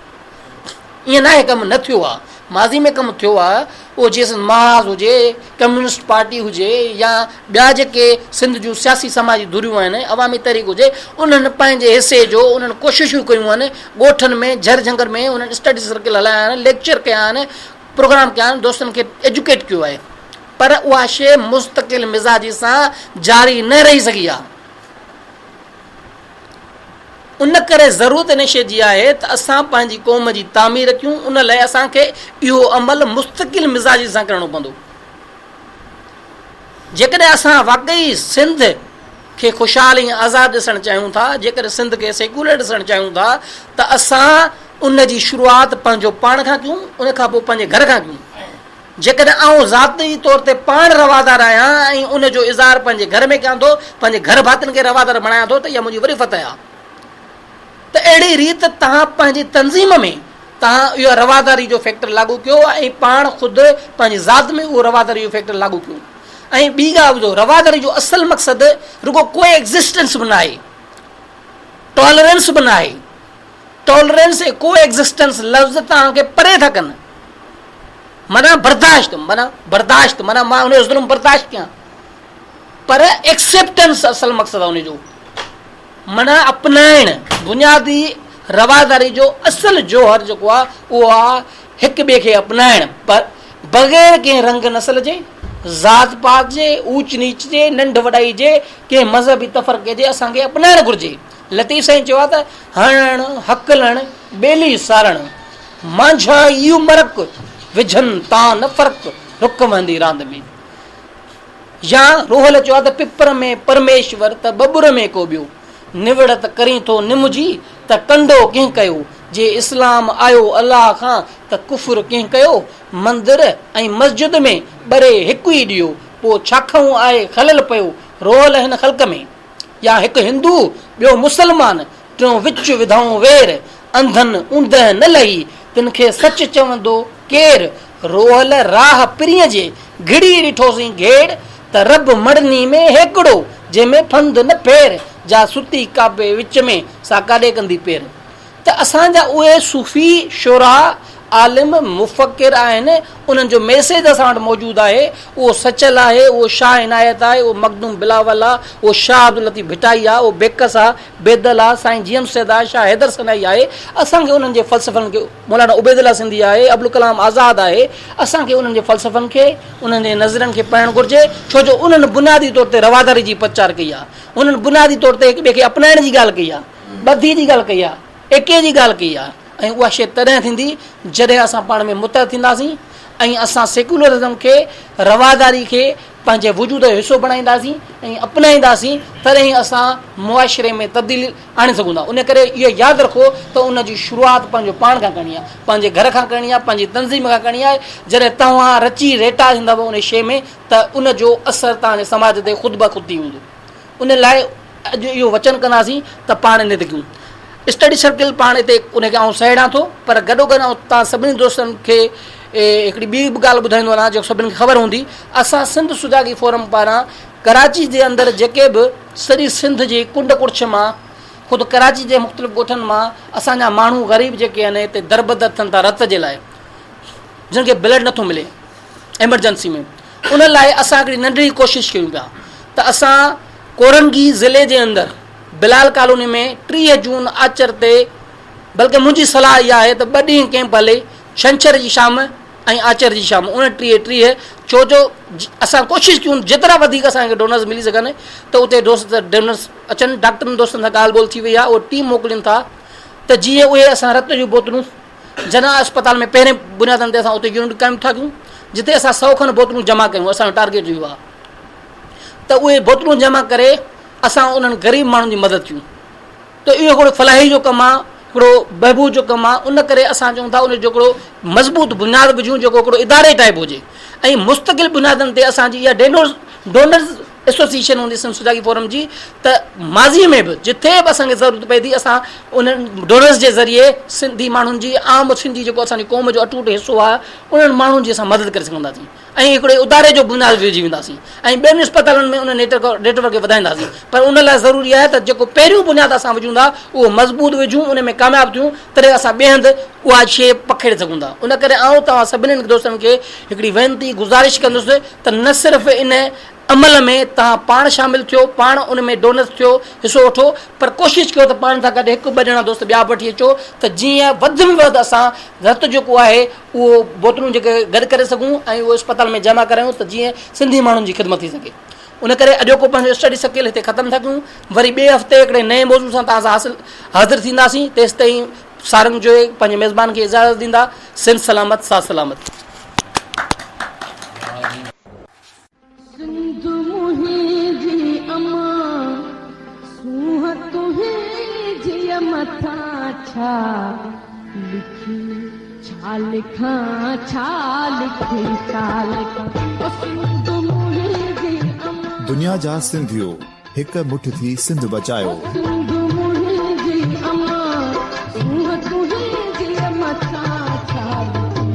ائين ناهي ڪم نه ٿيو آهي، ماضي ۾ ڪم ٿيو آهي، اهو جي سنڌ محاذ هجي، ڪميونسٽ پارٽي هجي يا ٻيا جيڪي سنڌ جون سياسي سماجي ڌريون آهن، عوامي تحريڪ هجي، انهن پنهنجي حصي جو انهن ڪوششون ڪيون آهن، ڳوٺن ۾ جهر جهنگن ۾ انهن اسٽڊي سرڪل هلايا آهن، ليڪچر ڪيا آهن، پروگرام ڪيا آهن، دوستن کي ايجوڪيٽ ڪيو آهي. پر اها شيء مستقل مزاجي سان جاري نه رهي سگهي آهي. ان ڪري ضرورت ان شيء جي آهي ته اسان پنهنجي قوم جي تعمير ڪيون، ان لاء اسان کي اهو عمل مستقل مزاجي سان ڪرڻو پوندو. جيڪڏهن اسان واقعي سنڌ کي خوشحال ۽ آزاد ڏسڻ چاهيون ٿا، جيڪڏهن سنڌ کي سيڪيولر ڏسڻ چاهيون ٿا ته اسان ان جي شروعات پنهنجو پاڻ کان ڪيون، ان کان پوء پنهنجي گهر کان ڪيون. جيڪڏهن آئون ذاتي طور تي پاڻ روادار آهيان ۽ ان جو اظهار پنهنجي گهر ۾ ڪيان ٿو، پنهنجي گهر ڀاتين کي روادار بڻايان ٿو ته اها منهنجي وڏي فتح آهي. ته اهڙي ريت توهان پنهنجي تنظيم ۾ توهان اهو رواداري جو فيڪٽر لاڳو ڪيو ۽ پاڻ خود پنهنجي ذات ۾ اهو رواداري جو فيڪٽر لاڳو ڪيو ۽ ٻي ڳالهه ٻڌو رواداري جو اصل مقصد رڳو ڪو ايگزسٽنس به ناهي، ٽالرنس به ناهي. ٽالرنس ۽ ڪو ايگزسٽنس لفظ توهان کي پري ٿا ڪن. معنيٰ برداشت، معنيٰ برداشت، معنيٰ مان ان جو ظلم برداشت ڪيان، پر ايڪسيپٽنس اصل مقصد آهي ان جو، معنيٰ اپنائڻ. بنيادي رواداري جو اصل جوهر جيڪو آهي اهو آهي هڪ ٻئي کي اپنائڻ، پر بغير ڪنهن رنگ نسل جي، ذات پات جي، اوچ نيچ جي، ننڍ وڏائي جي، ڪنهن مذهبي تفرقي جي اسان کي اپنائڻ گهرجي. لطيف سائين چيو آهي ته هڻڻ، هڪلڻ، ٻيلي سارڻ، مانجها ايو مرڪ، وجهن تان نه فرق، رڪ وهندي راند ۾. يا روحل چيو آهي ته پپر ۾ پرميشور ته ٻٻر ۾ ڪو ٻيو، نوڙت ڪرين ٿو نم جي ته ڪنڊو ڪنهن ڪيو، جي اسلام آيو الله کان ته ڪفر ڪنهن ڪيو، مندر ۽ مسجد ۾ ٻري هڪ ئي ڏيئو، پوء ڇاکئون آهي خلل پيو، روحل هن خلق ۾. يا هڪ هندو ٻيو مسلمان، ٽيون وچ وڌائون وير، انڌن اوندهه نه لهي، تن کي سچ چوندو ڪير، روحل راهه پرينء جي، گهڙي ڏٺوسين گهيڙ، ته رب مڙني ۾ هيڪڙو، جنهن ۾ ڦند نه ڦير، جا ستي ڪعبي وچ ۾، سا ڪاڏي ڪندي پير. ته اسان جا اهي صوفي شعراء، عالم، مفڪر آهن، انهن جو ميسيج اسان وٽ موجود آهي، اهو سچل آهي، اهو شاهه عنايت آهي، اهو مخدوم بلاول آهي، اهو شاهه عبداللطيف ڀٽائي آهي، اهو بيڪس آهي، بيدل آهي، سائين جي ايم سيد آهي، شاهه حيدر سنائي آهي، اسان کي انهن جي فلسفن کي، مولانا عبيدالله سنڌي آهي، ابوالڪلام آزاد آهي، اسان کي انهن جي فلسفن کي، انهن جي نظرين کي پڙهڻ گهرجي، ڇو جو انهن بنيادي طور تي رواداري جي پرچار ڪئي آهي، انهن بنيادي طور تي هڪ ٻئي کي اپنائڻ جي ڳالهه ڪئي آهي. ٻڌي جي ڳالهه ڪئي آهي، ايڪي جي ڳالهه ڪئي آهي ۽ اها شيء تڏهن ٿيندي جڏهن اسان پاڻ ۾ متحد ٿينداسين ۽ اسان سيڪيولرزم کي، رواداري کي پنهنجي وجود جو حصو بڻائينداسين ۽ اپنائينداسين تڏهن ئي اسان معاشري ۾ تبديلي آڻي سگهون ٿا. ان ڪري اهو ياد رکو ته ان جي شروعات پنهنجو پاڻ کان ڪرڻي آهي، پنهنجي گهر کان ڪرڻي آهي، پنهنجي تنظيم کان ڪرڻي آهي. جڏهن توهان رچي ريٽا ٿيندؤ ان شيء ۾ ته ان جو اثر توهان جي سماج تي خود بخود ٿي ويندو. ان لاء اڄ اهو وچن ڪنداسين ته پاڻ ان تي ڪيون اسٽڊي سرڪل پاڻ هتي ان کي آئون سهيڙان ٿو پر گڏو گڏ آئون توهان سڀني دوستن کي هڪڙي ٻي به ڳالهه ٻڌائيندو هلان جيڪو سڀني کي خبر هوندي اسان سنڌ سجاڳي فورم پاران ڪراچي جي اندر جيڪي به سڄي سنڌ جي ڪنڊ ڪڙڇ مان خود ڪراچي جي مختلف ڳوٺن مان اسان جا ماڻهو غريب جيڪي آهن هتي دربدر ٿين ٿا رت جي لاء جن کي بلڊ نٿو ملي ايمرجنسي ۾ ان لاء اسان هڪڙي ننڍڙي ڪوشش ڪيون پيا ته اسان ڪورنگي ضلعي جي اندر بلال ڪالوني ۾ 30 جون آچر تي بلڪه منهنجي صلاح اها آهي ته ٻه ڏينهن ڪئمپ هلي ڇنڇر جي شام ۽ آچر جي شام 29 30 ڇو جو اسان ڪوشش ڪيون جيترا وڌيڪ اسان کي ڊونرز ملي سگهن ته اتي دوست ڊونرز اچن ڊاڪٽرن دوستن سان ڳالهه ٻولهه ٿي وئي آهي اهي ٽيم موڪلين ٿا ته جيئن اهي اسان رت جون بوتلون جناح اسپتال ۾ پهرين بنيادن تي اسان اتي يونٽ قائم ٿا ڪيون جتي اسان سئو کن بوتلون جمع ڪيون اسان جو ٽارگيٽ اهو آهي ته اهي بوتلون جمع ڪري اسان انهن غريب ماڻهن جي مدد ڪيون ته اهو هڪڙو فلاحي جو ڪم آهي هڪڙو بهبود جو ڪم آهي ان ڪري اسان چئون ٿا ان جو هڪڙو مضبوط بنياد وجهون جيڪو هڪڙو اداري ٽائپ هجي ۽ مستقل بنيادن تي اسان جي اها ڊونرز ايسوسيئيشن هوندي سنڌ سجاڳي فورم جي ته ماضي ۾ به جٿي به اسان کي ضرورت پئي ٿي اسان انهن ڊونرز جي ذريعي سنڌي ماڻهن جي عام سنڌي جيڪو اسان جي قوم جو اٽوٽ حصو آهي انهن ماڻهن جي اسان مدد ڪري سگهنداسين ۽ هڪڙي اداري جو بنياد وجهي وينداسين ۽ ٻين اسپتالن ۾ ان نيٽ ورڪ کي وڌائينداسين پر ان لاء ضروري آهي ته جيڪو پهريون بنياد اسان وجهون ٿا اهو مضبوط وجهون ان ۾ ڪامياب ٿيون تڏهن اسان ٻئي هنڌ اها شيء پکيڙي سگهون ٿا ان ڪري آئون توهان سڀني دوستن کي هڪڙي وينتي گذارش ڪندس ته نه صرف ان عمل ۾ توهان پاڻ شامل ٿيو، پاڻ ان ۾ ڊونرز ٿيو، حصو وٺو، پر ڪوشش ڪيو ته پاڻ سان گڏ هڪ ٻه ڄڻا دوست ٻيا به وٺي اچو ته جيئن وڌ ۾ وڌ اسان رت جيڪو آهي اهو بوتلون جيڪي گڏ ڪري سگهون ۽ اهو اسپتال ۾ جمع ڪرايون ته جيئن سنڌي ماڻهن جي خدمت ٿي سگهي. ان ڪري اڄوڪو پنهنجو اسٽڊي سرڪل هتي ختم ٿا ڪيون. وري ٻئي هفتي هڪڙي نئين موضوع سان توهان سان حاصل حاضر ٿينداسين. تيستائين سارنگ جويي پنهنجي ميزبان کي اجازت ڏيندا. سنڌ سلامت ساٿ سلامت. سنڌ منهنجي امان، سونهن تنهنجيء مٿان ڇا لکي. ڇا لکان ڇا لکي ڇا لکان او سنڌ منهنجي امان. دنيا جا سنڌيو هڪ مٺ ٿي سنڌ بچايو. سنڌ منهنجي امان سونهن تنهنجي مٿان ڇا لکي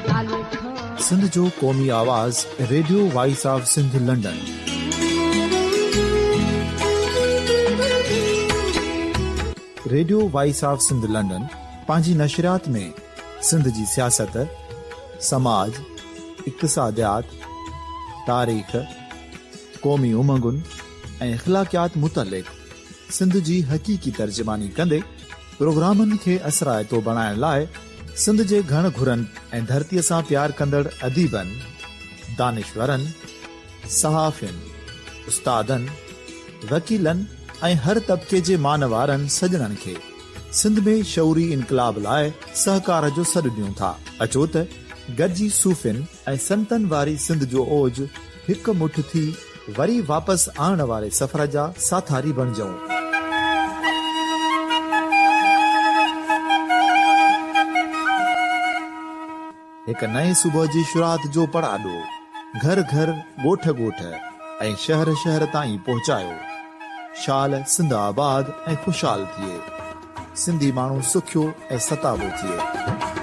ڇا لکان. سنڌ جو قومي آواز radio voice of Sindh London. Radio voice of Sindh London پنهنجي نشريات ۾ سنڌ جي سياست، سماج، اقتصاديات، تاريخ، قومي امنگن ۽ اخلاقيات متعلق سنڌ جي حقيقي ترجماني ڪندي پروگرامن کي اثرائتو بڻائڻ لاء سنڌ جي گهڻ گهرن ۽ ڌرتيء سان پيار ڪندڙ اديبن، دانشورن، صحافين، استادن، وڪيلن ۽ هر طبقي جي مان وارن سڄڻن کي سنڌ ۾ شعوري انقلاب لاء سهڪار جو سڏ ڏيون ٿا. اچو ته گڏجي صوفين ۽ سنتن واري سنڌ جو اوج هڪ مٺ ٿي وري واپس آڻڻ واري سفر جا ساٿاري بڻجون. هڪ نئين صبح جي شروعات جو پڙاڏو گهر گهر، ڳوٺ ڳوٺ ۽ شهر شهر تائين پهچايو. شال سنڌ آباد ۽ خوشحال ٿئي. سنڌي ماڻهو سکيو ۽ ستابو ٿئي.